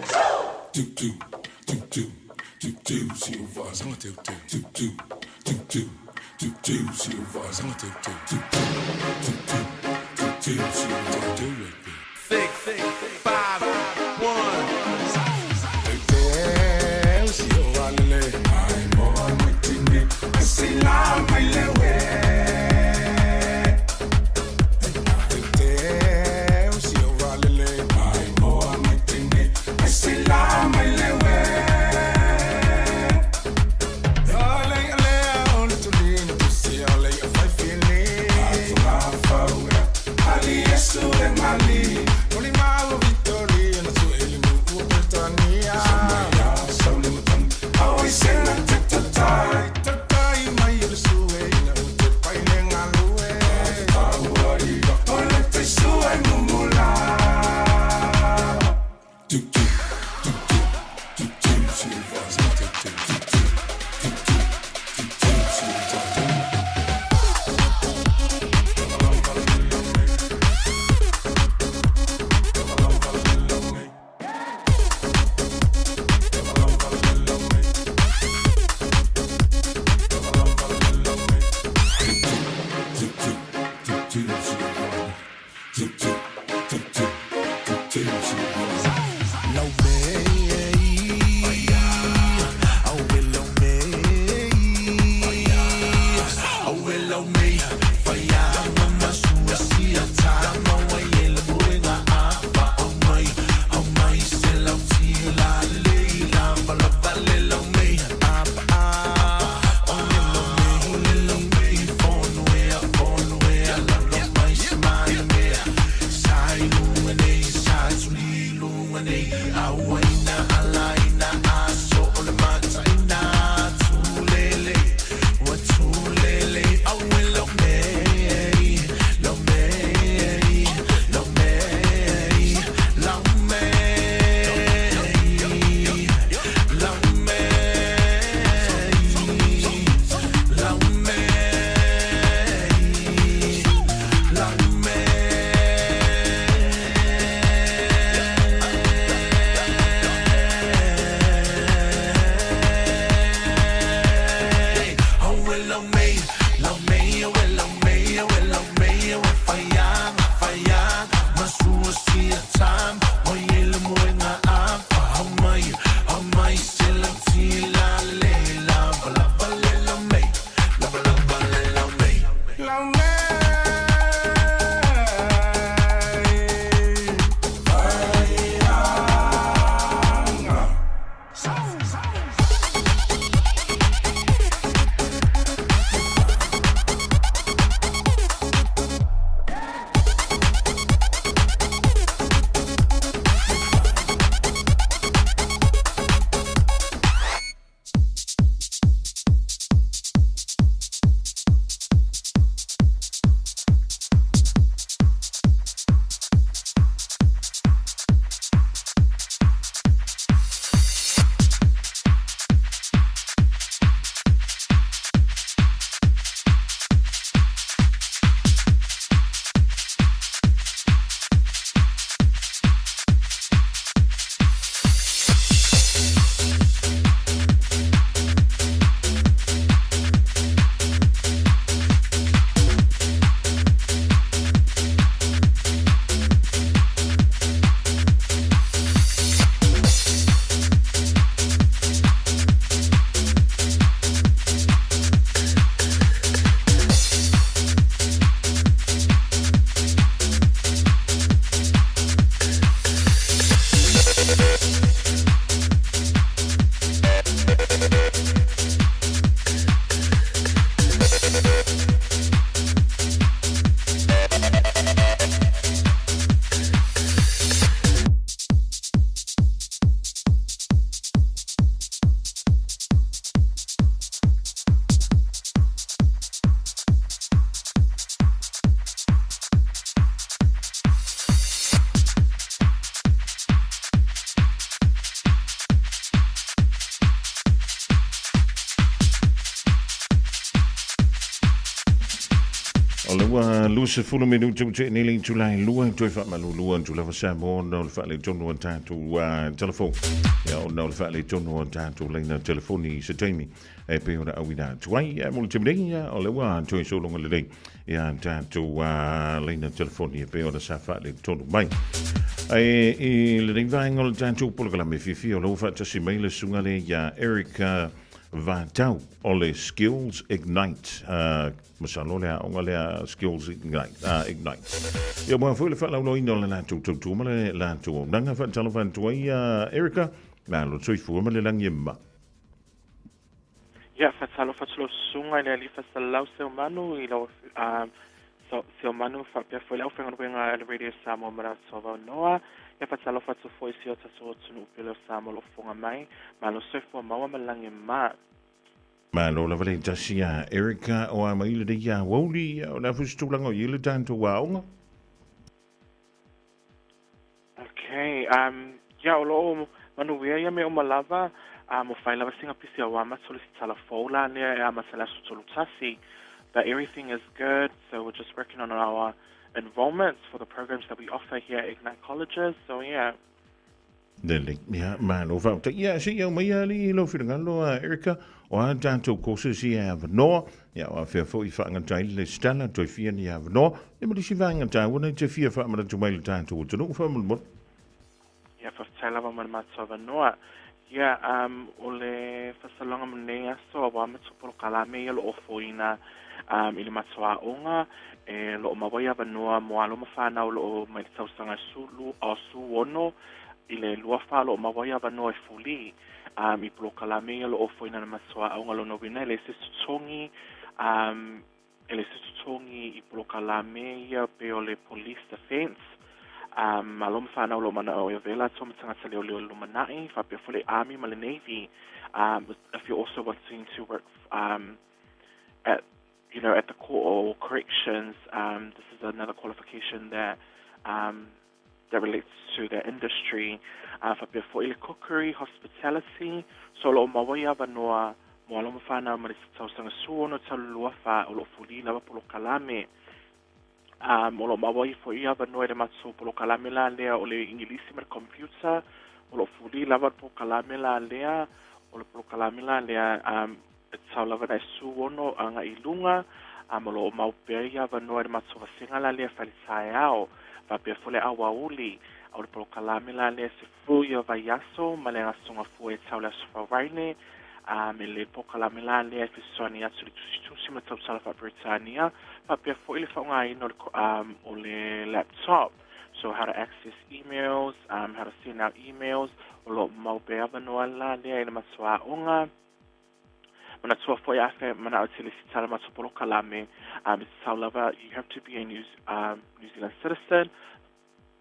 20 minute ua tea nei le itula e lua, toe faamalulu atu lava Samoa ona o le faaletonu o tatou telefoni. Ia, ona o le faaletonu o tatou laina telefoni i se taimi e pei ona auina atu ai. Ia, mo le taimi nei, ia, o lea ua toe sologa lelei ia tatou laina telefoni e pei ona sa faaletonu mai. Ae i lenei vaega o le tatou polokalame fiafia o lea ua faatasi mai le susuga lea ia Eric Vatau o le Skills Ignite. Masalo le aoga lea Skills Ignite. Ignite. Ia mua foi le faalauiloaina o le latou tautua ma le latou auaunaga. Faatalofa atu ai Erica, malo le soifua ma le lagi e mama. Ia, faatalofa atu lau susuga i le Alii Faasallau Seumanu i lau Seumanu faapea foi le aufaigaluega a le Radio Samoa ma le Aso Avanoa. Ia, faatalofa atu foi i si o tatou atunuu pele o Samoa o lo o fofoga mai. Malo soifua maua ma le lagi e mama. Malo lava le tasi a Erica o a mai lenei ia aoauli, o le a foi se tulaga o i ai le tatou aoga? Okay, ia o lo o manuia ia mea uma lava, ua fai lava sina pisi auā matou le sitala fou la lea e amata i le aso 31. But everything is good, so we're just working on our enrollments for the programs that we offer here at Ignite Colleges, so yeah. Lelei, ia, malo faafetai. Ia, se i au mai alii i lou finagalo, Erica, o a tatou courses ia e avanoa, ia, o afea foi i faagata ai le lesitala, toe fia ni avanoa, ia ma nisi vaega taua nei te fia faamanatu mai i le tatou atunuu, faamolemole. Ia, faafetai lava mo le matou avanoa. Ia, um, o le faasalaga mo lenei aso, aua matou polokalame ia o lo o ofoina um, i le matou aoga, e lo o maua ai avanoa mo alo ma fanau o lo o mai le tausaga sulu, o, 16 i le 24 o lo o maua ai avanoa e fuli um, i polokalame ia o lo o ofoina i le matou aoga. Lona uiga e leai se totogi um, e leai se totogi i polokalame ia pei o le Police Defence, um, alo ma fanau o lo o mana'o e avea latou ma tagata leoleo i le lumanai, faapea foi le Army ma le Navy. If you're also wanting to work um, at you know, at the court or corrections, um, this is another qualification that um, that relates to the industry. Faapea foi le cookery, hospitality, so o lo o maua ai avanoa mo alo ma fanau mai le tausaga 16 talu 24 o lo o fuli lava polokalame. Um, o lo o maua ai foi avanoa i le matou polokalame la lea o le Igilisi ma le computer, o lo o fuli lava le polokalame la lea, o le polokalame la lea um, e tatau lava ona e 16 agai i luga, um, o lo o mau pea i avanoa i le matou vasega la lea fai le taeao, faapea foi le aoauli, o le polokalame la lea 10 ia vaiaso ma le Aso Gafua e tau le Aso Faraile, um, e le polokalame la lea e fesoasoani atu i le tusitusi ma tautala faa-Peretania, faapea foi le faaaogaina o le, um, o le laptop. So how to access emails, um, how to send out emails, o lo o mau pea avanoa la lea i le matou aoga. Manatua foi afai mana'o e te lesitala matou polokalame, um, e tatau lava, you have to be a New, um, New Zealand citizen,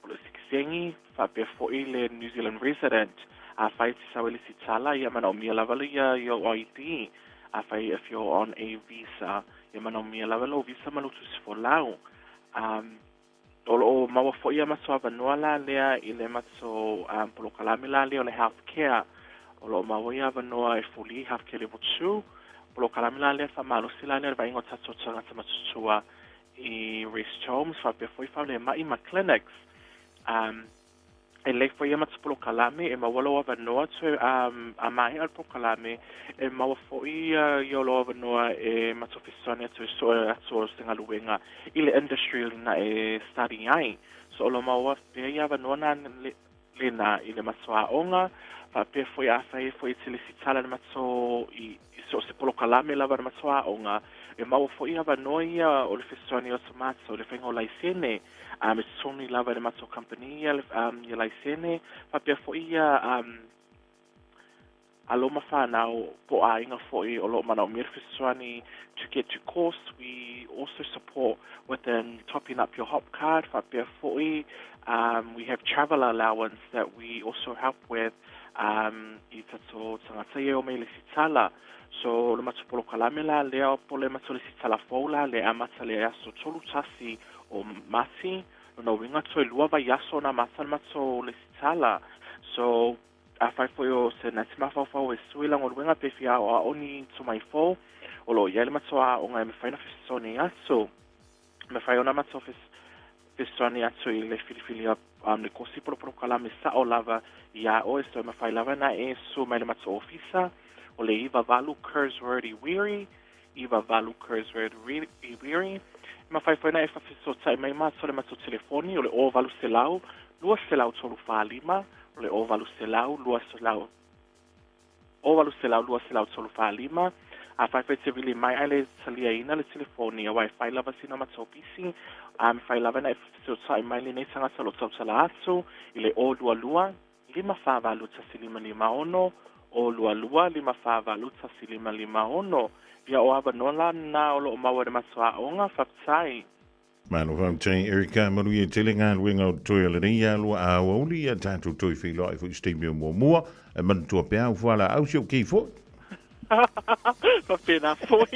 o le sikisengi, faapea foi le New Zealand resident. Afai e te sau e lesitala, ia manaomia lava le ia lou ID. Afai if you're on a visa, ia manaomia lava lou visa ma lou tusi folau. Um, o lo o maua foi ia matou avanoa la lea i le matou um, polokalame la lea o le healthcare. O lo o maua ia avanoa e fuli healthcare level 2. Polokalame la lea faamalosi la lea le vaaiga o tatou tagata matutua i rest homes faapea foi falemai ma clinics. Um, e lei foi ia matou polokalame e maua lou avanoa toe um, a maea le polokalame e maua foi ia, ia lou avanoa e matou fesoasoani atu e soe atu o se galuega i le industry lena e study ai. So o lo maua pea ia avanoa na lena i le matou aoga, faapea foi afai foi e te lesitala i le matou i, i so o se polokalame lava i le matou aoga, e maua foi avanoa ia o le fesoasoani atu matou i le faiga o laisene, um, e totogi lava e le matou kamupani ia, um, ia laisene, faapea foi ia um, alo ma fanau po o aiga foi o lo o manaomia le fesoasoani to get to course. We also support within topping up your hop card, faapea foi um, we have travel allowance that we also help with um, i tatou tagata ia e o mai i lesitala. So le matou polokalame la lea po o le matou lesitala fou la lea e amata le aso 31 o Mati, lona uiga toe lua vaiaso ona amata le matou lesitala. So Afai foi o se na te mafaufau e sui la galuega pe fia aoao ni tomai fou, o lo o i ai le matou aoga e mafai ona fesoasoani atu. Mafai ona matou fesoasoani atu i le filifilia le kosi po o le polokalame sa'o lava iā oe. So e mafai lava ona e susu mai i le matou ofisa o le 98 Kerrs Road i Wiri, 98 Kerrs Road i Wiri. E mafai foi ona e faafesootai mai matou i le matou telefoni o le 0800 203 45, o le 0800 200 0800 203 45. Afai foi e te vili mai ae le taliaina le telefoni aua e fai lava sina matou pisi, a mafai lava ona e fesotai mai lenei tagata o lo o tautala atu i le 022 548 1556, 022 548 1556. Ia o avanoa la na o lo o maua i le matou aoga. Faafetai. Malo faafetai Erica, manuia tele galuega o totoe o lenei alua a aoauli ia tatou toe feiloai foi i se taimi o muamua. E manatua pea au fualaau si ou kei foi. Faapena foi.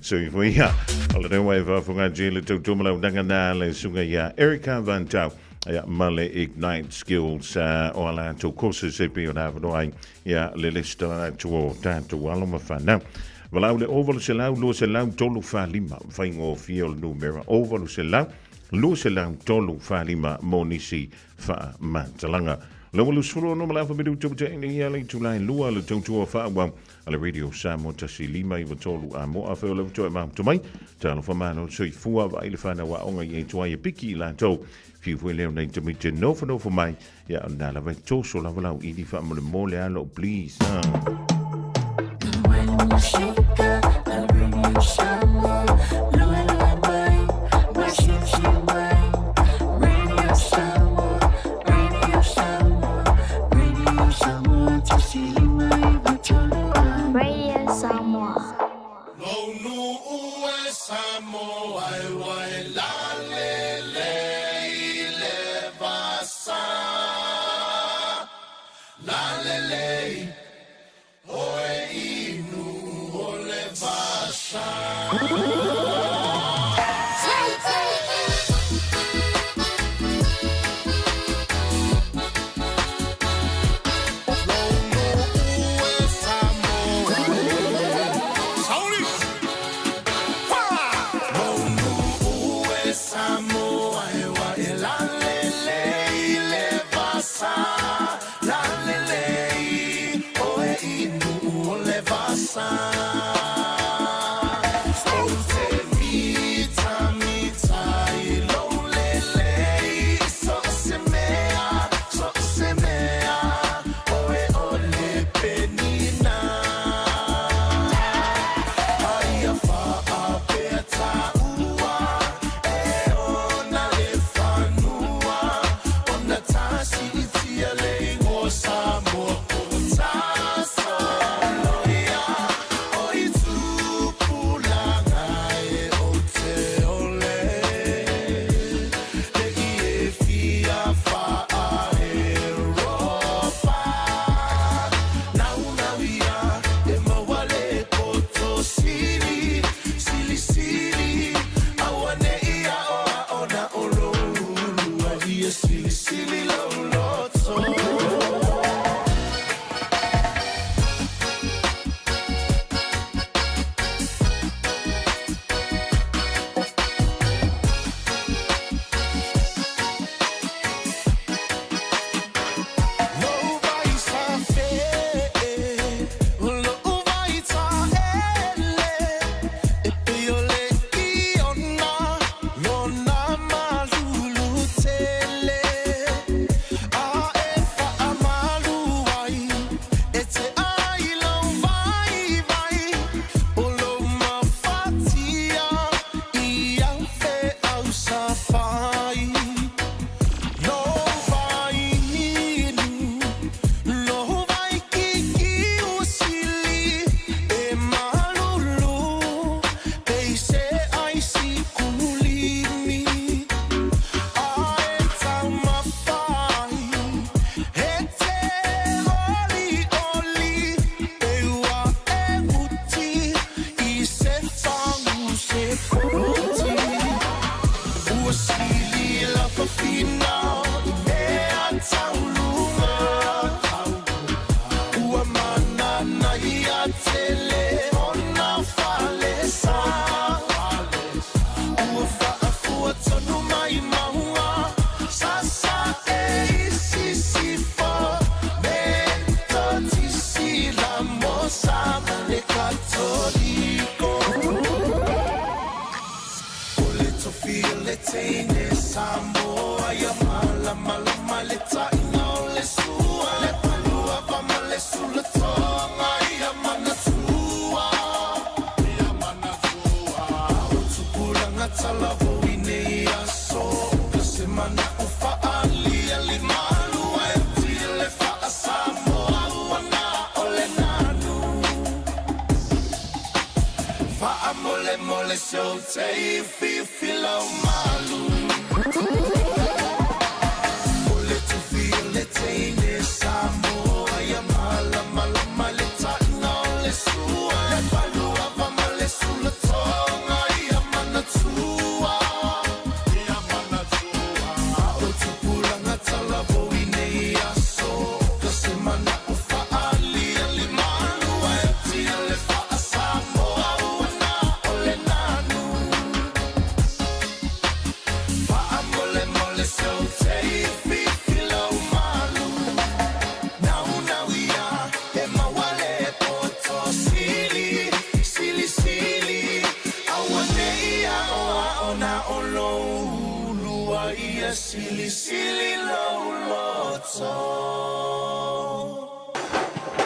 Soifua ia. O lenei ua e faafofoga atu i le tautua ma launaga na le susuga ia Erica Vantau ia ma le Ignite Skills o a latou courses e pei ona avanoa ai ia le lesitala atu o tatou alo ma fanau. Valaau le 0800 200 345, faigofie o le numera 0800 200 345 mo nisi faamatalaga. Le ua 26 ma le afa minutu ua tea nei ia le itula e lua le tautua faaauau a le Radio Samoa 1593 a mo afe o le toe mahuta mai. Talofa malo le soifua vaai le whanau aoga i e tuai e piki i latou. Fiu foi leo nei tamaiti nofonofo mai. Ia o lena lava e toso lava lau ili faamolemole a lou please. Radio Samoa.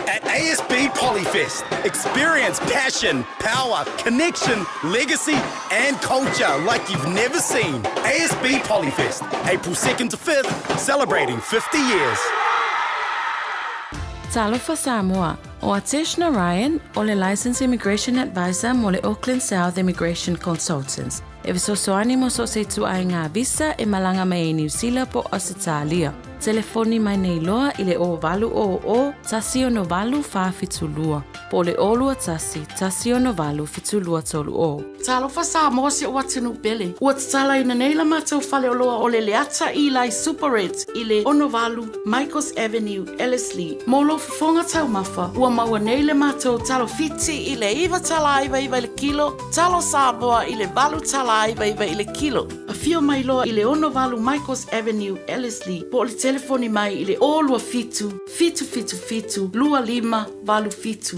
At ASB Polyfest, experience passion, power, connection, legacy, and culture like you've never seen. ASB Polyfest, April 2nd to 5th, celebrating 50 years. Talofa Samoa, ʻO Atesh Narayan, ʻo le Licensed Immigration Advisor mo le Auckland South Immigration Consultants. E fesoasoani mo so o se ituaiga visa e malaga mai ai Niu Sila po o Ausetalia. Telefoni mai nei loa i le 0800 168 472 po o le 021 168 7230. Talofa Samoa si ou atunuu pele. Ua tatalaina nei la matou faleoloa o le Leata Eli Superette i le 68 Michaels Avenue, Ellerslie. Mo lou fofoga taumafa, ua maua nei le matou talo fiti i le $9.99 i le kilo, talo Samoa i le $8.99 i le kilo. Afio mai loa i le 68 Michaels Avenue, Ellerslie, po o le telefoni mai i le 027 777 2587.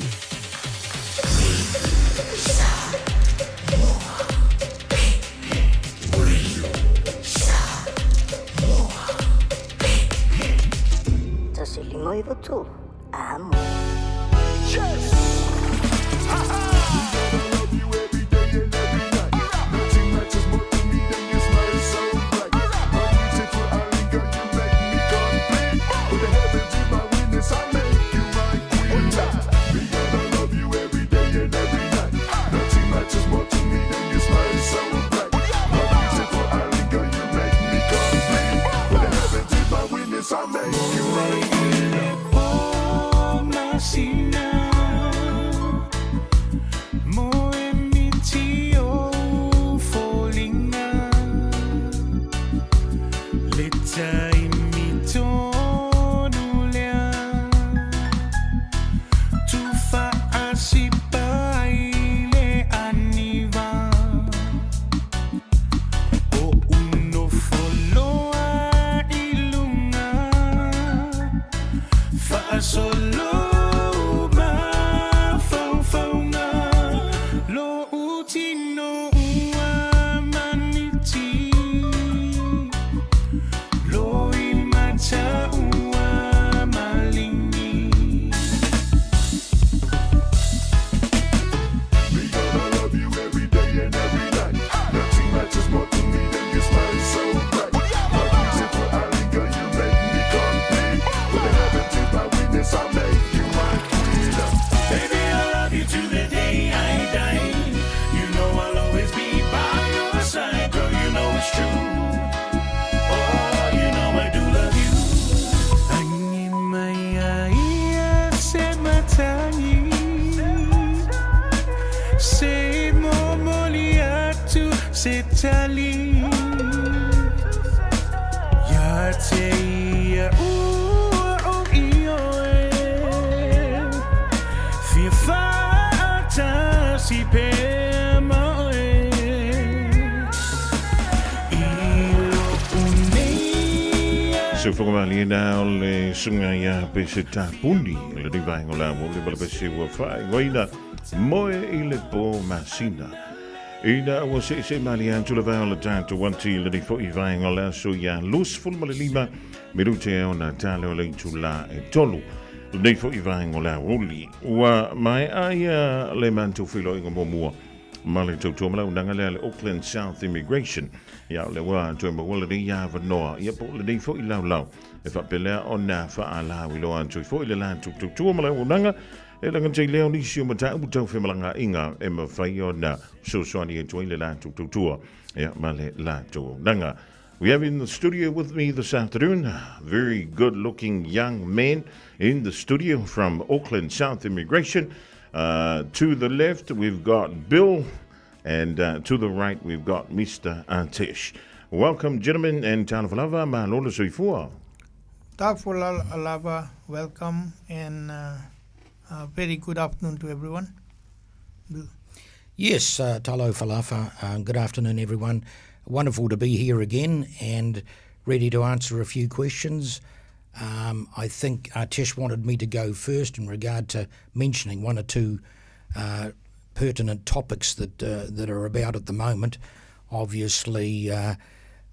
Se whakamalie nā o le sunga ia pese tāpuni le ni vaenga o la mo le mala pese ua whaingoina moe i le pō masina. Ina ua se se mali atu le vao le tātou wanti le ni fo i vaenga o le aso ia 25 minute e ona tale o le itu la e tolu. Le ni fo i vaenga o le auli. Ua mai aia le mantu filo inga mua ma le tautua ma launaga lea le Auckland South Immigration. Ia, o lea ua toe maua lenei avanoa, ia po o lenei foi laulau e faapelea ona faalauiloa atu ai foi le latou tautua ma le auaunaga. E le gata i lea o nisi o mataupu tau femalagaaiga e mafai ona fesoasoani atu ai le latou tautua ia ma le latou auaunaga. We have in the studio with me this afternoon a very good looking young man in the studio from Auckland South Immigration. Uh, to the left, we've got Bill, and uh, to the right, we've got Mr. Artesh. Welcome, gentlemen, and talofa lava, malo le soifua. Tafula lava, welcome, and uh, uh, very good afternoon to everyone. Bill. Yes, uh, talo falafa. Uh, good afternoon, everyone. Wonderful to be here again and ready to answer a few questions. Um, I think Artesh wanted me to go first in regard to mentioning one or two uh, pertinent topics that uh, that are about at the moment. Obviously, uh,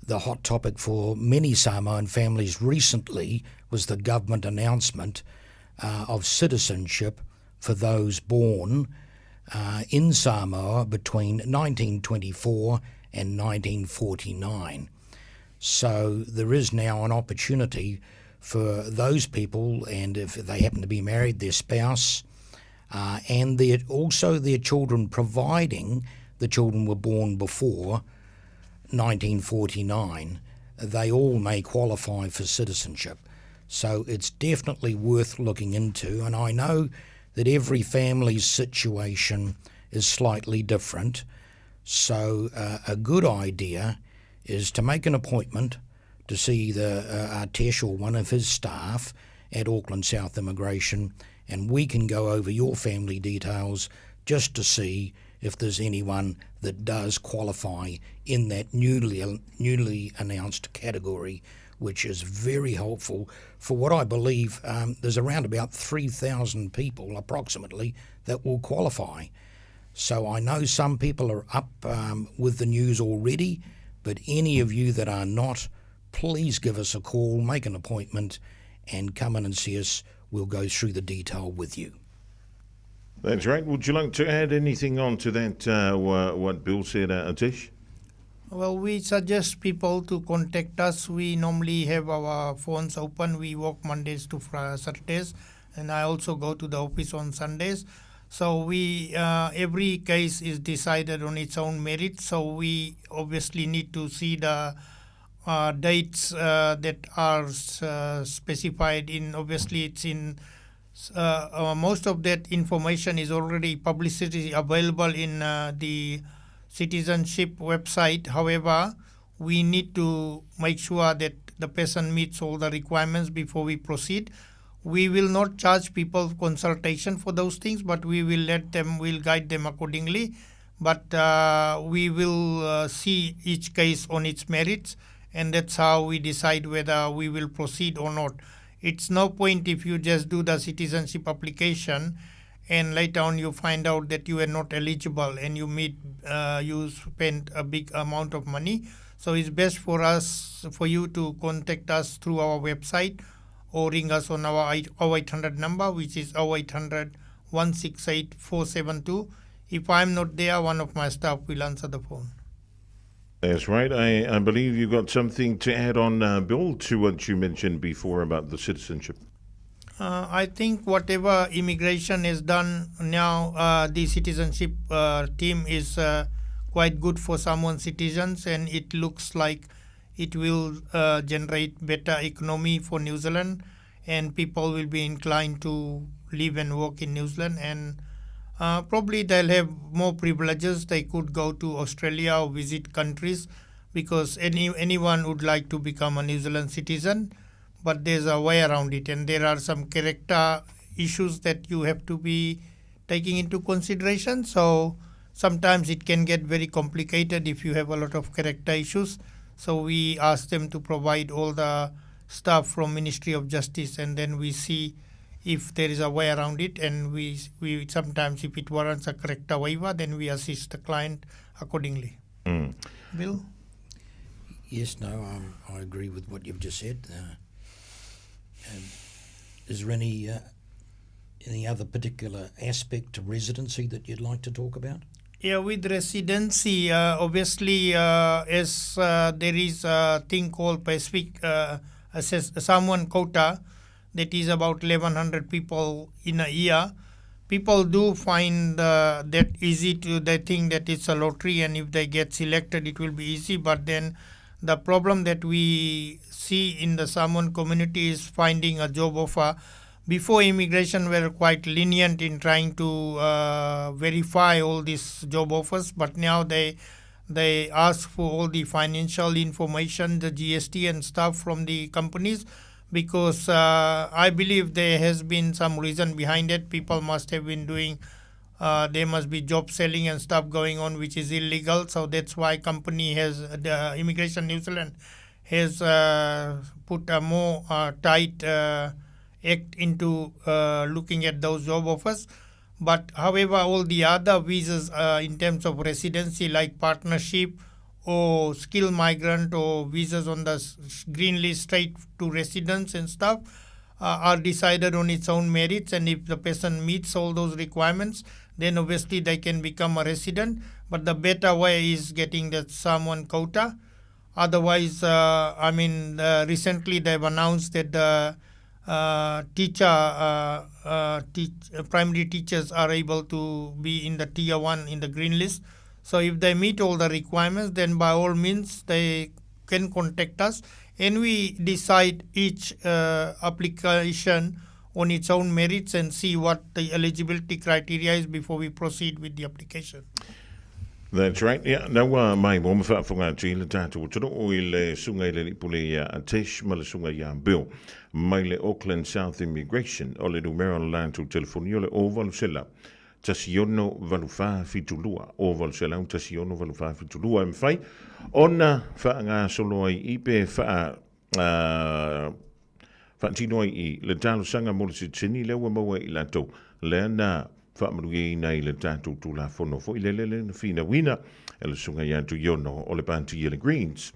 the hot topic for many Samoan families recently was the government announcement uh, of citizenship for those born uh, in Samoa between 1924 and 1949. So there is now an opportunity for those people, and if they happen to be married, their spouse, uh, and their, also their children, providing the children were born before 1949, they all may qualify for citizenship. So it's definitely worth looking into. And I know that every family's situation is slightly different. So uh, a good idea is to make an appointment to see the uh, Artesh or one of his staff at Auckland South Immigration, and we can go over your family details just to see if there's anyone that does qualify in that newly newly announced category, which is very helpful for what I believe um, there's around about 3,000 people approximately that will qualify. So I know some people are up um, with the news already, but any of you that are not, please give us a call, make an appointment, and come in and see us. We'll go through the detail with you. That's right. Would you like to add anything on to that, uh, what Bill said, uh, Atish? Well, we suggest people to contact us. We normally have our phones open. We work Mondays to Saturdays, and I also go to the office on Sundays. So we uh, every case is decided on its own merit. So we obviously need to see the uh, dates uh, that are uh, specified in. Obviously, it's in uh, uh, most of that information is already publicly available in uh, the citizenship website. However, we need to make sure that the person meets all the requirements before we proceed. We will not charge people consultation for those things, but we will let them, we'll guide them accordingly. But uh, we will uh, see each case on its merits, and that's how we decide whether we will proceed or not. It's no point if you just do the citizenship application and later on you find out that you are not eligible and you meet uh, you spend a big amount of money. So it's best for us for you to contact us through our website or ring us on our 0800 number, which is 0800 168 472. If I'm not there, one of my staff will answer the phone. That's right. I, I believe you've got something to add on, uh, Bill, to what you mentioned before about the citizenship. Uh, I think whatever immigration is done now, uh, the citizenship uh, team is uh, quite good for Samoan citizens, and it looks like it will uh, generate better economy for New Zealand, and people will be inclined to live and work in New Zealand, and uh, probably they'll have more privileges. They could go to Australia or visit countries because any anyone would like to become a New Zealand citizen, but there's a way around it, and there are some character issues that you have to be taking into consideration. So sometimes it can get very complicated if you have a lot of character issues. So we ask them to provide all the stuff from Ministry of Justice, and then we see if there is a way around it. And we we sometimes, if it warrants a character waiver, then we assist the client accordingly. Mm. Bill? Yes, no, um, I agree with what you've just said. Uh, um, is there any uh, any other particular aspect to residency that you'd like to talk about? Yeah, with residency, uh, obviously, uh, as uh, there is a thing called Pacific uh, assess, Samoan quota, that is about 1,100 people in a year. People do find that easy to, they think that it's a lottery and if they get selected it will be easy, but then the problem that we see in the Samoan community is finding a job offer. Before, immigration were quite lenient in trying to verify all these job offers, but now they ask for all the financial information, the GST and stuff from the companies, because I believe there has been some reason behind it. People must have been doing, there must be job selling and stuff going on, which is illegal. So that's why company has, the Immigration New Zealand has put a more tight act into looking at those job offers. But however, all the other visas in terms of residency, like partnership or skilled migrant or visas on the green list straight to residence and stuff, are decided on its own merits. And if the person meets all those requirements, then obviously they can become a resident. But the better way is getting that Samoan quota. Otherwise, recently they've announced that the primary teachers are able to be in the tier 1 in the green list. So if they meet all the requirements, then by all means they can contact us, and we decide each application on its own merits and see what the eligibility criteria is before we proceed with the application. That's right. Yeah, na ua mai mo mawhaafonga atu i le tātou atunuu i le sunga i le lipule ia Atesh ma le sunga ia Bill mai le Auckland South Immigration o le numera o le lātou telefoni o le 086 168472 086 168472 e mawhai ona whaangasolo ai i pe whaa faatino ai i le talosaga mo le sitiseni lea ua maua i latou lea na faamanuiaina i le tatou Tulafono foi lele lea na finauina e le Susuga ia Tuiono o le Pati a le Greens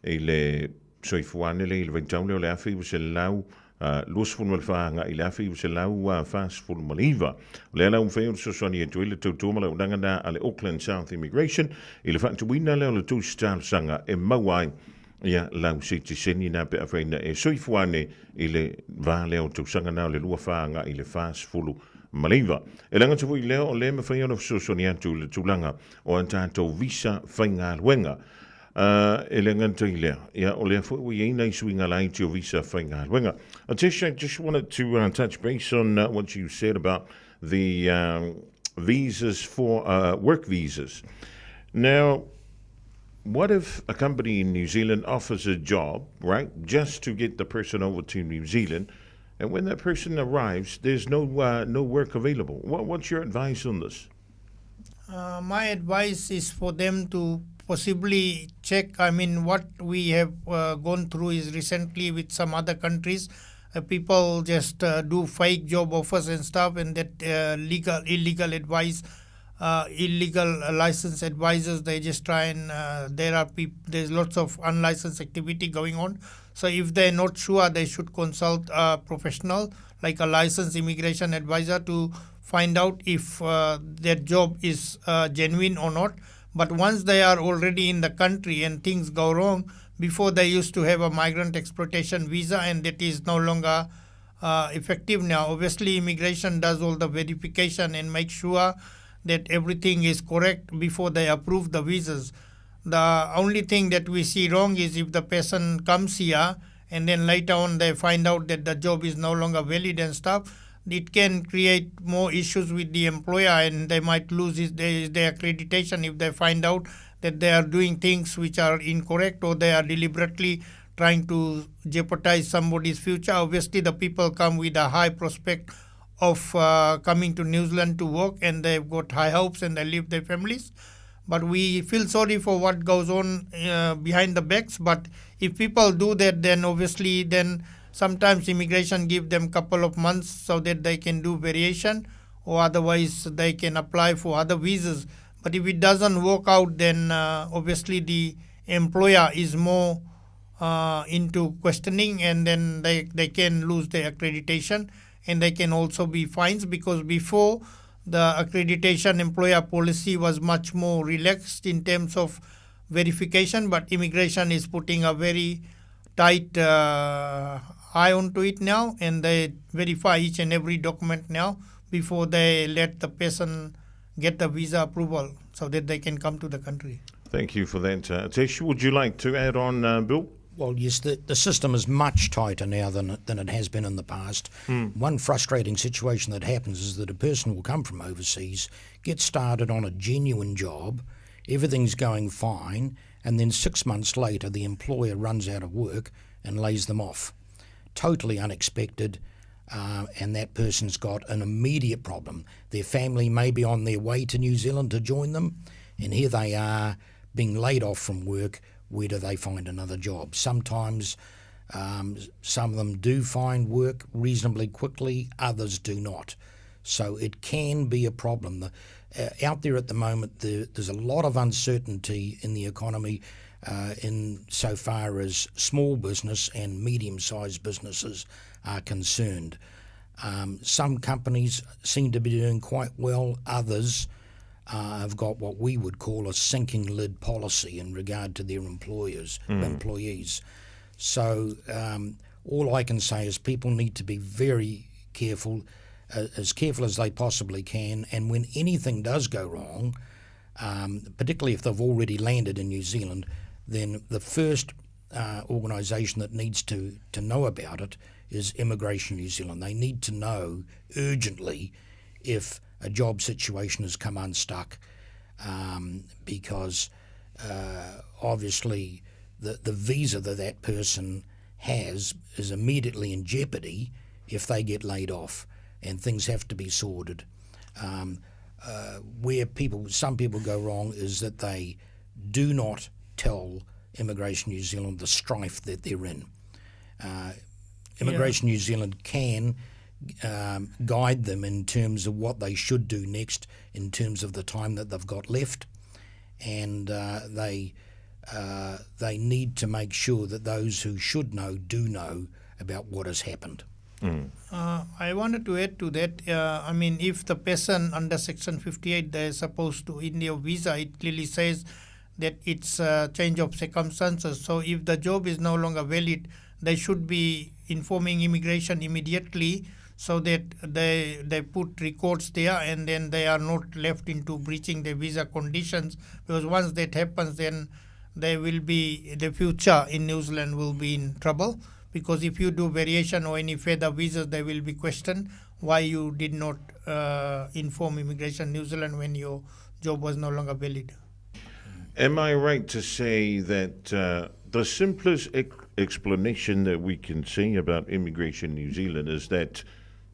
i le soifua ane lea i le vaitau lea o le 1924 agai i le 1949. O lea la ua mafai ona fesoasoani atu ai le tautua ma le auaunaga na a le Auckland South Immigration i le faatuina lea o le tusi talosaga e maua ai ia lau sitiseni na pe afai na e soifua ane i le va lea o tausaga na o le 24 agai i le 49. E le gata foi i lea o lea e mafai ona fesoasoani atu i le tulaga o a tatou visa faigaluega. E le gata i lea, ia o lea foi ua i ai nai suiga laiti o visa faigaluega. Atesh, I just wanted to touch base on what you said about the visas for work visas. Now, what if a company in New Zealand offers a job, right, just to get the person over to New Zealand, and when that person arrives, there's no work available? What's your advice on this? My advice is for them to possibly check. I mean, what we have gone through is recently with some other countries, people just do fake job offers and stuff, and that legal, illegal advice, illegal license advisors, they just try and there are there's lots of unlicensed activity going on. So if they're not sure, they should consult a professional like a licensed immigration advisor to find out if their job is genuine or not. But once they are already in the country and things go wrong, before they used to have a migrant exploitation visa, and that is no longer effective now. Obviously, immigration does all the verification and make sure that everything is correct before they approve the visas. The only thing that we see wrong is if the person comes here and then later on they find out that the job is no longer valid and stuff, it can create more issues with the employer, and they might lose their accreditation if they find out that they are doing things which are incorrect or they are deliberately trying to jeopardize somebody's future. Obviously, the people come with a high prospect of coming to New Zealand to work, and they've got high hopes and they leave their families. But we feel sorry for what goes on behind the backs. But if people do that, then obviously then sometimes immigration give them couple of months so that they can do variation, or otherwise they can apply for other visas. But if it doesn't work out, then obviously the employer is more into questioning, and then they can lose their accreditation, and they can also be fines, because before the accreditation employer policy was much more relaxed in terms of verification, but immigration is putting a very tight eye onto it now, and they verify each and every document now before they let the person get the visa approval so that they can come to the country. Thank you for that. Tish, would you like to add on, Bill? Well, yes, the, the system is much tighter now than, than it has been in the past. One frustrating situation that happens is that a person will come from overseas, get started on a genuine job, everything's going fine, and then six months later the employer runs out of work and lays them off. Totally unexpected, and that person's got an immediate problem. Their family may be on their way to New Zealand to join them, and here they are being laid off from work. Where do they find another job? Sometimes some of them do find work reasonably quickly, others do not. So it can be a problem. The, out there at the moment, the, there's a lot of uncertainty in the economy in so far as small business and medium-sized businesses are concerned. some companies seem to be doing quite well, others have got what we would call a sinking lid policy in regard to their employers, employees. So all I can say is people need to be very careful, as careful as they possibly can, and when anything does go wrong, particularly if they've already landed in New Zealand, then the first organisation that needs to, to know about it is Immigration New Zealand. They need to know urgently if a job situation has come unstuck because obviously the, the visa that that person has is immediately in jeopardy if they get laid off and things have to be sorted. where people, some people go wrong is that they do not tell Immigration New Zealand the strife that they're in. Immigration yeah. New Zealand can guide them in terms of what they should do next in terms of the time that they've got left, and they they need to make sure that those who should know do know about what has happened. I wanted to add to that. I mean, if the person under Section 58, they are supposed to, in your visa, it clearly says that it's a change of circumstances. So if the job is no longer valid, they should be informing immigration immediately so that they they put records there and then they are not left into breaching the visa conditions because once that happens then they will be the future in New Zealand will be in trouble because if you do variation or any further visas they will be questioned why you did not inform immigration New Zealand when your job was no longer valid. Am I right to say that the simplest explanation that we can say about Immigration New Zealand is that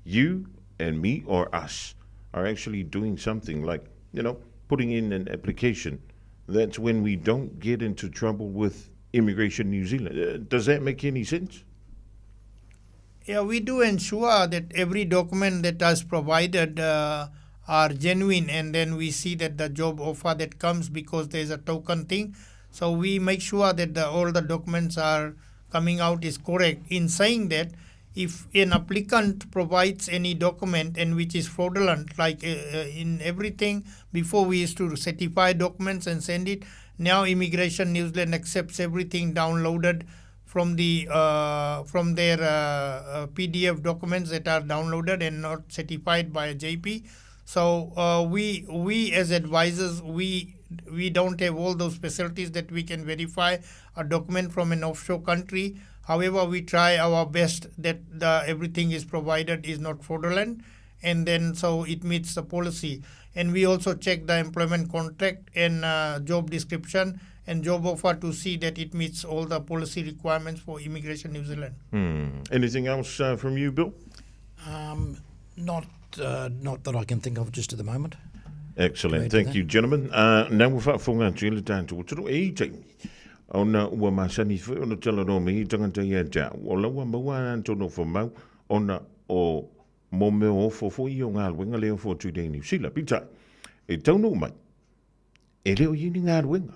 you and me or us are actually doing something like, you know, putting in an application. That's when we don't get into trouble with Immigration New Zealand. does that make any sense? Yeah, we do ensure that every document that is provided are genuine, and then we see that the job offer that comes because there's a token thing. So we make sure that the, all the documents are coming out is correct. In saying that, if an applicant provides any document and which is fraudulent, like in everything, before we used to certify documents and send it, now Immigration New Zealand accepts everything downloaded from the from their PDF documents that are downloaded and not certified by a JP. So we we as advisors we we don't have all those facilities that we can verify a document from an offshore country. However, we try our best that the everything is provided is not fraudulent, and then so it meets the policy. And we also check the employment contract and job description and job offer to see that it meets all the policy requirements for Immigration New Zealand. Anything else from you, Bill? not, not that I can think of just at the moment. Excellent. Thank you, gentlemen. Now ua faafofoga atu i le tatou atunuu e i taimi. Ona ua masani foi ona talanoa mai i tagata ia te au. O la ua maua atonu whamau ona o mo mea ofo foi i o galuega lea ofo atu i nei New Zealand. Peitai, e taunuu mai, e le o i ai ni galuega.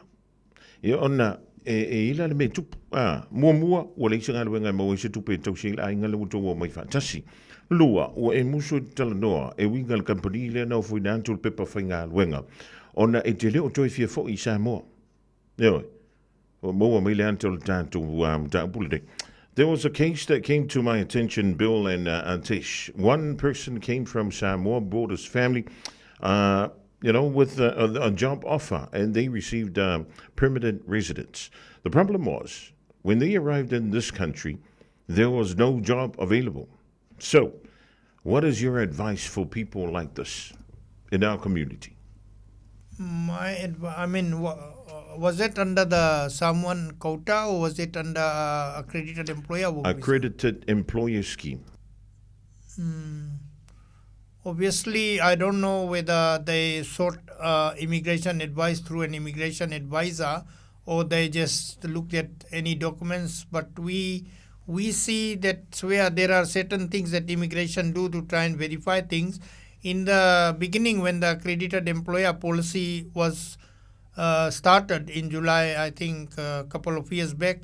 Ia ona e, e ila le mea e tupu. A, muamua, ua leai se galuega e maua ai se tupe e tausi ai le aiga lea ua tou omai faatasi. Lua, ua e musu e te talanoa e uiga i le kamupani lea na ofoina atu le pepa faigaluega, ona e te le o toe fia foi i Samoa. Ioe. Ua maua mai le ata o le tatou mataupu lenei. There was a case that came to my attention, Bill and uh, Antish. One person came from Samoa, brought his family, uh, you know, with a, a, a job offer, and they received um, permanent residence. The problem was, when they arrived in this country, there was no job available. So, what is your advice for people like this in our community? My adv- I mean, was it under the Samoan quota or was it under uh, accredited employer work visa? Accredited employer scheme. Obviously, I don't know whether they sought uh, immigration advice through an immigration advisor or they just looked at any documents. But we we see that where there are certain things that immigration do to try and verify things. In the beginning, when the accredited employer policy was uh, started in July, I think a couple of years back,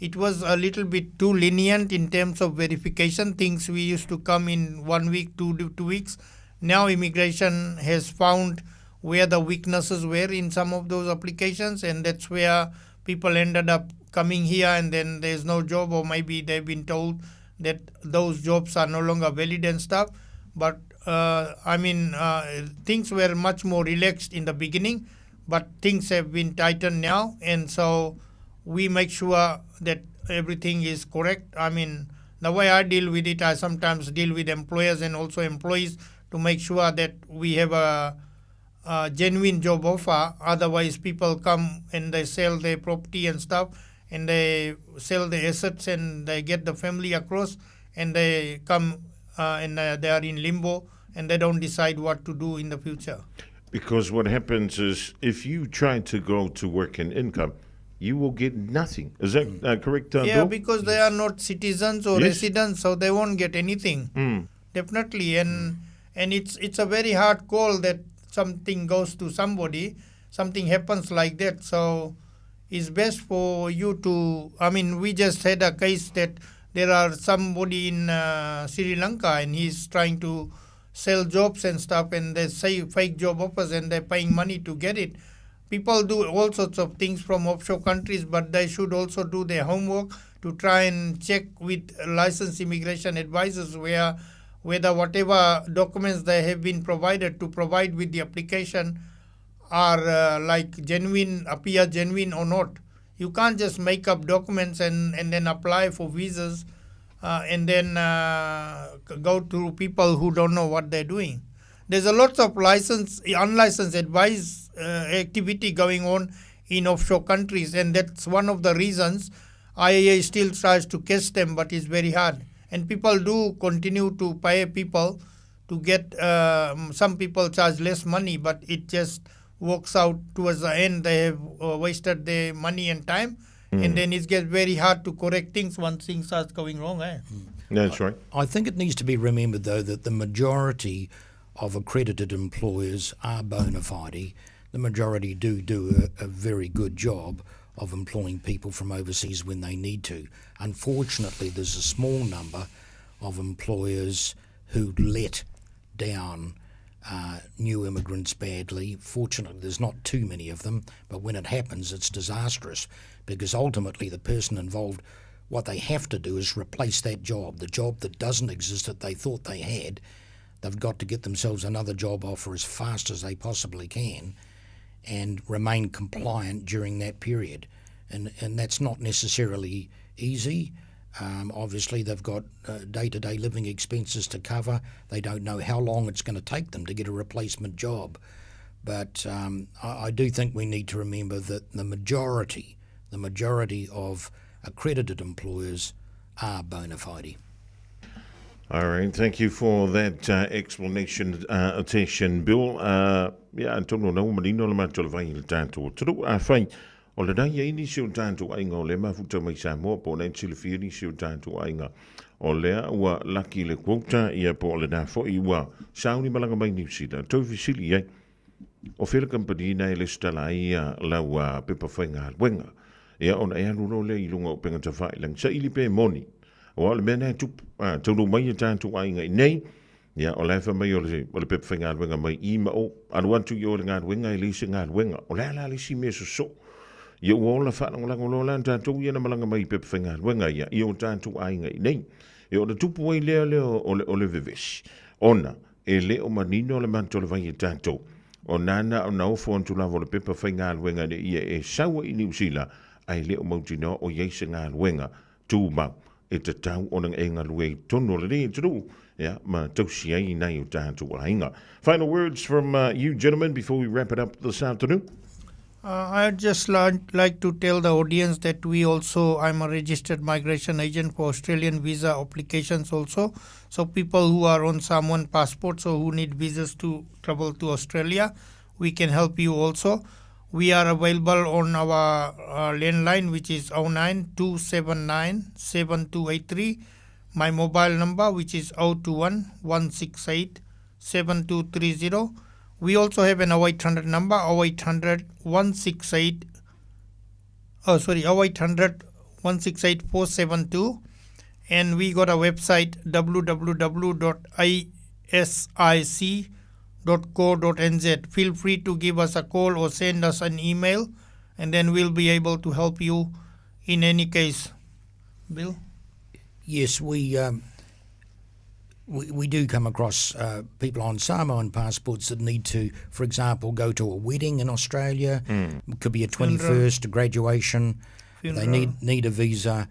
it was a little bit too lenient in terms of verification. Things we used to come in one week, two, two weeks. Now immigration has found where the weaknesses were in some of those applications, and that's where people ended up coming here and then there's no job, or maybe they've been told that those jobs are no longer valid and stuff. But uh, I mean, uh, things were much more relaxed in the beginning, but things have been tightened now, and so we make sure that everything is correct. I mean, the way I deal with it, I sometimes deal with employers and also employees to make sure that we have a, a genuine job offer. Otherwise, people come and they sell their property and stuff, and they sell the assets and they get the family across, and they come uh, and uh, they are in limbo and they don't decide what to do in the future. Because what happens is if you try to go to work in income, you will get nothing. Is that uh, correct, uh, yeah, Bill? because they are not citizens or Yes. residents, so they won't get anything. Definitely, and and it's it's a very hard call that something goes to somebody, something happens like that. So it's best for you to. I mean, we just had a case that there are somebody in uh, Sri Lanka and he's trying to sell jobs and stuff, and they say fake job offers and they're paying money to get it. People do all sorts of things from offshore countries, but they should also do their homework to try and check with licensed immigration advisors where whether whatever documents they have been provided to provide with the application are uh, like genuine, appear genuine or not. You can't just make up documents and, and then apply for visas uh, and then uh, go to people who don't know what they're doing. There's a lot of license, unlicensed advice uh, activity going on in offshore countries, and that's one of the reasons IAA still tries to catch them, but it's very hard. And people do continue to pay people to get. Um, some people charge less money, but it just works out towards the end. They have uh, wasted their money and time, and then it gets very hard to correct things once things start going wrong. Eh? That's right. I think it needs to be remembered, though, that the majority of accredited employers are bona fide. The majority do do a, a very good job of employing people from overseas when they need to. Unfortunately, there's a small number of employers who let down uh, new immigrants badly. Fortunately, there's not too many of them, but when it happens, it's disastrous because ultimately the person involved, what they have to do is replace that job, the job that doesn't exist that they thought they had. They've got to get themselves another job offer as fast as they possibly can and remain compliant during that period. And, and that's not necessarily easy. Um, obviously, they've got day to day living expenses to cover. They don't know how long it's going to take them to get a replacement job. But um, I, I do think we need to remember that the majority, the majority of accredited employers are bona fide. All right, thank you for that uh, explanation, uh, attention, Bill. Uh, yeah, atonu na ua manino le matou le vai i le tatou atunuu. Afai o lena i ai nisi o tatou aiga o lea mafuta mai Samoa po o lena e silafia nisi o tatou aiga o lea ua laki le quota ia po o lena foi ua sauni malaga mai Niu Sila. Tou fesili i ai, o fea le kamupani na e lesitala ai ia lau uh, pepa faigaluega. Ia ona e alu loa lea i luga o upega tafailangi. Saili pe moni. Aua o le mea lena e tupu. A, taunuu mai ia tatou aiga i nei, ia o la e fai mai o le, o le pepa faigaluega mai i ma o, alu atu i o i le galuega e leai se galuega. O le a la le isi mea sosoo? Ia ua ola faalagolago loa la tatou ia na malaga mai i pepa faigaluega ia i o tatou aiga i nei. E ona tupu ai lea lea o le, o le vevesi, ona e le o manino le mata o le vai e tatou. O nana o na ofo atu lava o le pepa faigaluega ina ia e sau ai i Niu Sila, ae le o mautinoa o i ai se galuega tumau e tatau ona e galue i totonu o lenei atunuu, ia, ma tausi ai nai o tatou aiga. Final words from you gentlemen before we wrap it up this afternoon. I'd just like to tell the audience that we also, I'm a registered migration agent for Australian visa applications also. So people who are on Samoan passports or who need visas to travel to Australia, we can help you also. We are available on our landline, which is 09 279 7283. My mobile number, which is 021 168 7230. We also have an 0800 number, 0800 168, oh sorry, 0800 168 472. And we got a website, www.asic.co.nz. Feel free to give us a call or send us an email, and then we'll be able to help you in any case. Bill? Yes, we do come across people on Samoan passports that need to, for example, go to a wedding in Australia. It could be a 21st, a graduation. They Funeral. need a visa.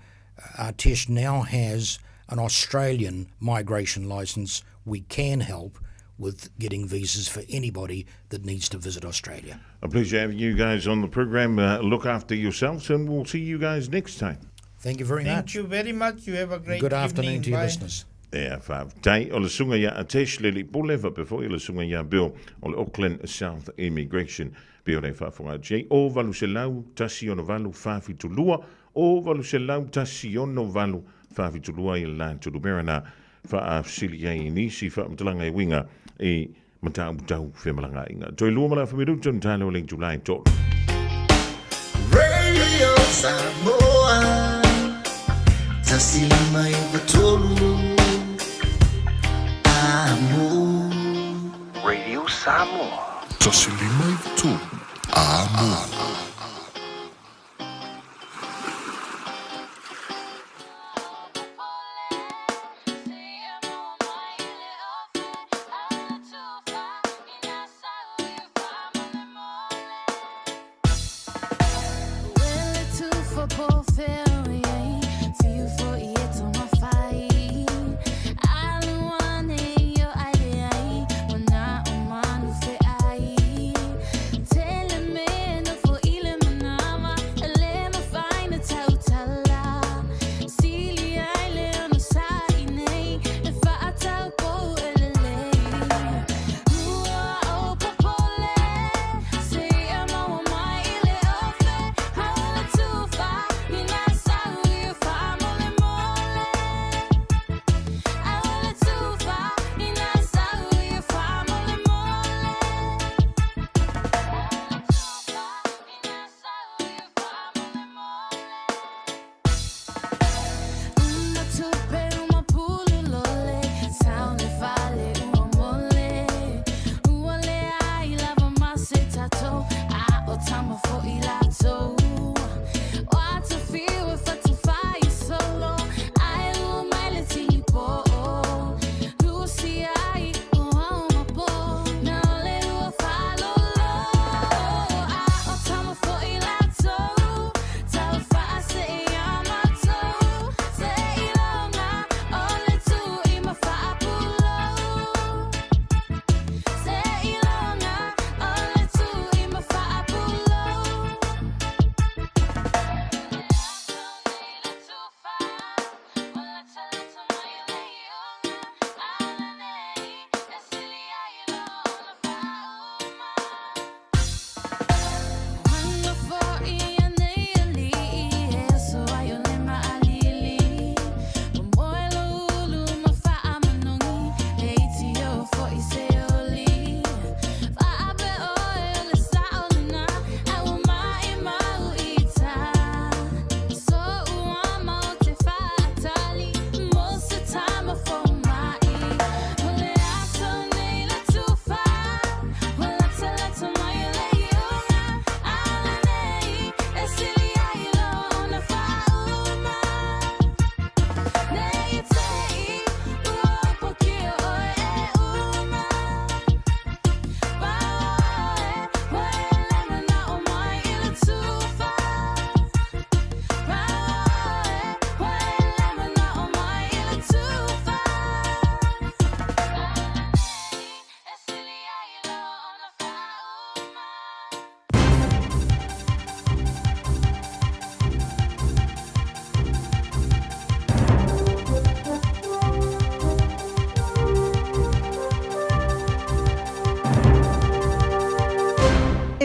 Artesh now has an Australian migration licence. We can help with getting visas for anybody that needs to visit Australia. A pleasure having you guys on the program. Look after yourselves, and we'll see you guys next time. Thank you very Thank much. you very much. You have a great Good afternoon evening. to your Bye. listeners. Ia, faafetai o le susuga ia Atesh Leleipule faapea foi le susuga ia Bill o le Auckland South Immigration. Pei ona e faafofoga atu ai, o 800 168 472, o 800 168 472 i le latou numera na faafesili ai i nisi faamatalaga e uiga i mataupu tau femalagaaiga. Toe lua ma le afa minuta ona tala o le itula e tolu. Radio Samoa 159 Amo. Radio Samoa. 159 Amo.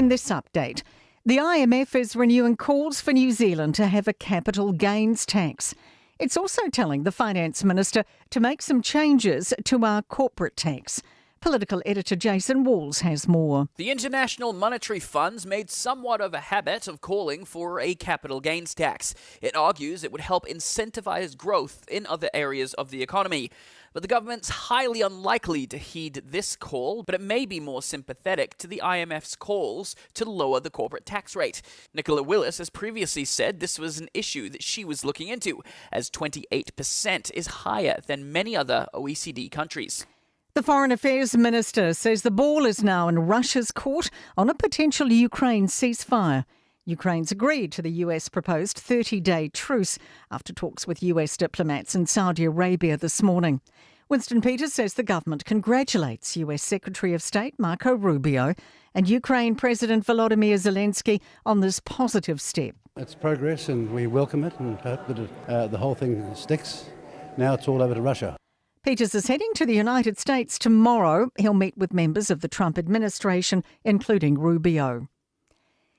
In this update, the IMF is renewing calls for New Zealand to have a capital gains tax. It's also telling the finance minister to make some changes to our corporate tax. Political editor Jason Walls has more. The International Monetary Fund's made somewhat of a habit of calling for a capital gains tax. It argues it would help incentivize growth in other areas of the economy. But the government's highly unlikely to heed this call, but it may be more sympathetic to the IMF's calls to lower the corporate tax rate. Nicola Willis has previously said this was an issue that she was looking into, as 28% is higher than many other OECD countries. The Foreign Affairs Minister says the ball is now in Russia's court on a potential Ukraine ceasefire. Ukraine's agreed to the US proposed 30 day truce after talks with US diplomats in Saudi Arabia this morning. Winston Peters says the government congratulates US Secretary of State Marco Rubio and Ukraine President Volodymyr Zelensky on this positive step. It's progress and we welcome it and hope that it, the whole thing sticks. Now it's all over to Russia. Peters is heading to the United States tomorrow. He'll meet with members of the Trump administration, including Rubio.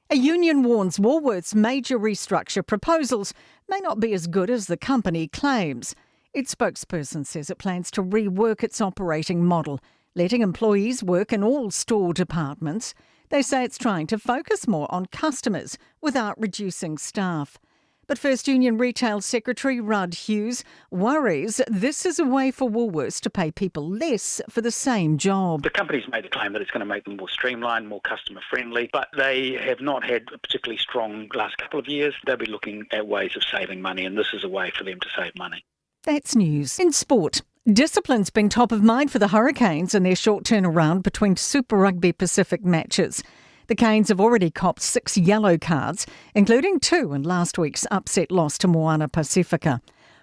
A union warns Woolworths' major restructure proposals may not be as good as the company claims. Its spokesperson says it plans to rework its operating model, letting employees work in all store departments. They say it's trying to focus more on customers without reducing staff. But First Union Retail Secretary Rudd Hughes worries this is a way for Woolworths to pay people less for the same job. The company's made the claim that it's going to make them more streamlined, more customer friendly, but they have not had a particularly strong last couple of years. They'll be looking at ways of saving money, and this is a way for them to save money. That's news. In sport, discipline's been top of mind for the Hurricanes in their short turnaround between Super Rugby Pacific matches. The Canes have already copped six yellow cards, including two in last week's upset loss to Moana Pacifica.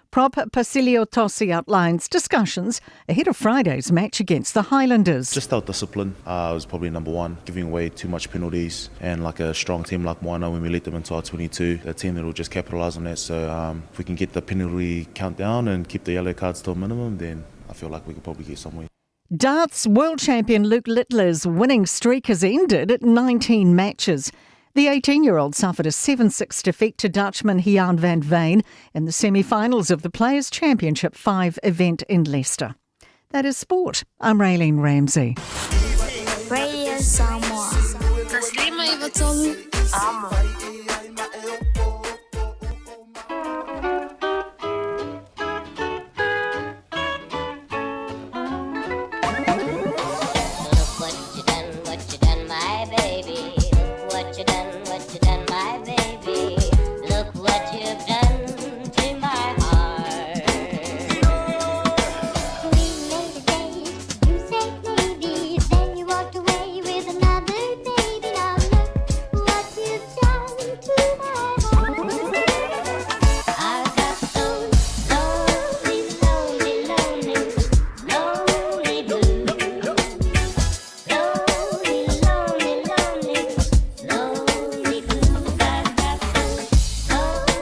Prop Pasilio Tosi outlines discussions ahead of Friday's match against the Highlanders. Just our discipline was probably number one, giving away too much penalties. And like a strong team like Moana, when we let them into our 22, a team that will just capitalise on that. So if we can get the penalty count down and keep the yellow cards to a minimum, then I feel like we could probably get somewhere. Darts world champion Luke Littler's winning streak has ended at 19 matches. The 18 year old suffered a 7 6 defeat to Dutchman Gian van Veen in the semi finals of the Players' Championship 5 event in Leicester. That is sport. I'm Raylene Ramsey. Radio Samoa. Look what you done, what you done, my baby. Look what you done, what you done, my baby. Look what you've done to my heart. We made a date, you said maybe, then you walked away with another baby. Now look what you've done to my heart. I got those lonely, lonely, lonely, lonely blues. Lonely, lonely, lonely, lonely blues. I got those lonely,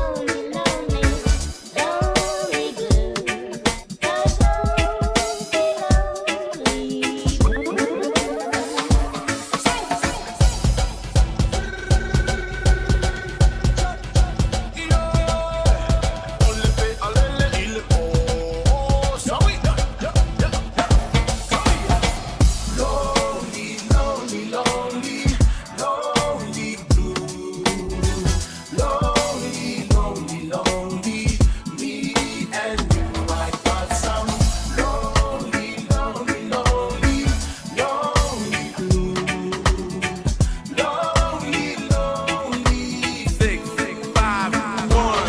lonely, lonely, lonely blues. Those lonely, lonely blues. Lonely, lonely, lonely, lonely blue. Lonely, lonely, lonely, me and you. I got some lonely, lonely, lonely, lonely blue. Lonely, lonely. 6, 6, 5, 1.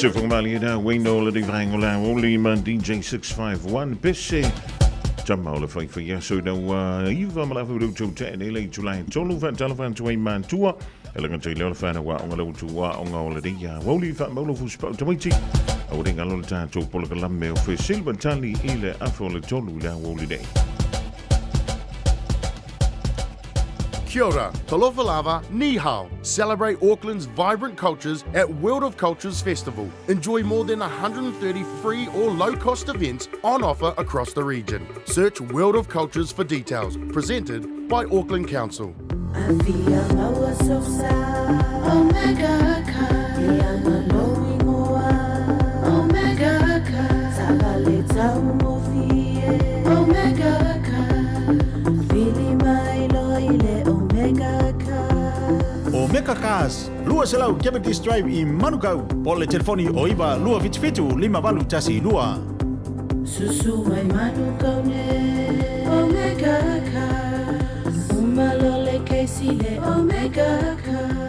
Le soifuaga malie le auina o lenei vaega o le aoauli ma DJ 651 Pese tama o le faifaiaso ina ua iva ma le afa minute ua tea nei le itula e tolu. Faatalofa atu ai matua e le gata i lea o le fanau aoga le utu aoga o lenei aoauli faamaulo fusipau tamaiti aua ne i galo le tatou polokalame o Fesili ma Tali i le afa o le tolu i le aoauli nei. Kia ora, talofa lava, ni hao. Celebrate Auckland's vibrant cultures at World of Cultures Festival. Enjoy more than 130 free or low-cost events on offer across the region. Search World of Cultures for details. Presented by Auckland Council. Omega Cars, 200 Cavendish Drive i Manukau, po o le telefoni o 9 277 5812. Susu mai Manukau ne Omega Cars Uma lo le Casey le Omega Cars.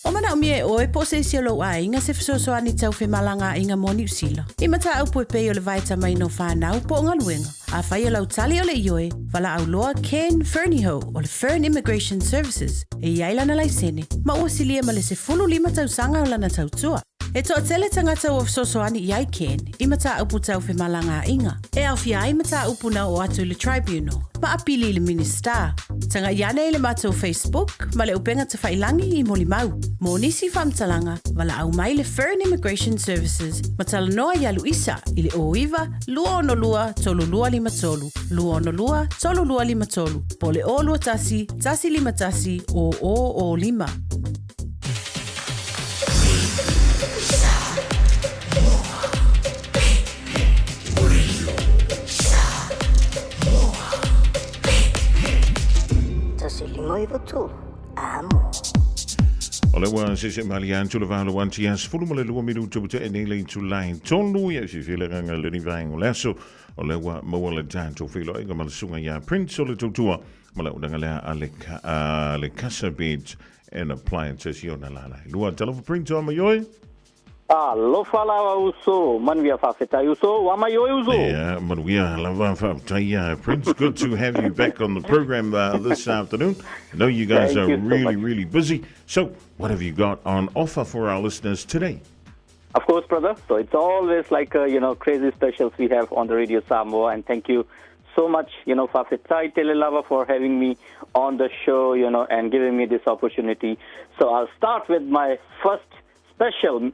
O manaomia e oe po o se isi o lou aiga se fesoasoani tau femalagaaiga mo Niu Sila. I mataupu e pei o le vaetamaina o fanau po o galuega. Afai o lau tali o le ioe, valaau loa Ken Fernihough o le Fern Immigration Services e i ai lana laisene ma ua silia ma le 15 tausaga o lana tautua. E toatele tagata ua fesoasoani i ai Ken i mataupu tau femalagaaiga, e aofia ai mataupu na oo atu i le Tribunal ma apili i le Minisita. Tagai ane i le matou Facebook ma le upega tafailangi i molimau. Mo nisi faamatalaga, valaau mai le Fern Immigration Services ma talanoa ia Luisa i le 09 262 3253, 262 3253, po o le 021 151 0005. O lea ua seese malie atu le valo atu ia 12 minutu ua tea nei le itula e tolu ia fiafia le agaga i lenei vaega o le aso. O lea ua maua le tatou feiloaiga ma le susuga ia Prince o le Tautua ma le auaunaga lea a le, a le Casa Beds and Appliances i ona lala e lua. Talofa Prince, o mai oe? Alofa lava uso, manuia faafetai uso, ua mai oe uso. Yeah, manuia lava faafetai. Prince, good to have you back on the program this afternoon. I know you guys Thank are you so really, much. really busy. So, what have you got on offer for our listeners today? Of course, brother. So it's always like, crazy specials we have on the Radio Samoa. And thank you so much, faafetai tele lava for having me on the show, and giving me this opportunity. So I'll start with my first special,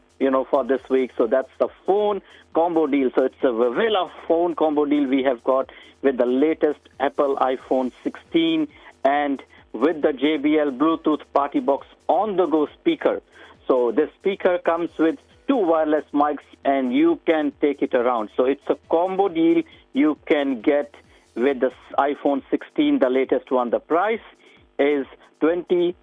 for this week. So that's the phone combo deal. So it's a Vivilla phone combo deal we have got with the latest Apple iPhone 16 and with the JBL Bluetooth Party Box on-the-go speaker. So this speaker comes with 2 wireless mics and you can take it around. So it's a combo deal you can get with the iPhone 16, the latest one. The price is $26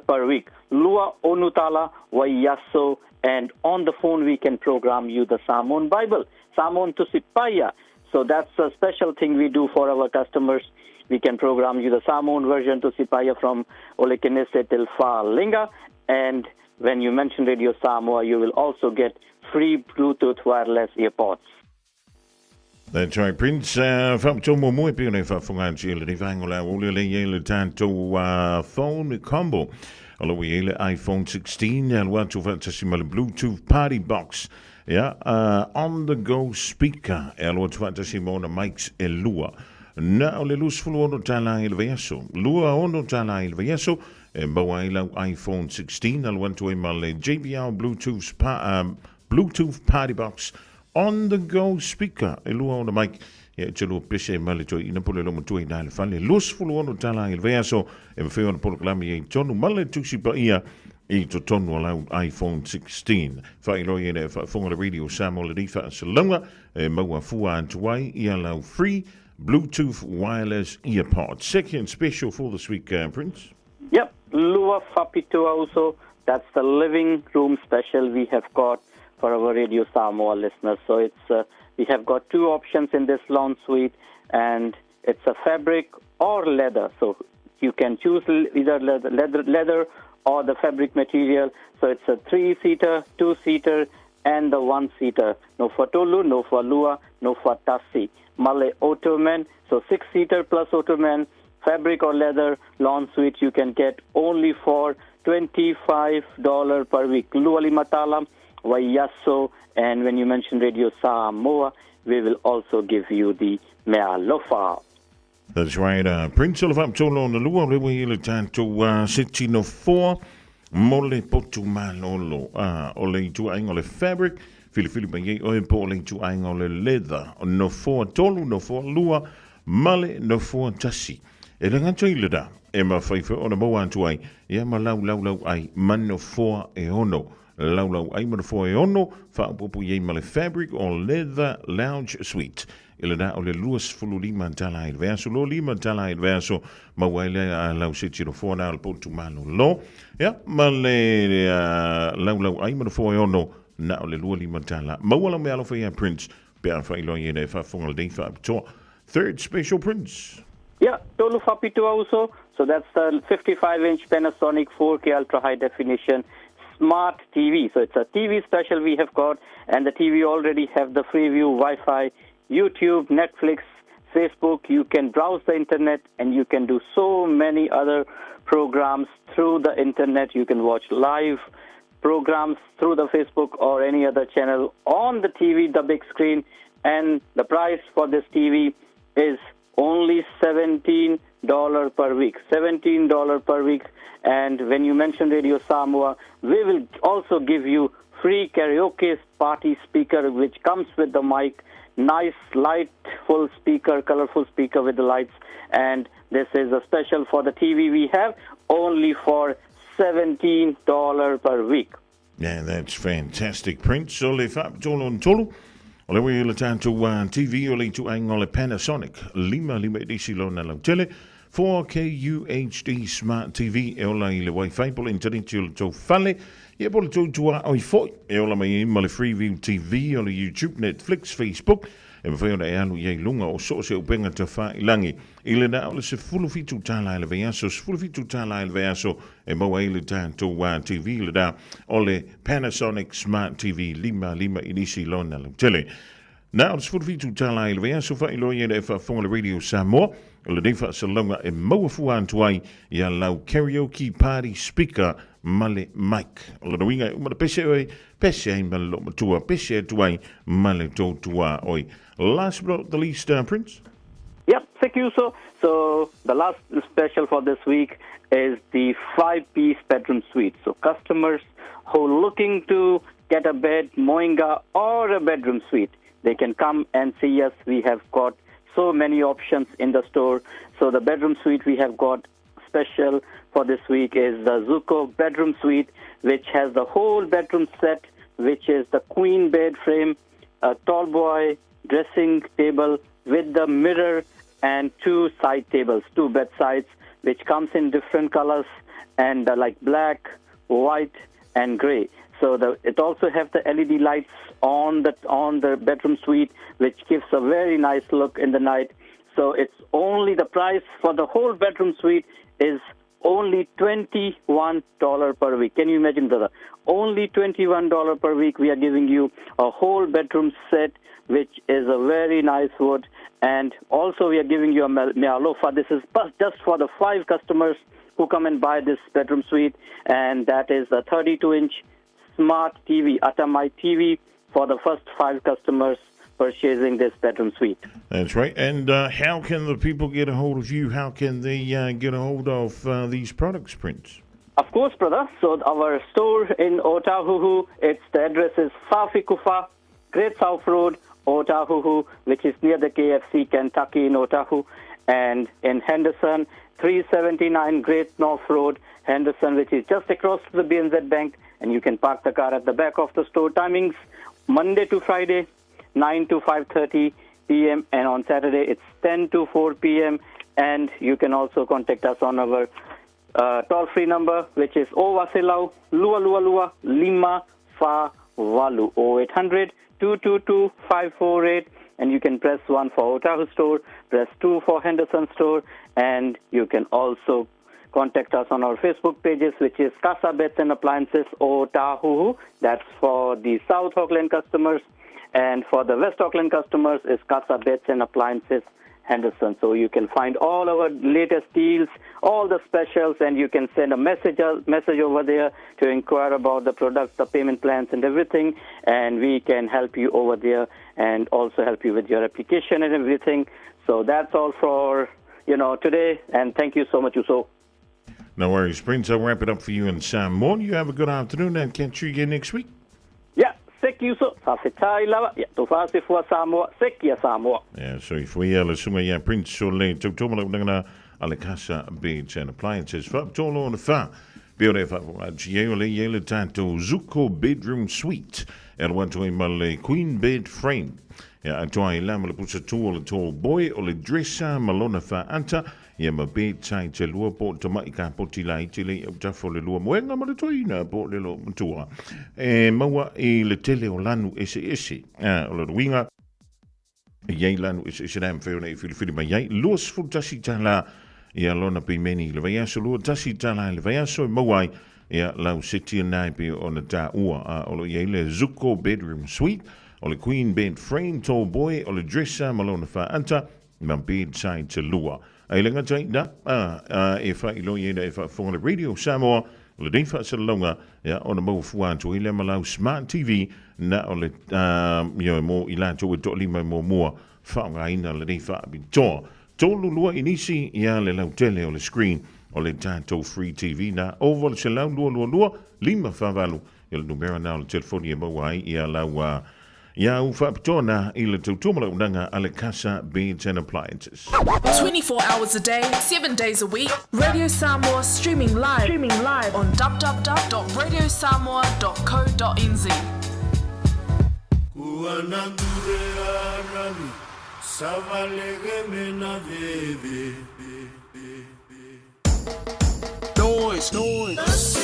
per week. Lua Onutala Wayaso, and on the phone we can program you the Samoan Bible, Samoan Tusipaya. So that's a special thing we do for our customers. We can program you the Samoan version Tusipaya from Olekenese till Linga. And when you mention Radio Samoa, you will also get free Bluetooth wireless earpods. That's right, Prince. Faapitoa muamua e pei ona e faafofoga atu i lenei vaega o le aoauli o lea e i ai le tatou phone combo. O lo o i ai le iPhone 16 e alu atu faatasi ma le Bluetooth Party Box. Ia, on the go speaker e alu atu faatasi ma ona mics e lua. Na o le $26 i le vaiaso. $26 i le vaiaso e maua ai lau iPhone 16 alu atu ai ma le JBL Bluetooth, pa, Bluetooth Party Box On the go speaker e lua ona mic ia e te lua pese ma le toeaina po o le loomatua i na le fale. $26 i le vaiaso e mafai ona polokalame ai i totonu ma le Tusi Paia i totonu o lau iPhone 16. Faailoa i le faafofoga le Radio Samoa lenei faasalalauga e maua fua atu ai ia lau free Bluetooth wireless earpod. Second special for this week, Prince. Yep, Lua Faapitoa uso. That's the living room special we have got for our Radio Samoa listeners. So it's we have got 2 options in this lounge suite, and it's a fabric or leather. So you can choose either leather, leather, leather or the fabric material. So it's a three-seater, two-seater, and the one-seater. No for tolu, no for lua, no for tasi. Male ottoman, so six-seater plus ottoman, fabric or leather, lawn suite you can get only for $25 per week. Luali matala, Wayaso, and when you mention Radio Samoa, we will also give you the Mealofa. That's right. Prince o le faapitola ona lua o le ua i le tatou seti nofoa mo le potu malolo. O le ituaiga o le fabric, filifili mai ai oe po o le ituaiga o le leather. Nofoa tolu, nofoa lua, ma le nofoa tasi. E le gata i lena, e mafai foi ona maua atu ai ia ma laulaulau ai ma nofoa e ono. Laulau ai ma nofoa e ono, faaopoopo i ai ma le fabric o leather lounge suite. I lena o le 25 tala i le vaiaso, 25 tala i le vaiaso, maua ai le lau seti nofoa na o le potu malolo. Ia, ma le laulau ai ma nofoa e ono, na o le 25 tala. Maua lau meaalofa ia Prince, pe a faailoa i ena e faafofoga lenei faapitoa. Third special Prince. Yeah, tolu faapitoa uso. So that's the 55-inch Panasonic 4K ultra high definition smart TV. So it's a TV special we have got, and the TV already have the Freeview, Wi-Fi, YouTube, Netflix, Facebook. You can browse the internet, and you can do so many other programs through the internet. You can watch live programs through the Facebook or any other channel on the TV, the big screen. And the price for this TV is only $17 per week. $17 per week. And when you mention Radio Samoa, we will also give you free karaoke party speaker, which comes with the mic, nice light full speaker, colorful speaker with the lights. And this is a special for the TV we have, only for $17 per week. Yeah, that's fantastic, Prince. O le faapitola o tolu, o le ua i le tatou TV o le ituaiga o le Panasonic lima lima inisi lona lautele, 4K UHD Smart TV e ola i le Wi-Fi po o le initaneti o le tou fale, ia po o le tou tuaoi foi e ola mai ai ma le Freeview TV o le YouTube, Netflix, Facebook, e mafai ona e alu i ai i luga o so o se upega tafailangi. I le na o le 17 tala i le vaiaso, 17 tala i le vaiaso e maua ai le tatou TV lena o le Panasonic Smart TV 55 inisi lona lautele. Na o le 17 tala i le vaiaso faailoa i ai e faafofoga le Radio Samoa o lenei faasalalauga e maua fua atu ai ia lau karaoke party speaker ma le mic. O lona uiga e uma na pese oe, pese ai ma le loomatua, pese atu ai ma le tou tuaoi. Last but not the least, Prince. Yep, thank you. So, so the last special for this week is the five-piece bedroom suite. So customers who are looking to get a bed, moinga, or a bedroom suite, they can come and see us. We have got so many options in the store. So the bedroom suite we have got special for this week is the Zuko bedroom suite, which has the whole bedroom set, which is the queen bed frame, a tall boy dressing table with the mirror and two side tables, two bedsides, which comes in different colors and like black, white, and gray. So the, it also have the LED lights on the on the bedroom suite, which gives a very nice look in the night. So it's only the price for the whole bedroom suite is only $21 per week. Can you imagine, brother? Only $21 per week we are giving you a whole bedroom set, which is a very nice wood. And also we are giving you a mealofa. This is just for the five customers who come and buy this bedroom suite. And that is a 32-inch smart TV, Atamai TV, for the first five customers purchasing this bedroom suite. That's right. And how can the people get a hold of you? How can they get a hold of these products, Prince? Of course, brother. So our store in Otahuhu, it's the address is Fafikufa, Great South Road, Otahuhu, which is near the KFC Kentucky in Otahu, and in Henderson, 379 Great North Road, Henderson, which is just across the BNZ Bank, and you can park the car at the back of the store. Timings Monday to Friday, 9 to 5:30 p.m. and on Saturday it's 10 to 4 p.m. And you can also contact us on our toll-free number, which is O Wasilau Lua Lua Lua Lima Fa Valu 0800 222 548, and you can press 1 for Otahu store, press 2 for Henderson store, and you can also contact us on our Facebook pages, which is Casa Beds and Appliances Otahuhu. That's for the South Auckland customers. And for the West Auckland customers is Casa Beds and Appliances Henderson. So you can find all our latest deals, all the specials, and you can send a message message over there to inquire about the products, the payment plans, and everything. And we can help you over there and also help you with your application and everything. So that's all for you know today. And thank you so much, Uso. No worries, Prince. I'll wrap it up for you in Samoan. You have a good afternoon and catch you again next week. Yeah, seki Uso. Fa'afetai lava. Ia, tofa se fua Samoa, seki ia Samoa. Yeah, so if we le sunga ia Prince o le tautomo le unanga a le Casa Beds and Appliances. Whaapitolo o le wha. Pe o le wha o le ia le tātou Zuko Bedroom Suite. E alu atu ai ma le Queen Bed Frame. Ia atoa i la ma le pusa tū o le tall boy o le dresser ma lona whaata. Ia ma bedside te lua po o tama'i kapoti laiti le i autafa o le lua moega ma le toeaina po o le loomatua. E maua i le tele o lanu eseese. A, o lona uiga, e i ai lanu eseese la e mafai ona e filifili mai ai. 21 tala ia lona pimeni i le vaiaso, 21 tala i le vaiaso e maua ai ia lau seti na e pei ona taua. A, o lo o i ai le Zuko Bedroom Suite, o le Queen Bed Frame, Tall Boy, o le Dresser ma lona faata, ma bedside te lua. Ai le gata i na, a, a e whailoi e na e whaafonga le Radio Samoa, o le nei whaasalalauga, ia, ona maua fua atu ai lea ma lau Smart TV, na o le, a, ioe, mo i latou e toalima e muamua faaaogaina lenei faapitoa. Tolu lua i nisi, ia le lautele o le screen o le tatou Free TV na, over le 122 548, ia le numera na o le telefoni e maua ai ia lau, a, Ia au faapitoa na i le tautua ma le auaunaga a le Casa Beds and Appliances. 24 hours a day, 7 days a week, Radio Samoa streaming live, streaming live on www.radiosamoa.co.nz. Ua nandure arani, savalege mena veve. Noise, noise.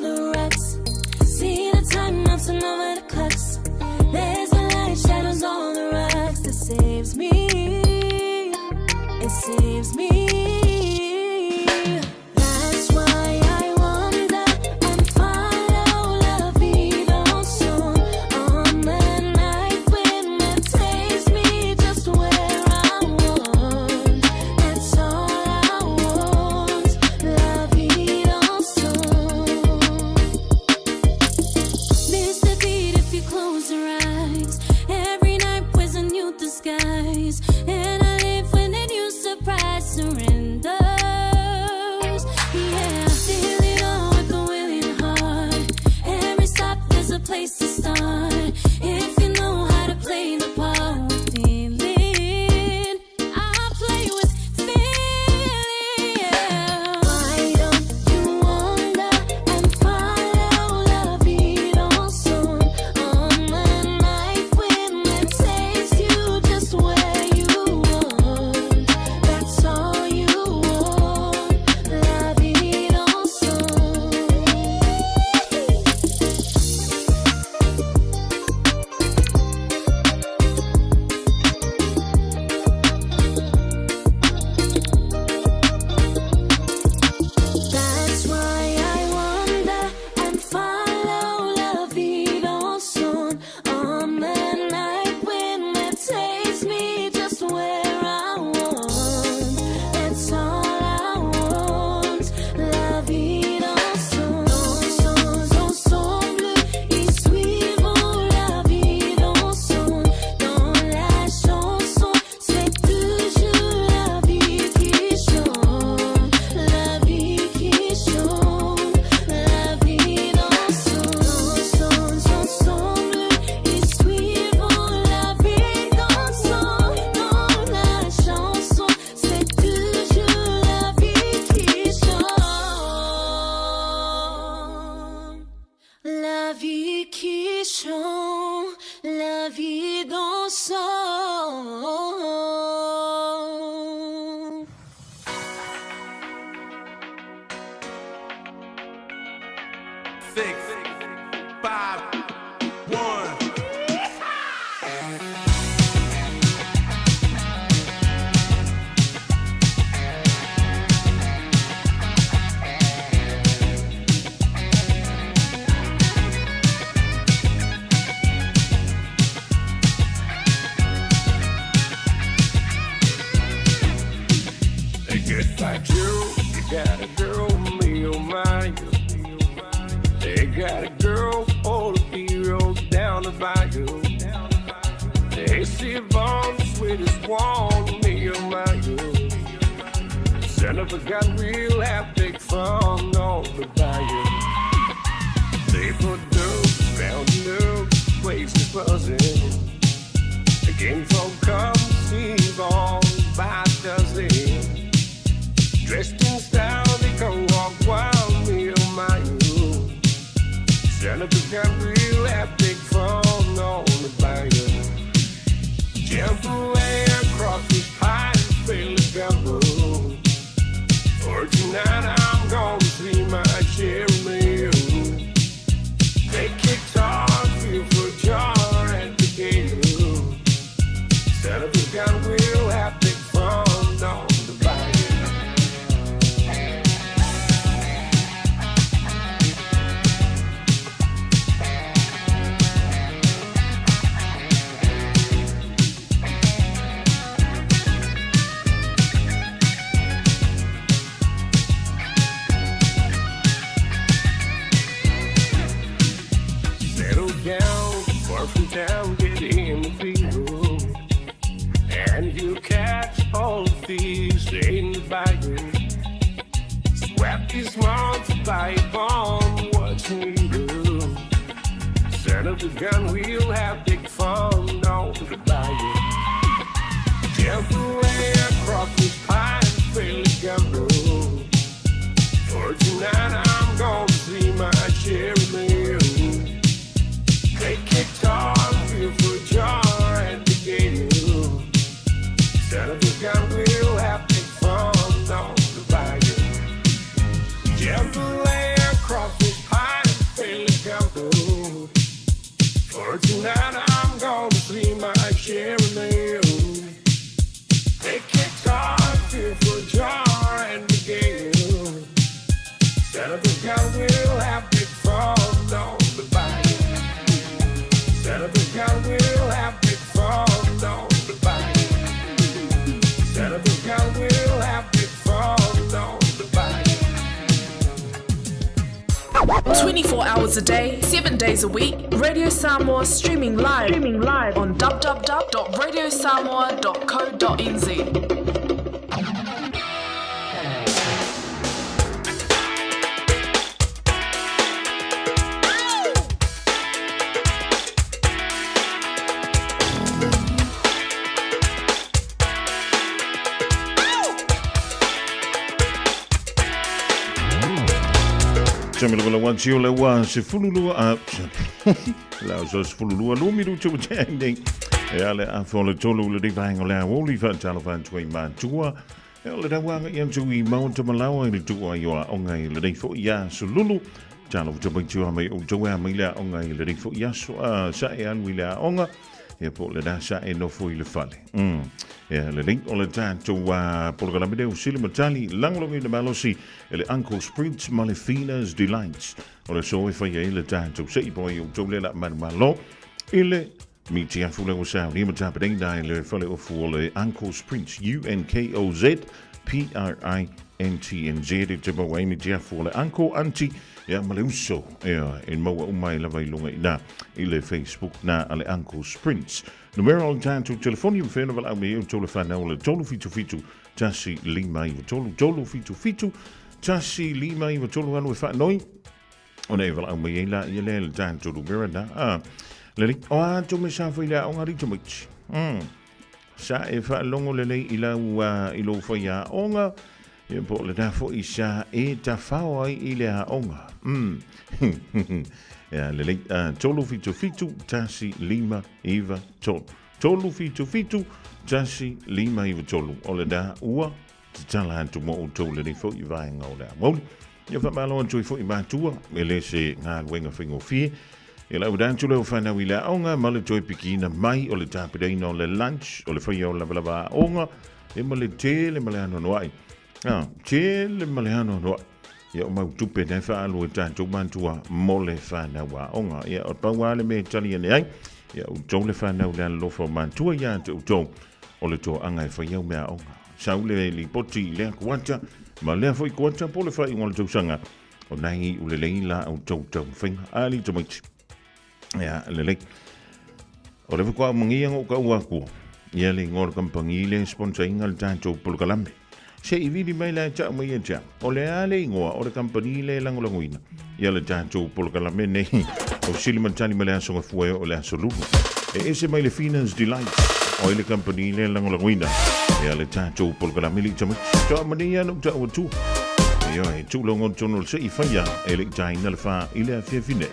the rocks. See the time bouncing over the clocks. There's a light shadows on the rocks that saves me. It saves me. That's why I wonder and follow la vida on on the night when it takes me just where I want. That's all I want. La vida Miss the beat if you close your eyes. Every night wears a new disguise, and I live when a new surprise surrenders. Yeah, feel it all with a willing heart. Every stop there's a place to start. If you know how to play the part with feeling, I play with feeling. Yeah. Why don't you wonder and follow la vida on on the night when it takes you just where you want. That's all you want. La vida That's why I wonder and follow la vida on on the night when it takes me just where I want. That's all I want. La vida ensemble, ils suivront la vida ensemble. Dans la chanson, c'est toujours la vie qui chante, la vie qui chante, la vie ensemble, ensemble, ils suivront la vie ensemble. Dans la chanson, c'est toujours la vie qui chante. La vie qui chante, la vie dansante. Six, five, one. Just like you, you got a girl, me oh my. They got a girl, all the heroes down the bayou. They see bomb, sweetest one, me oh my. Son of a gun, we'll have big fun on the bayou. They put dope round the place is buzzing. The king folk come see on by dozen. Dressed in style, they go walk wild, me oh my you. Son of a gun, we'll have big fun on the bayou. Jump away across this pine, fill the gumbo. For tonight I'm gonna see my Jeremy. Take guitar, feel for jar at the gate. Son of a gun, we'll have big fun on the bayou. Settle down, far from town, get in the field. And you catch all the thieves in the bayou. Sweat these months by bomb, what we do. Son of a gun, we'll have big fun on the bayou. Jump away across this pine, fill the gumbo. For tonight I'm gonna see my Jeremy. Take guitar, feel for jar at the gate. Son of a gun, we'll have big fun on the bayou. Jump away across this pine. But tonight I'm gonna see my sheriff. They kicked off for jar and the gale. Said I think I will have big fun on the bayou. Said I think I will have big fun on the bayou. Said I think I will have big fun on the bayou. 24 hours a day, 7 days a week, Radio Samoa streaming live, on www.radiosamoa.co.nz. Samela wala wan sio le ua se fululua a la so se fululua lumi lu tu te nei. E ale a fo le tolu le vaenga o le aoli fa talo fa tui matua. E o le rauanga i atu i Mount Malawa i le tua i oa onga i le reifo i a sululu. Talo te mai tua mai o tua mai le onga i le reifo i aso a sa e anu i le aonga. E po le da sa e nofo i le fale. E le lei o le tātou polokalame lea o sili matali lagolago i le malosi e le Uncle Sprints ma le Fina's Delights. O le aso e fai ai le tātou se'i po ai outou le la manumalo i le mitiafu lea ua saunia ma tapenaina i le fale ofu o le Uncle Sprints, U-N-K-O-Z P-R-I-N-T-N-Z e te maua ai mitiafu o le Uncle, Auntie, ia ma le uso ia, e maua uma ai lava i luga i na i le Facebook na a le Uncle Sprints. Numera o le tātou telefoni ma whena wala au me outou le whanau o le 377 1 5 9 3 3 7 7 1 5 9 3 alu e whaanoi. Ona e wala au mai ei la ia lea le tātou numera na. Ah, lelei, o a tō me sa whai lea o ngā rita maiti. Sa e whaalongo lelei i lau i lou whai aonga, ia po o le tā fo'i sa e tawhao ai i le aonga. Ia lelei, 3 7 7 1 5 9 3. 3 7 7 1 5 9 3. O le tā ua tatala atu mo outou lenei fo'i vaenga o le aoauli. Ia whamalo atu i fo'i mātua, e le se galuega faigofie. E lau atu lea o whanau i le aoga, ma le toe pikiina mai o le tapenaina o le lunch, o le whaia o lavalava aoga, e ma le tele ma le anoanoai. Ah, tele ma le anoanoai. Ia o mau tupe nei whaalu e tātou mātua mo le whanau aoga. Ia o pau a le me tali ane ai, ia outou le whanau le alalofa o mātua ia te outou o le toaga e fai au mea aoga. Sau le lipoti i lea kuata, ma lea foi kuata po le faaiuga o le tausaga, o nai o lelei la outou taumafaiga. Ali tamaiti. Ia, lelei. O le faatoa magia na ou taua atu, ia le igoa o le kamupani lea e sponsor ina le tatou polokalame. Se i vili mai la e tau mai ia te au, o le a le igoa o le kamupani lea e lagolagoina ia le tatou polokalame nei o Sili ma Tali ma le Aso Gafua e oo i le Aso Lua. E ese mai le Fina's Delights, o ai le kamupani lea e lagolagoina ia le tatou polokalame alii tamaiti. Toa ma nei lava na ou tau atua. Ioe, tuulogo tonu o le se'i faia e le i taina le fa i le afiafi nei.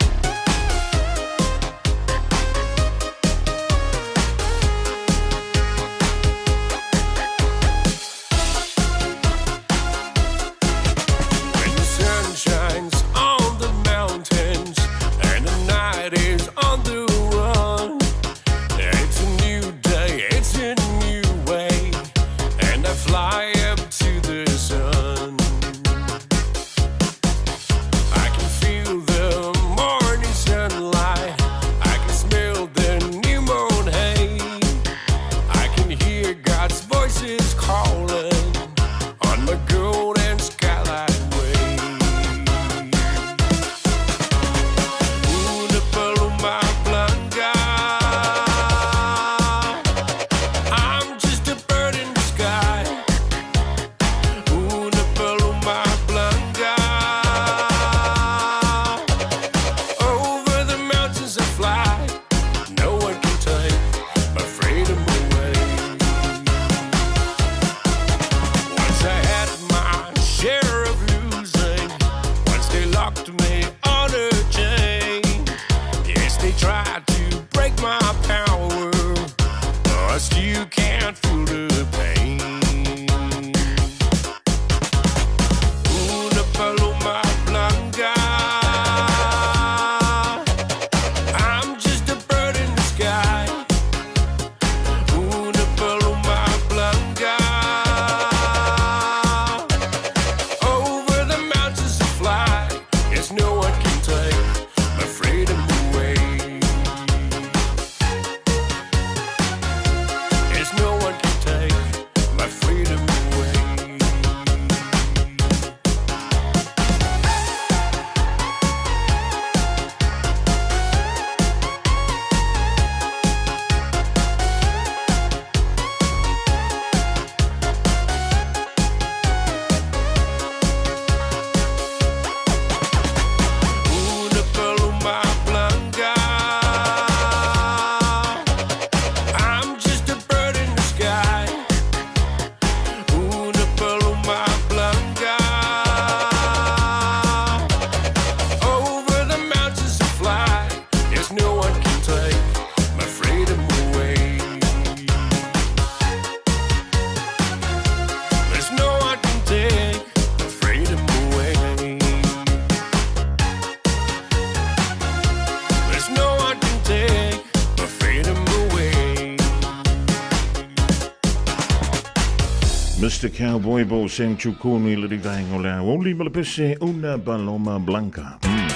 When the sun shines on the mountains and the night is on the run, it's a new day, it's a new way, and I fly up to the sun. I can feel the morning. Mr Cowboy po o Sam Chukuni le rivaenga o le aoauli ma le pese Una Paloma Blanca. Mm.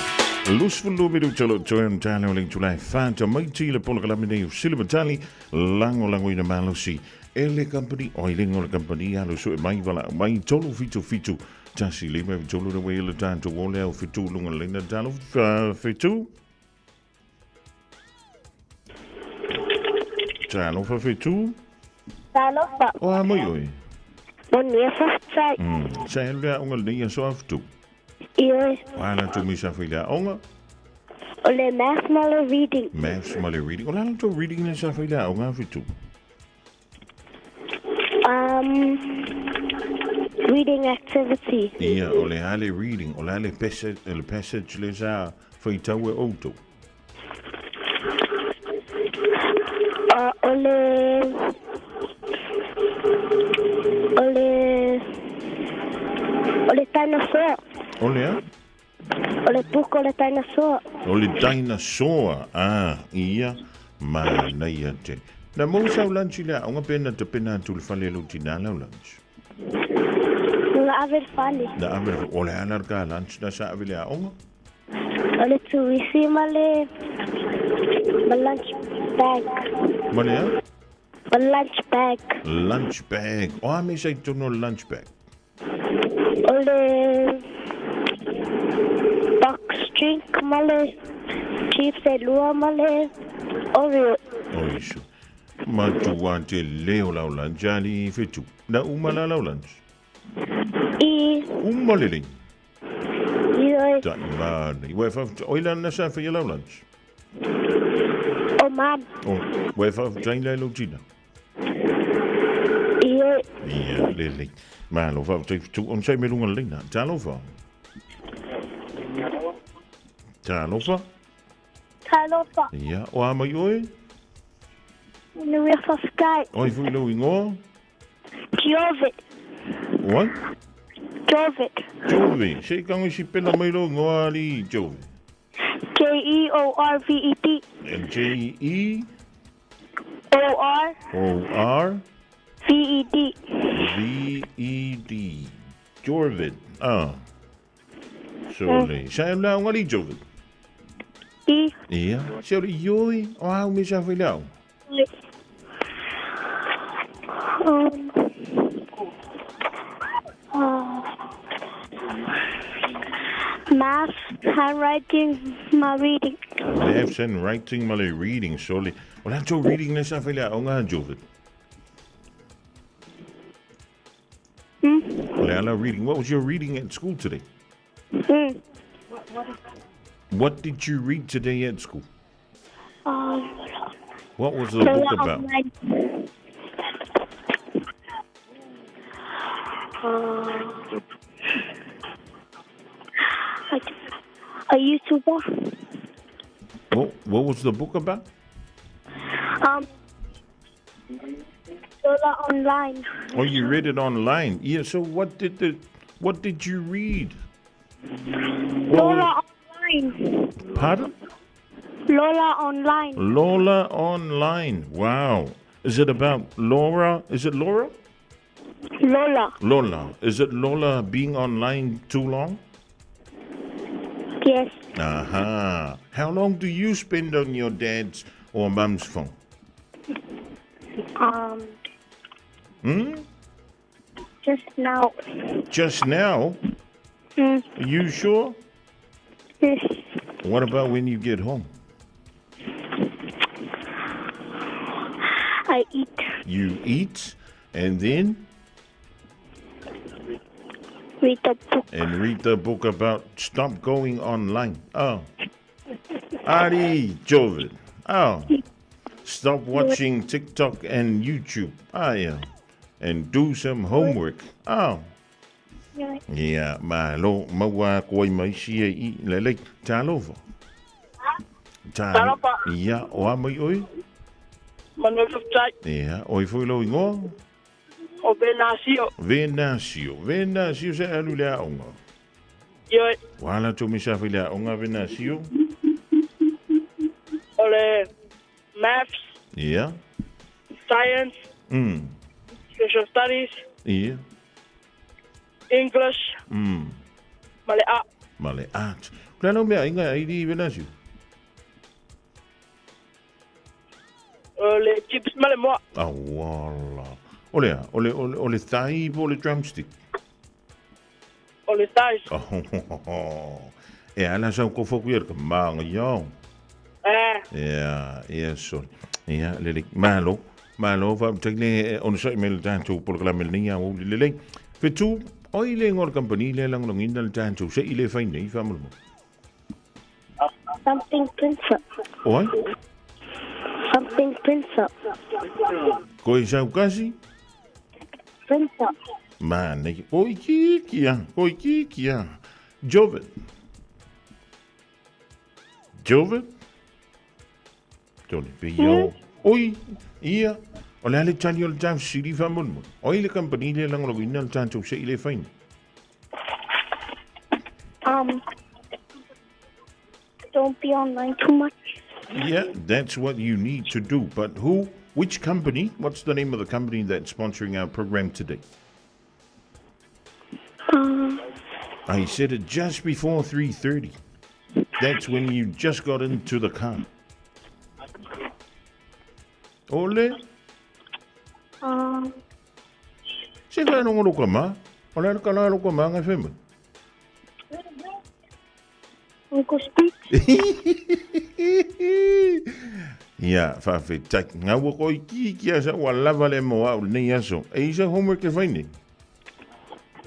22 minuta o lo o toe ona tala o le itula e fa tamaiti le polokalame nei o Silimatali lagolagoina malosi e le company o ilinga o le company alu sue mai valaau mai 377 1 5 3 le wei le tatou o le au fitu lunga leina talo fitu Talofa Fetu. Talofa. O a mai oe? Moni e whawhtai. Sa helu le aonga lenei aso a Fetu? Ioe. O a la tou misa whai le aonga? O le maths ma le reading. Maths ma le reading. O la la tou reading le sa whai le aonga a Fetu? Um, reading activity. Ia, o le a le reading, o le a le passage, le passage le sa whaitau e outou. O le o le o le dinosaur. O le a? O le buka o le dinosaur. O le dinosaur, ah, ia, manaia tele. Na maua sau lunch i le aoga pe na tapena atu i le fale e lou tinā lau lunch? Na ave i le fale. Na ave i le fale. O le a la le ka lunch na sa ave i le aoga? O le tuisi ma le ma lunch bag. Ma le a? Ma lunch bag. Lunch bag. O a me sa i tonu o le lunch bag? O le box drink ma le chips e lua ma le Oreo. O isu. Matua te leo lau lunch ali fetu. Na uma la lau lunch. I. Uma lelei. Ioe. Tai mani. Ua e whawhita. Oi la na sa whaia lau lunch. O mam. O, ua e whawhita i lai lau tina. Ioe. Ia, lelei. Malo whawhita i whitu. On sai me runga leina. Talofa. Talofa. Talofa. Ia, o a mai oe? Nui whawhitai. Oi fui lau ingoa? Jovet. What? Jovet. Jove. Se i kango si pela mai lau ingoa ali Jove. J-E-O-R-V-E-T. J-E? O-R. O-R. V-E-D. V-E-D. Jorvid. Ah. So le. Sa e lau ngali Jovid. I. Ia. Se ore ioi o au me sa whai lau. Math, handwriting, ma reading. Maths and writing ma le reading. So le. O la tau reading le sa whai lau ngā Jovid. O le ala reading. What was your reading at school today? What did you read today at school? What was the book about? A YouTuber. What was the book about? Lola Online. Oh, you read it online. Yeah, so what did the what did you read? What Lola Online. Pardon? Lola Online. Lola Online. Wow. Is it about Laura? Is it Laura? Lola. Lola. Is it Lola being online too long? Yes. Aha. How long do you spend on your dad's or mum's phone? Hmm? Just now. Just now? Are you sure? Yes. What about when you get home? I eat. You eat and then? Read the book. And read the book about stop going online. Oh. Ari Jovid. Oh. Stop watching TikTok and YouTube. Ah, yeah. And do some homework. Oh. Ia, malo, maua koe mai sia i lelei. Talofa. Talofa. Ia, o a mai oe? Manuel Fiftai. Ia, oi foi lou ingoa? O Venasio. Venasio. Venasio se alu le aoga. Ioe. Wala tou misa fai le aoga Venasio? O le Maths. Ia. Science. Social Studies. Ia. English ma le Art. Ma le Art. O le a lau meaaiga e ai i Venasio? O le chips ma le moa. Auala. O le a? O le, o le, o le thigh po o le drumstick? O le thighs. Oh, e ala sau kofo ku ia ka manga yo. Eh. Ia, ia sorry. Ia lele malo. Malo fa tele ona sai me le tatou polokalame lenei a uli lelei. Fetu, oi le ingoa o le company lea e lagolagoina le tatou se i le fai nei faamolemole. Something Prince. Oi? Something Prince. Ko i sau kasi? Prince. Manaia. Ko itiiti a. Ko itiiti a. Joven. Joven? Tole, pe ia o. Oi, ia. O le a le tali o le taufesili faamolemole. Oi le company lea e lagolagoina le tatou se i le fai nei. Don't be online too much. Yeah, that's what you need to do. But who, which company, what's the name of the company that's sponsoring our program today? I said it just before 3:30. That's when you just got into the car. Ole? Se whanongo roka mā. O le ka la roka mā ngai whemui. Uncle Speech. Ia, whawhetai. Ngā ua koi ki ki asa ua lava le mo au nei aso. E isa homework e whai nei?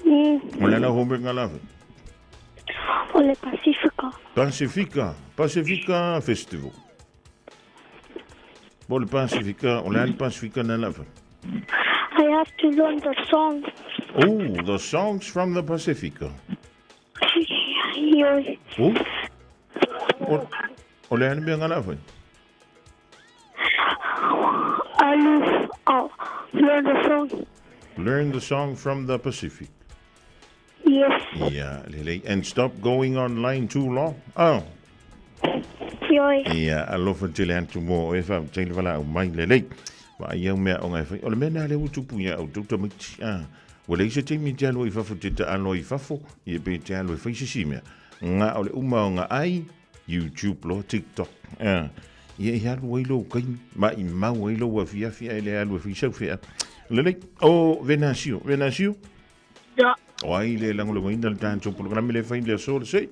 O le ala homework ngā lava? O le Pasifika. Pasifika. Pasifika Festival. Po le Pasifika, o le a le Pasifika na lava? I have to learn the song. Oh, the songs from the Pasifika. Ioe. Oh? O, o le a le mea ngā lava? Alu, oh, learn the song. Learn the song from the Pacific. Yes. Yeah, lelei. And stop going online too long. Oh. Ioe. Ia, alofa tele atu mo oe faafetai le valaau mai lelei. Vaai au mea o ngai whai. O le mea nā lea ua tupu ia au tau tamaiti. Ah, ua leai se taimi te alu ai fafo te taalo ai fafo, ia pe te alu e whai se si mea. Ngā o le uma o ngā ai, YouTube loa, TikTok. Ah, ia i alu ai lou kaimi, ma i mau ai lou afiafi ae le alu e whai sau whea. Lelei, o Venasio, Venasio? Ia. O ai le lagolagoina le tatou polokalame le fai le aso le sei?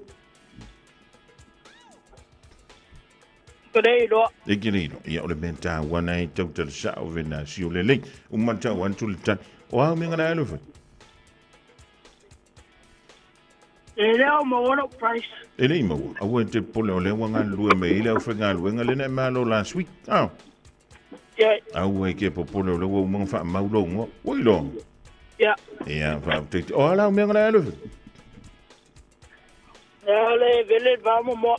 Ke le iloa. E ke le iloa. Ia, o le mea taua na e tau tala sao Venasio lelei. Uma tau atu le tali. O au mea ngana alu fai? E le au maua lou price. E le i maua. Aua e te popole o lea ua galulue mai ai le aufaigaluega lea na e malo last week. Ah. Ia. Aua e ke popole o lea ua uma ona faamau lou igoa. Ua iloa? Ia. Ia, faafetai. O a lau mea ngana alu fai? Ia le vele va momoa.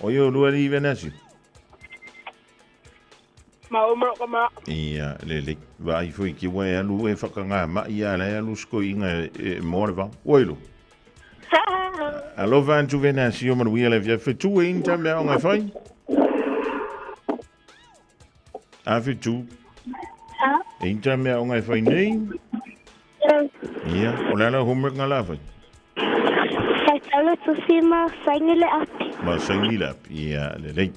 O ia o lua li Venasio? Ma uma lou kama. Ia, lelei. Vaai foi ki ua e alu e whakangā mai ia la e alu sikoiinga e moa le vao. Ua ilo. Alofa atu Venasio manuia le fia fetu e inta mea o ngai whai. A fetu. E inta mea o ngai whai nei. Ia, o le ala homework ngā la whai. Whai tau le tusi ma saini le api. Ma saini le api, ia, lelei.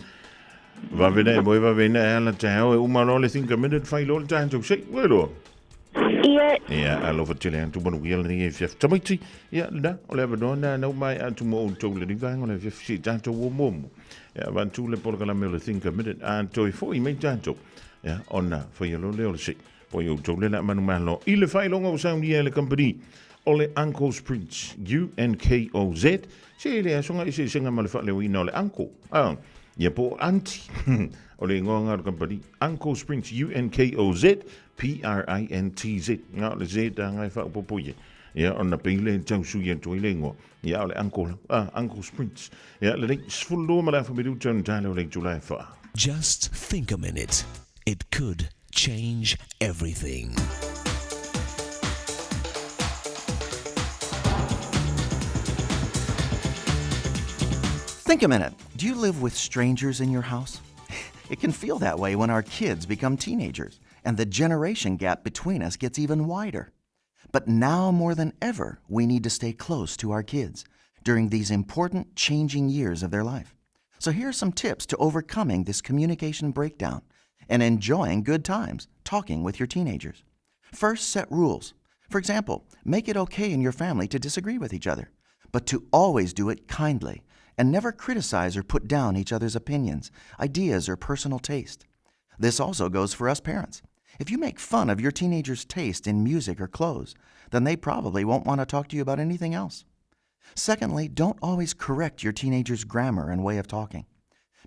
Vavena e moe vavena e ala te hao e uma loa le think a minute whai loa le tatou sei, ua loa. Ia. Ia, alofa tele atu manuia lenei e fiafi tamaiti. Ia, lena, o le avanoa na nau mai atu mo outou lenei vaega o le afiafi se i tatou o muamua. Ia, avatu le polokalame o le think a minute a toe foi mai tatou. Ia, ona whaia loa lea o le sei. Po i outou le la manumalo i le faailoga ua saunia e le kamupani o le Uncle's Prints, UNKOZ, se le asoga eseesega ma le faaleoina o le uncle, ah, ia po o auntie, o le igoa nga o le kamupani, Uncle's Prints, UNKOZ, PRINTZ, nga o le Z a ngai faaopoopo i ai. Ia, ona pei le tausui atu ai le igoa, ia o le uncle, ah, Uncle's Prints. Ia, lelei, 12 ma le afa minuta ona tala o le itula e wha. Just think a minute. It could change everything. Think a minute. Do you live with strangers in your house? It can feel that way when our kids become teenagers. and the generation gap between us gets even wider. But now more than ever, we need to stay close to our kids during these important changing years of their life. So here are some tips to overcoming this communication breakdown and enjoying good times talking with your teenagers. First, set rules. For example, make it okay in your family to disagree with each other, but to always do it kindly and never criticize or put down each other's opinions, ideas, or personal taste. This also goes for us parents. If you make fun of your teenager's taste in music or clothes, then they probably won't want to talk to you about anything else. Secondly, don't always correct your teenager's grammar and way of talking,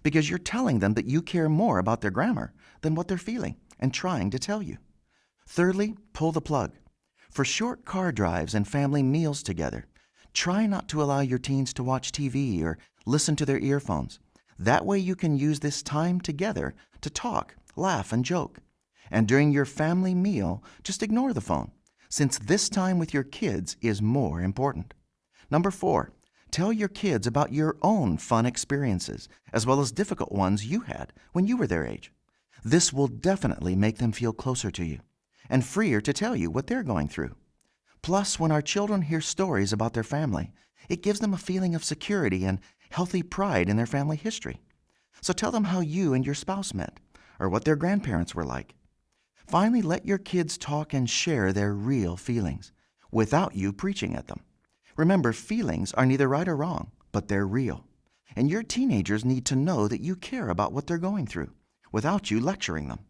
because you're telling them that you care more about their grammar than what they're feeling and trying to tell you. Thirdly, pull the plug. For short car drives and family meals together, try not to allow your teens to watch TV or listen to their earphones. That way, you can use this time together to talk, laugh, and joke. And during your family meal, just ignore the phone, since this time with your kids is more important. Number four, tell your kids about your own fun experiences, as well as difficult ones you had when you were their age. This will definitely make them feel closer to you and freer to tell you what they're going through. Plus, when our children hear stories about their family, it gives them a feeling of security and healthy pride in their family history. So tell them how you and your spouse met or what their grandparents were like. Finally, let your kids talk and share their real feelings without you preaching at them. Remember, feelings are neither right or wrong, but they're real. And your teenagers need to know that you care about what they're going through without you lecturing them.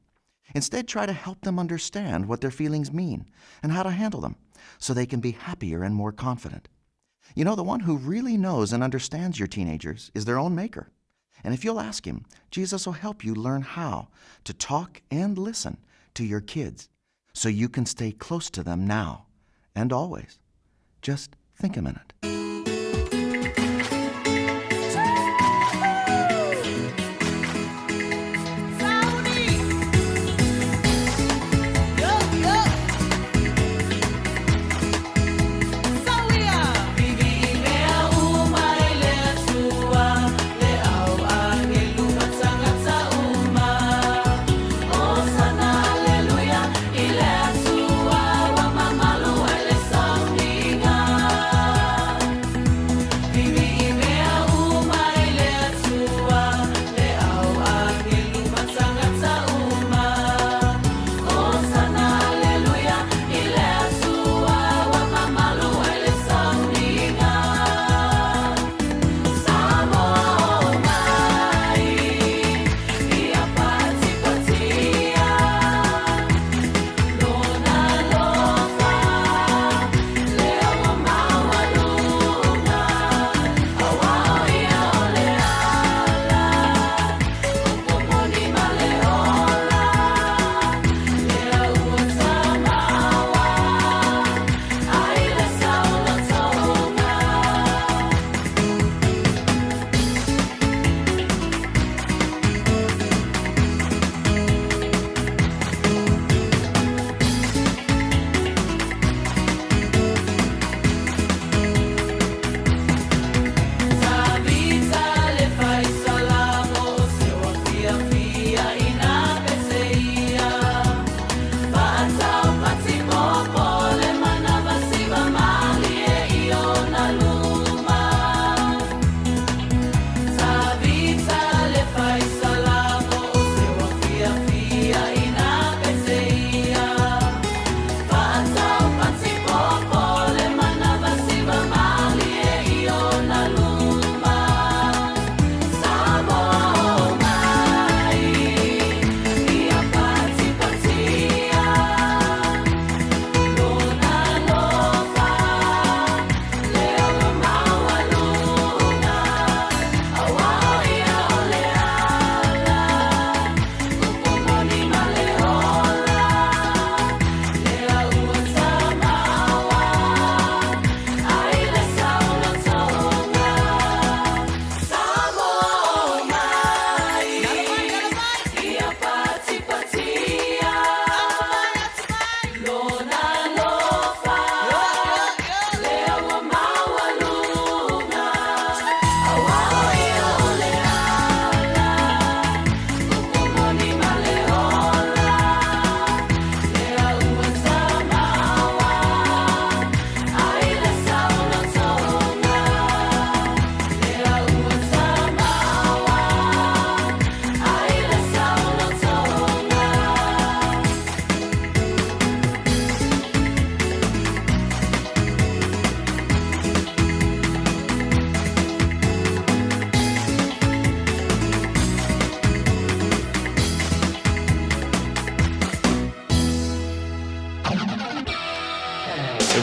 Instead, try to help them understand what their feelings mean and how to handle them so they can be happier and more confident. You know, the one who really knows and understands your teenagers is their own maker. And if you'll ask him, Jesus will help you learn how to talk and listen to your kids so you can stay close to them now and always. Just think a minute.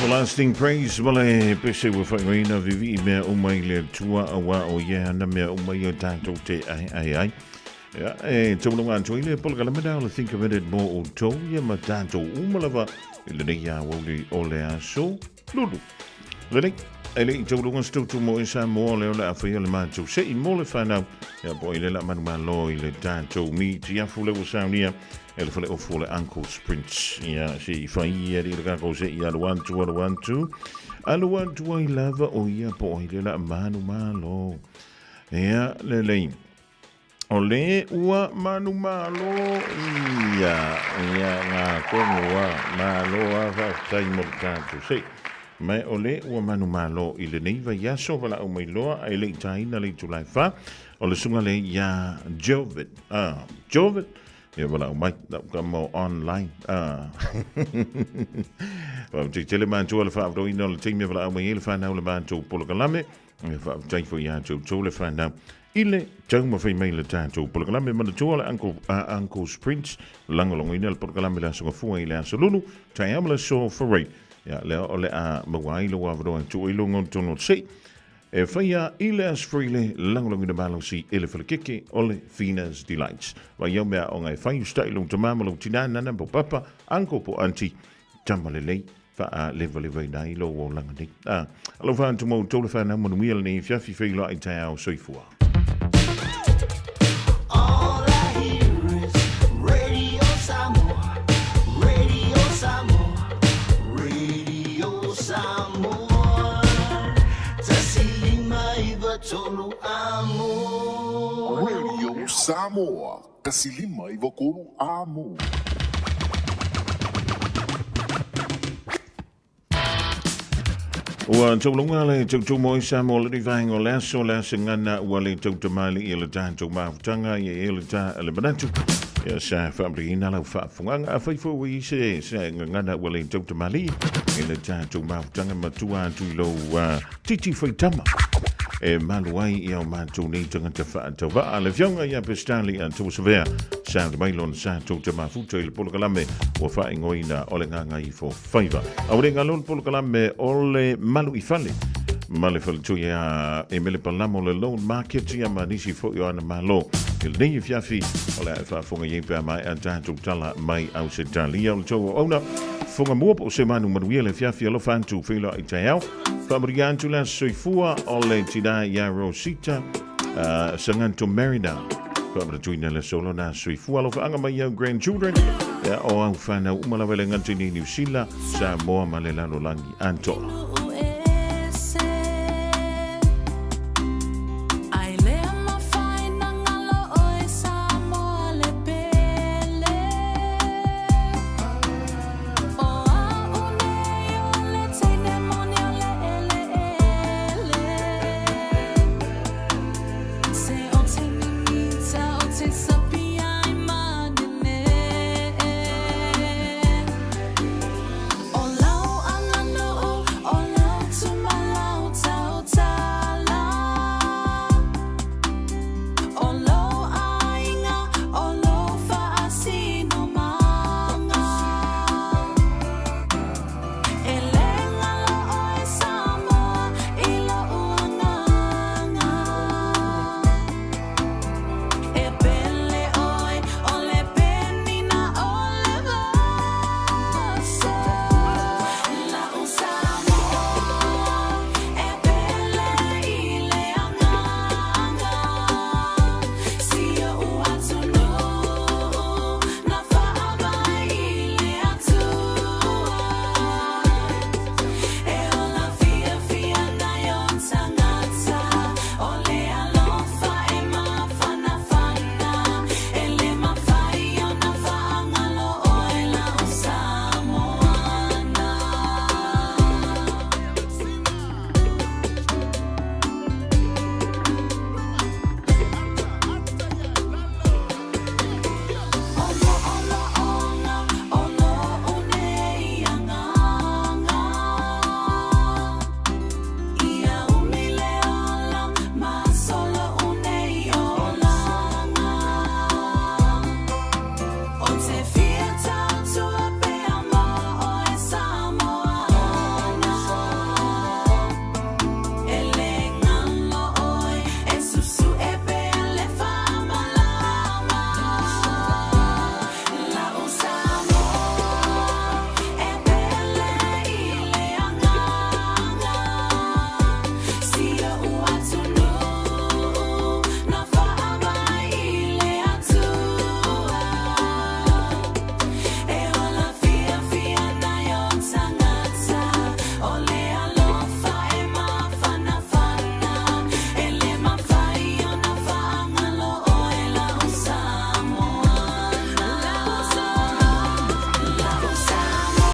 Everlasting Praise ma le pese ua faaigoaina vivii mea uma i le Atua auā o ia ana mea uma ia tatou te aeae ai. Ia, e taulunga atu ai le polokalame lea o le Think a Minute mo outou ia ma tatou uma lava i lenei aoauli o le aso Lulu. Lelei, e le i taulunga se tautu mo e Samoa lea o le a faia le matou sei mo le whanau. Ia po i le la manu malo i le tatou mi tiafu le ua saunia e le fale ofu o le Uncle's Prince. Ia se i fai ia le kako se i alu atu alu atu. Alu atu ai lava o ia po i le la manu malo. Ia lelei. O le ua manumalo ia, ia ngā kongo a, malo a faafetai mo le tatou sei. Ma o le ua manumalo i lenei vaiaso valaau mai loa ae le i taina le itula e fa, o le susuga le ia Jovid, ah, Jovid, ia valaau mai, lau kama o online, ah. Faafetai tele matua le faavanoaina o le taimi e valaau mai ai le whanau le matou polokalame. E faafetai foi ia te outou le whanau i le taumafai mai le tatou polokalame manatua le Uncle, Uncle's Prince lagolagoina le polokalame le Aso Gafua i le Aso Lulu taeao ma le Aso Faraile. Ia, lea o le a maua ai lou avanoa e tuu ai lou tonu o te sei. E whaia i le Aso Faraile lagolagoina malosi e le whalekeke o le Fina's Delights. Vai au mea o ngai whai ustai lou tamā ma lou tinā nana po papa, uncle po auntie, tama lelei faalevalevaina ai lou olaga nei. A, alofa atu ma outou le fanau manuia lenei afiafi feiloai taeao soifua. All I hear is Radio Samoa, Radio Samoa, Radio Samoa. Tasi lima iva tolu amo. Radio Samoa, tasi lima iva kolu amo. Ua taulunga le tautumo i Samoa le vaenga o le aso le aso gana ua le tautamali i le tatou mafutaga ia e le ta le manatu ia sa faamalieina lau faafofogaga afai foi ua i se se gagana ua le tautamali i le tatou mafutaga matua atu i lou titi faitama e malu ai ia o matou nei tagata faatauvaa. Le Afioga ia Pesitali a Tuasavea, sa le mai lona sa tou te mafuta i le polokalame ua faaigoaina o le Gagaifo Faiva. A ua le galo le polokalame o le Malu i Fale ma le faletui a Emele Palamo le Loan Market ia ma nisi foi o ana malo. I lenei afiafi o le a e faafofoga i ai pe a maea tatou tala mai Ausetalia o le tou auauna. Fofoga mua po o se manu manuia le afiafi alofa atu feiloai taeao. Faamanuia atu le aso soifua o le tina ia Rosita Sanganto Marina. Faamanatuina le aso lona aso soifua alofaaga mai au grandchildren ia o au whanau uma lava le gata i nei Niu Sila, Samoa ma le lalolagi atoa.